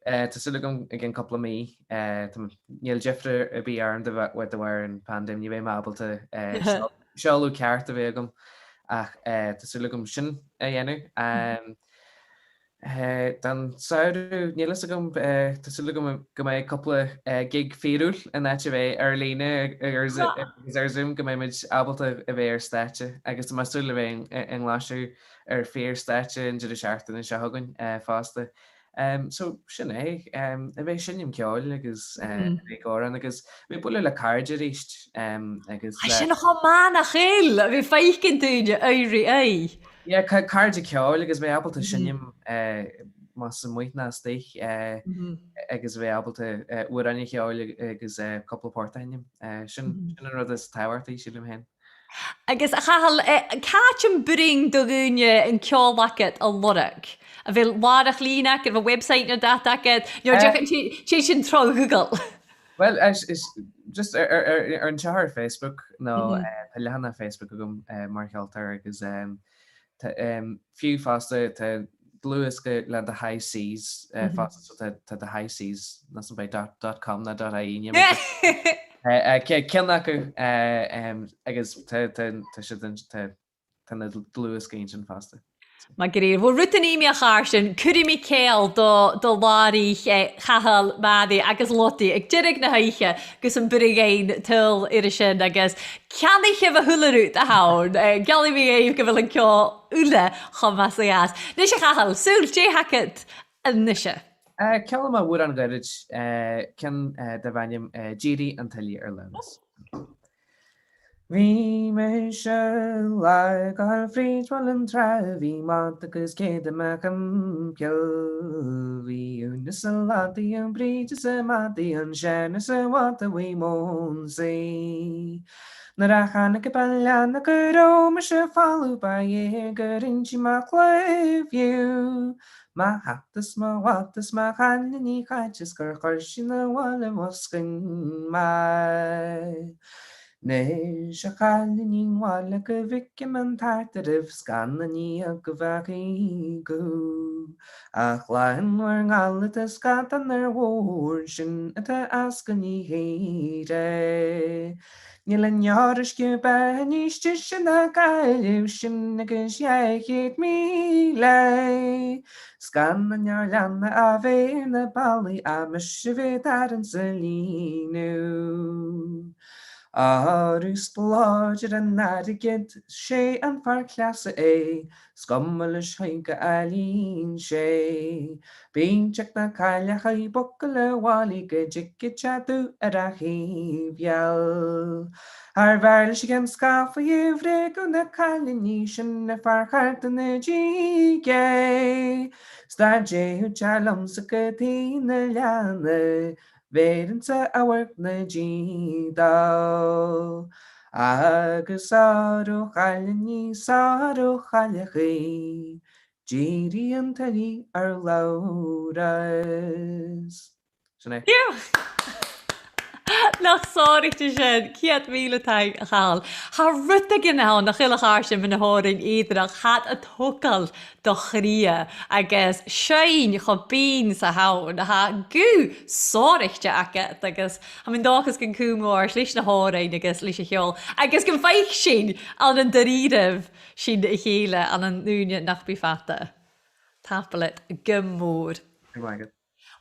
eh, tha sùil agam aig an cupla mì, eh, tha, chan eil diofar a bhith orm de bha-, de bharr a' phandaim, bha mi abalta, eh, seol-, seoladh ceart a bhith agam. Ach, eh, tha sùil agam sin a dhèanamh. Em, eh, don samhradh, chan eil fhios agam, eh, tha sùil agam gum bi cupla, eh, gig fìor-ùr an àite a bhith air-loidhne agus air Zo-, agus air Zoom gum bi muid abalta a bhith air stàit. Agus tha mi an dùil a bhith an, an, an-dràsta air fìor stàit an deireadh-sheachdain seo chugainn, eh, fosta. Em, so, sin e, em, a bhith a' seinm ceòl agus, eh, a bhith ag òran agus a bhith a' bualadh le càirdean a-rithist, em, agus, eh, sin cho math nach eil, a bhith a' faicinn daoine aghaidh ri aghaidh. Yeah, ca-, càirdean ceòl agus a bhith abalta seinm, eh, mas e a-muigh no a-staigh, eh, agus a bhith abalta, eh, òrain a cheòl agus, eh, cupla port a sheinm. Eh, sin, sin an rud as tabhartail, saoilidh mi fhèin. Agus a Chathail, eh, càit am b' urrainn do dhaoine an ceòl agad a lorg? A bheil làrach-lìn agad, a bheil website no dad agad? No, eh, dìreach, tè, tè sin tro Google. Well, is, is just air, air, air, air an t-seòrsa Facebook, no, eh, tha leathanach Facebook agam, eh, mar cheoltóir agus, em, tha, em, fiù fosta, tha dlùth-dhùsgadh le The High Seas, eh, fosta, so tha, tha The High Seas, nas am beag dot, dot com no dot I E, nì mi. Eh, eh, ce-, ceann aca, eh, em, agus tha, tha, tha siud an, tha, tha na dl-, dlùth-dhùsgadh sin fosta. Math dha-rìribh. Well, rud a nì mi, a Chairstìona, cuiridh mi ceangal do, do làraich, eh, Chathail, Màiri agus Lodaidh aig deireadh na h-oidhche gus am b' urrainn dhuinn tadhal air sin agus ceannaichibh a h-uile rud a th' ann. Eh, geallaidh mi dhuibh gu bheil an ceòl uile cho math 's a ghabhas. A-nis, a Chathail, saoil, dè th' agad a-nise? Eh, ceangaidh mi òran ghoirid, eh, ceann, eh, darbh ainm, eh, Dìribh an Tuilleadh air Leòdhas. Bhí mise ag gabhail fridge bhon an tràigh, bhí mòd agus cead a-mach am peil. Bhí aonais a' ladaidh, am bríd is am madaidh, an sean is a' bhàta bhuaithe mònsaidh. Nuair a thàinig am baileanach gu robh mise a' falbh, ba dhèidh gun rinn sinn mo chluich fiù. Mo hat is mo bhàta is mo chailin, chaidh is gur chuir sinn a' bhaile bhosgainn math. Nis, a chailin, bhaile gu bhith gam an tartair, sgan an ìog a bhith gu. Ach làn uair ngalad is sgadan air bhòrd sin atá as gun ìre. Níl an earraisgeadh beatha níos tise ná cailleadh sin agus dhà cheud mìle. Sgan an earr-leanna a bhith na ballaí a mise bhith daran sa líonadh. Arus blàidir an airgid, sé an fear cleasa é, sgomail is thuige a líon sé. Bíonn teag na cailleachaí bogail a bhailí go dtig an t-seasamh ar a thaobh gheal. Ar bhearla sé an scafaidh a bhréagadh na cailíní sin a fear charta na dí gé. Stad é thú tear liomsa go dtí na leanna, bhéireann sa amharc na dí dó. Agus sárú chailíní, sárú chailleachaí, dìribh an tuilleadh ar Leòdhas. Sin é. Yeah. Nach sàraichte sin, ceud mìle taing, a Chathail. Tha rudeigin ann nach eil, a Chairstìona, mu na h-òrain aodair, ach tha iad a' togail do chridhe, agus seinn cho binn 's a th' ann, tha guth sàraichte agad, agus tha mi an dòchas gun cùm thu ort leis na h-òrain agus leis a' cheòl, agus gum faic sinn ann an da-rìribh sinn a chèile ann an ùine nach bi fada. Tapadh leat gu mòr. Go raibh maith agat.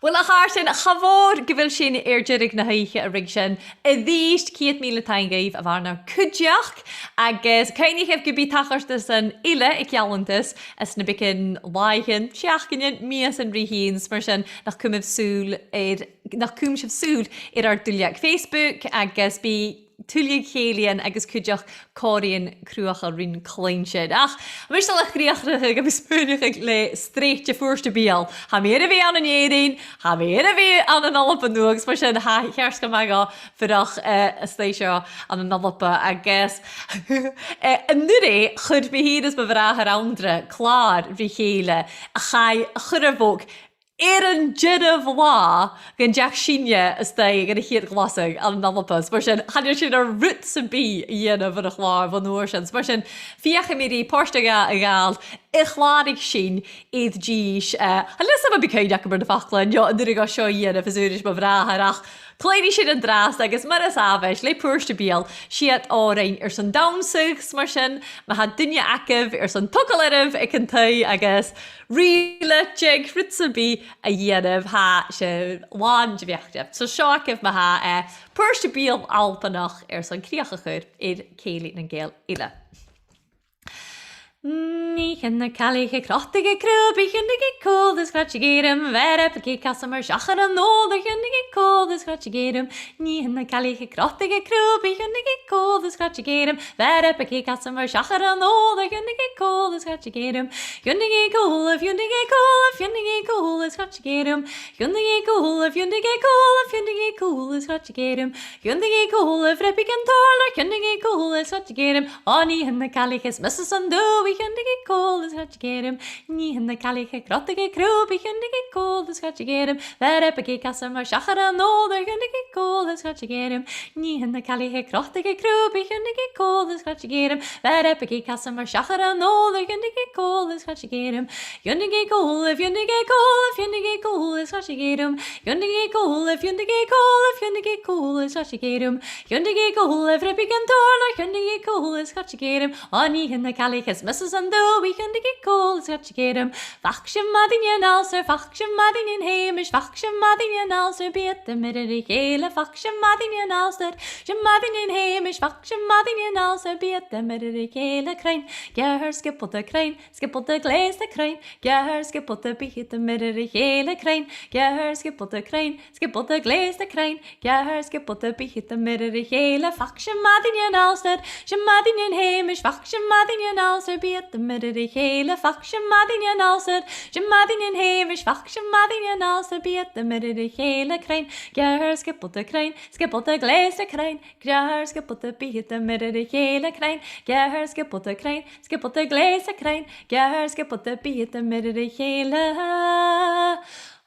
Uill, a Chairstìona, cha mhòr gu bheil sinn air deireadh na h-oidhche a-rithist. A-rithist, ceud mìle taing dhuibh a bharrachd air cuideachd, agus cuimhnichibh gum bi tachartasan eile aig Geallantas anns na beagan làithean, seachdainean, mìosan ri thighinn, 's mar sin nach cùm sibh sùil air, nach cùm sibh sùil air ar duilleag Facebook, agus bidh tuilleadh chèilidhean agus cuideachd còmhraidhean cruthachail rin cluinntinn. Ach, tha mise a' dol a chrìochnachadh agus a' smaoineachadh le sreath de Phuirt à Beul. Tha mi air a bhith ann an Èirinn, tha mi air a bhith ann an Alba Nuadh, agus mar sin tha e ceart gu math dhomh fuireach, eh, a-staigh seo ann an Alba, agus, eh, an-uiridh chuir mi fhìn is mo bhràthair Anndra clàr ri chèile a chaidh a chur air bhog air an dearbh latha gun deach sinne a-staigh dhan a' chiad ghlasadh ann an Alba. Mar sin, chan eil sinn air rud sam bith a dhèanamh air a' chlàr bhon uair sin. Mar sin, feuchaidh mi ri port no dhà a ghabhail a chlàradh sinn air dithis, eh, unless tha mi a' cuimhneachadh air na faclan, no an urrainn dhomh seo a dhèanamh às aonais mo bhràthair, ach cluinnidh sinn an-dràsta agus mar as àbhaist le Puirt à Beul, 's iad òrain airson dannsa, 's mar sin, ma tha duine agaibh airson togail oirbh aig an taigh agus rìoghachd, rud sam bith a dhèanamh, tha sin làn de bheachd. So seo agaibh ma-thà, eh, Puirt à Beul Albannach airson crìoch a chur air Cèilidh nan Gàidheal uile. Nithean na caillich a' crochadh a' chrùbaidh, a' chionnaidh cùl is a' creic a' ghairm, bheir air a' chidhe casan mar seachar an ùir, a' chionnaidh cùl is a' creic a' ghairm. Nithean na caillich a' crochadh a' chrùbaidh, a' chionnaidh cùl is a' creic a' ghairm, bheir air a' chidhe casan mar seachar an ùir, a' chionnaidh cùl is a' creic a' ghairm. Chionnaidh cùl, a' chionnaidh cùl, a' chionnaidh cùl is a' creic a' ghairm. Chionnaidh cùl, a' chionnaidh cùl, a' chionnaidh cùl is a' creic a' ghairm. Chionnaidh cùl, a' phreabadh an t-òrlair, a' chionnaidh cùl is a' creic a' ghairm. O nithean na caillich is mise san dubh, a' chionnaidh cùl is a' creic a' ghairm. Nithean na caillich a' crochadh a' chrùbaidh, a' chionnaidh cùl is a' creic a' ghairm. Bheir air a' chidhe casan mar seachar an ùir, a' chionnaidh cùl is a' creic a' ghairm. Nithean na caillich a' crochadh a' chrùbaidh, a' chionnaidh cùl is a' creic a' ghairm. Bheir air a' chidhe casan mar seachar an ùir, a' chionnaidh cùl is a' creic a' ghairm. Chionnaidh cùl, a' chionnaidh cùl, a' chionnaidh cùl is a' creic a' ghairm. Chionnaidh cùl, a' chionnaidh cùl, a' chionnaidh cùl is a' creic a' ghairm. Chionnaidh cùl, a' phreabadh an t-òrlair, a' chionnaidh cùl is a' creic a' ghairm. O nithean na caillich is mise san dubh, a' chionnaidh cùl is a' creic a' ghairm. Fàg sinn madainn an Alasdair, fàg sinn madainn an Hamish, fàg sinn madainn an Alasdair, bidh iad a' mire ri chèile, fàg sinn madainn an Alasdair, sinn madainn an Hamish, fàg sinn madainn an Alasdair, bidh iad a' mire ri chèile. Cruinn, gearr sgiobalta, cruinn, sgiobalta gleasta, cruinn, gearr sgiobalta, bidh iad a' mire ri chèile. Cruinn, gearr sgiobalta, cruinn, sgiobalta gleasta, cruinn, gearr sgiobalta, bidh iad a' mire ri chèile. Fàg sinn madainn an Alasdair, sinn madainn an Hamish, fàg sinn madainn an Alasdair, bidh iad a' mire ri chèile. Fàg sinn madainn an Alasdair, sinn madainn an Hamish, fàg sinn madainn an Alasdair, bidh iad a' mire ri chèile. Cruinn, gearr sgiobalta, cruinn, sgiobalta gleasta, cruinn, gearr sgiobalta, bidh iad a' mire ri chèile. Cruinn, gearr sgiobalta, cruinn, sgiobalta gleasta, cruinn, gearr sgiobalta, bidh iad a' mire ri chèile.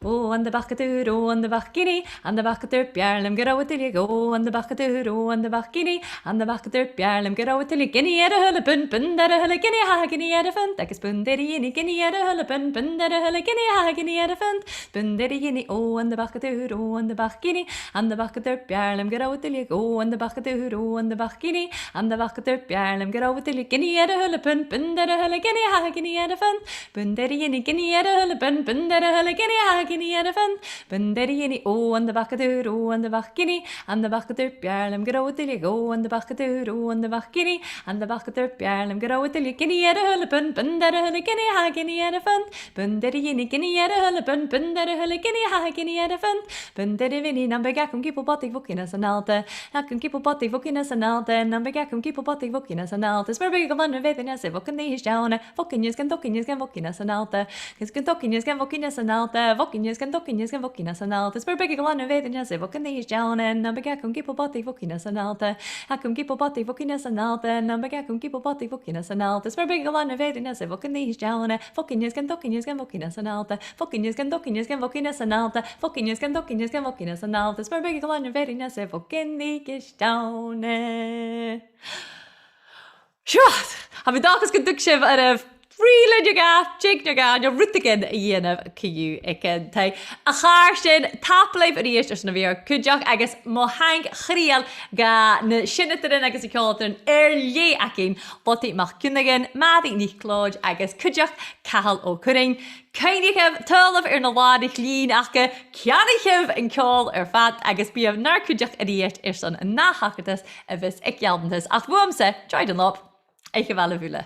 O, an do bheachd thu, o, an do bheachd gin, an do bheachd thu, b' fheàrr leam gun robh thu tuilleadh. O, an do bheachd thu, o, an do bheachd gin, an do bheachd thu, b' fheàrr leam gun robh thu tuilleadh. Gin air a h-uile bun, bun air a h-uile gin, tha gin air a' phunt, agus bun air a dh'fheuchainn. Gin air a h-uile bun, bun air a h-uile gin, tha gin air a' phunt, bun air a dh'fheuchainn. O, an do bheachd thu, o, an do bheachd gin, an do bheachd thu, b' fheàrr leam gun robh thu tuilleadh. O, an do bheachd thu, o, an do bheachd gin, an do bheachd thu, b' fheàrr leam gun robh thu tuilleadh. Gin air a h-uile bun, bun air a h-uile gin, tha gin air a' phunt, bun air a dh'fheuchainn. Gin air a h-uile bun, bun air a h-uile gin, tha gin air a' phunt, bun air a dh'fheuchainn. O, an do bheachd thu, o, an do bheachd gin, an do bheachd thu, b' fheàrr leam gun robh thu tuilleadh. O, an do bheachd thu, o, an do bheachd gin, an do bheachd thu, b' fheàrr leam gun robh thu tuilleadh. Gin air a h-uile bun, bun air a h-uile gin, tha gin air a' phunt, bun air a dh'fheuchainn. Gin air a h-uile bun, bun air a h-uile gin, tha gin air a' phunt, bun air a dh'fheuchainn. Nam biodh agam cìobail bhodaich bho chionn fhasa an allt, agam cìobail bhodaich bho chionn fhasa an allt, nam biodh agam cìobail bhodaich bho chionn fhasa an allt. Is mura biodh a' ghlan a' bheatha nas fheàrr bho chionn dithis Dihaoine, bho chionn is gun, bho chionn is gun, bho chionn fhasa an allt, is gun, bho chionn is gun, bho chionn fhasa an allt, bho chionn is gun, bho chionn is gun, bho chionn fhasa an allt. Is mura biodh a' ghlan a' bheatha nas fheàrr bho chionn dithis Dihaoine, nam biodh agam cìobail bhodaich bho chionn fhasa an allt, agam cìobail bhodaich bho chionn fhasa an allt, nam biodh agam cìobail bhodaich bho chionn fhasa an allt. Is mura biodh a' ghlan a' bheatha nas fheàrr bho chionn dithis Dihaoine, bho chionn is gun, bho chionn is gun, bho chionn fhasa an allt, bho chionn is gun, bho chionn is gun, bho chionn fhasa an allt, bho chionn is gun, bho chionn is gun, bho chionn fhasa an allt. Is mura biodh a' ghlan a' bheatha nas fheàrr bho chionn dithis Dihaoine. Siuthad! Tha mi an dòchas gun tug sibh oirbh rìl no dhà, jig no dhà, no rudeigin a dhèanamh co-dhiù aig an taigh. A chàirdean, tapadh leibh a-rithist airson a bhith cuideachd agus mo thaing chridheil dha na seinneadairean agus na ceòladairean air leth againn, Lottie MacFhionghain, Màiri NicLeòid agus cuideachd Cathal Ó Curraoin. Cuimhnichibh, tadhlaibh air na làraich-lìn aca, ceannaichibh an ceòl air fad agus bithibh nar cuideachd a-rithist airson an ath thachartas a bhios aig Geallantas. Ach bhuamsa, joy don lop, oidhche mhath leibh uile.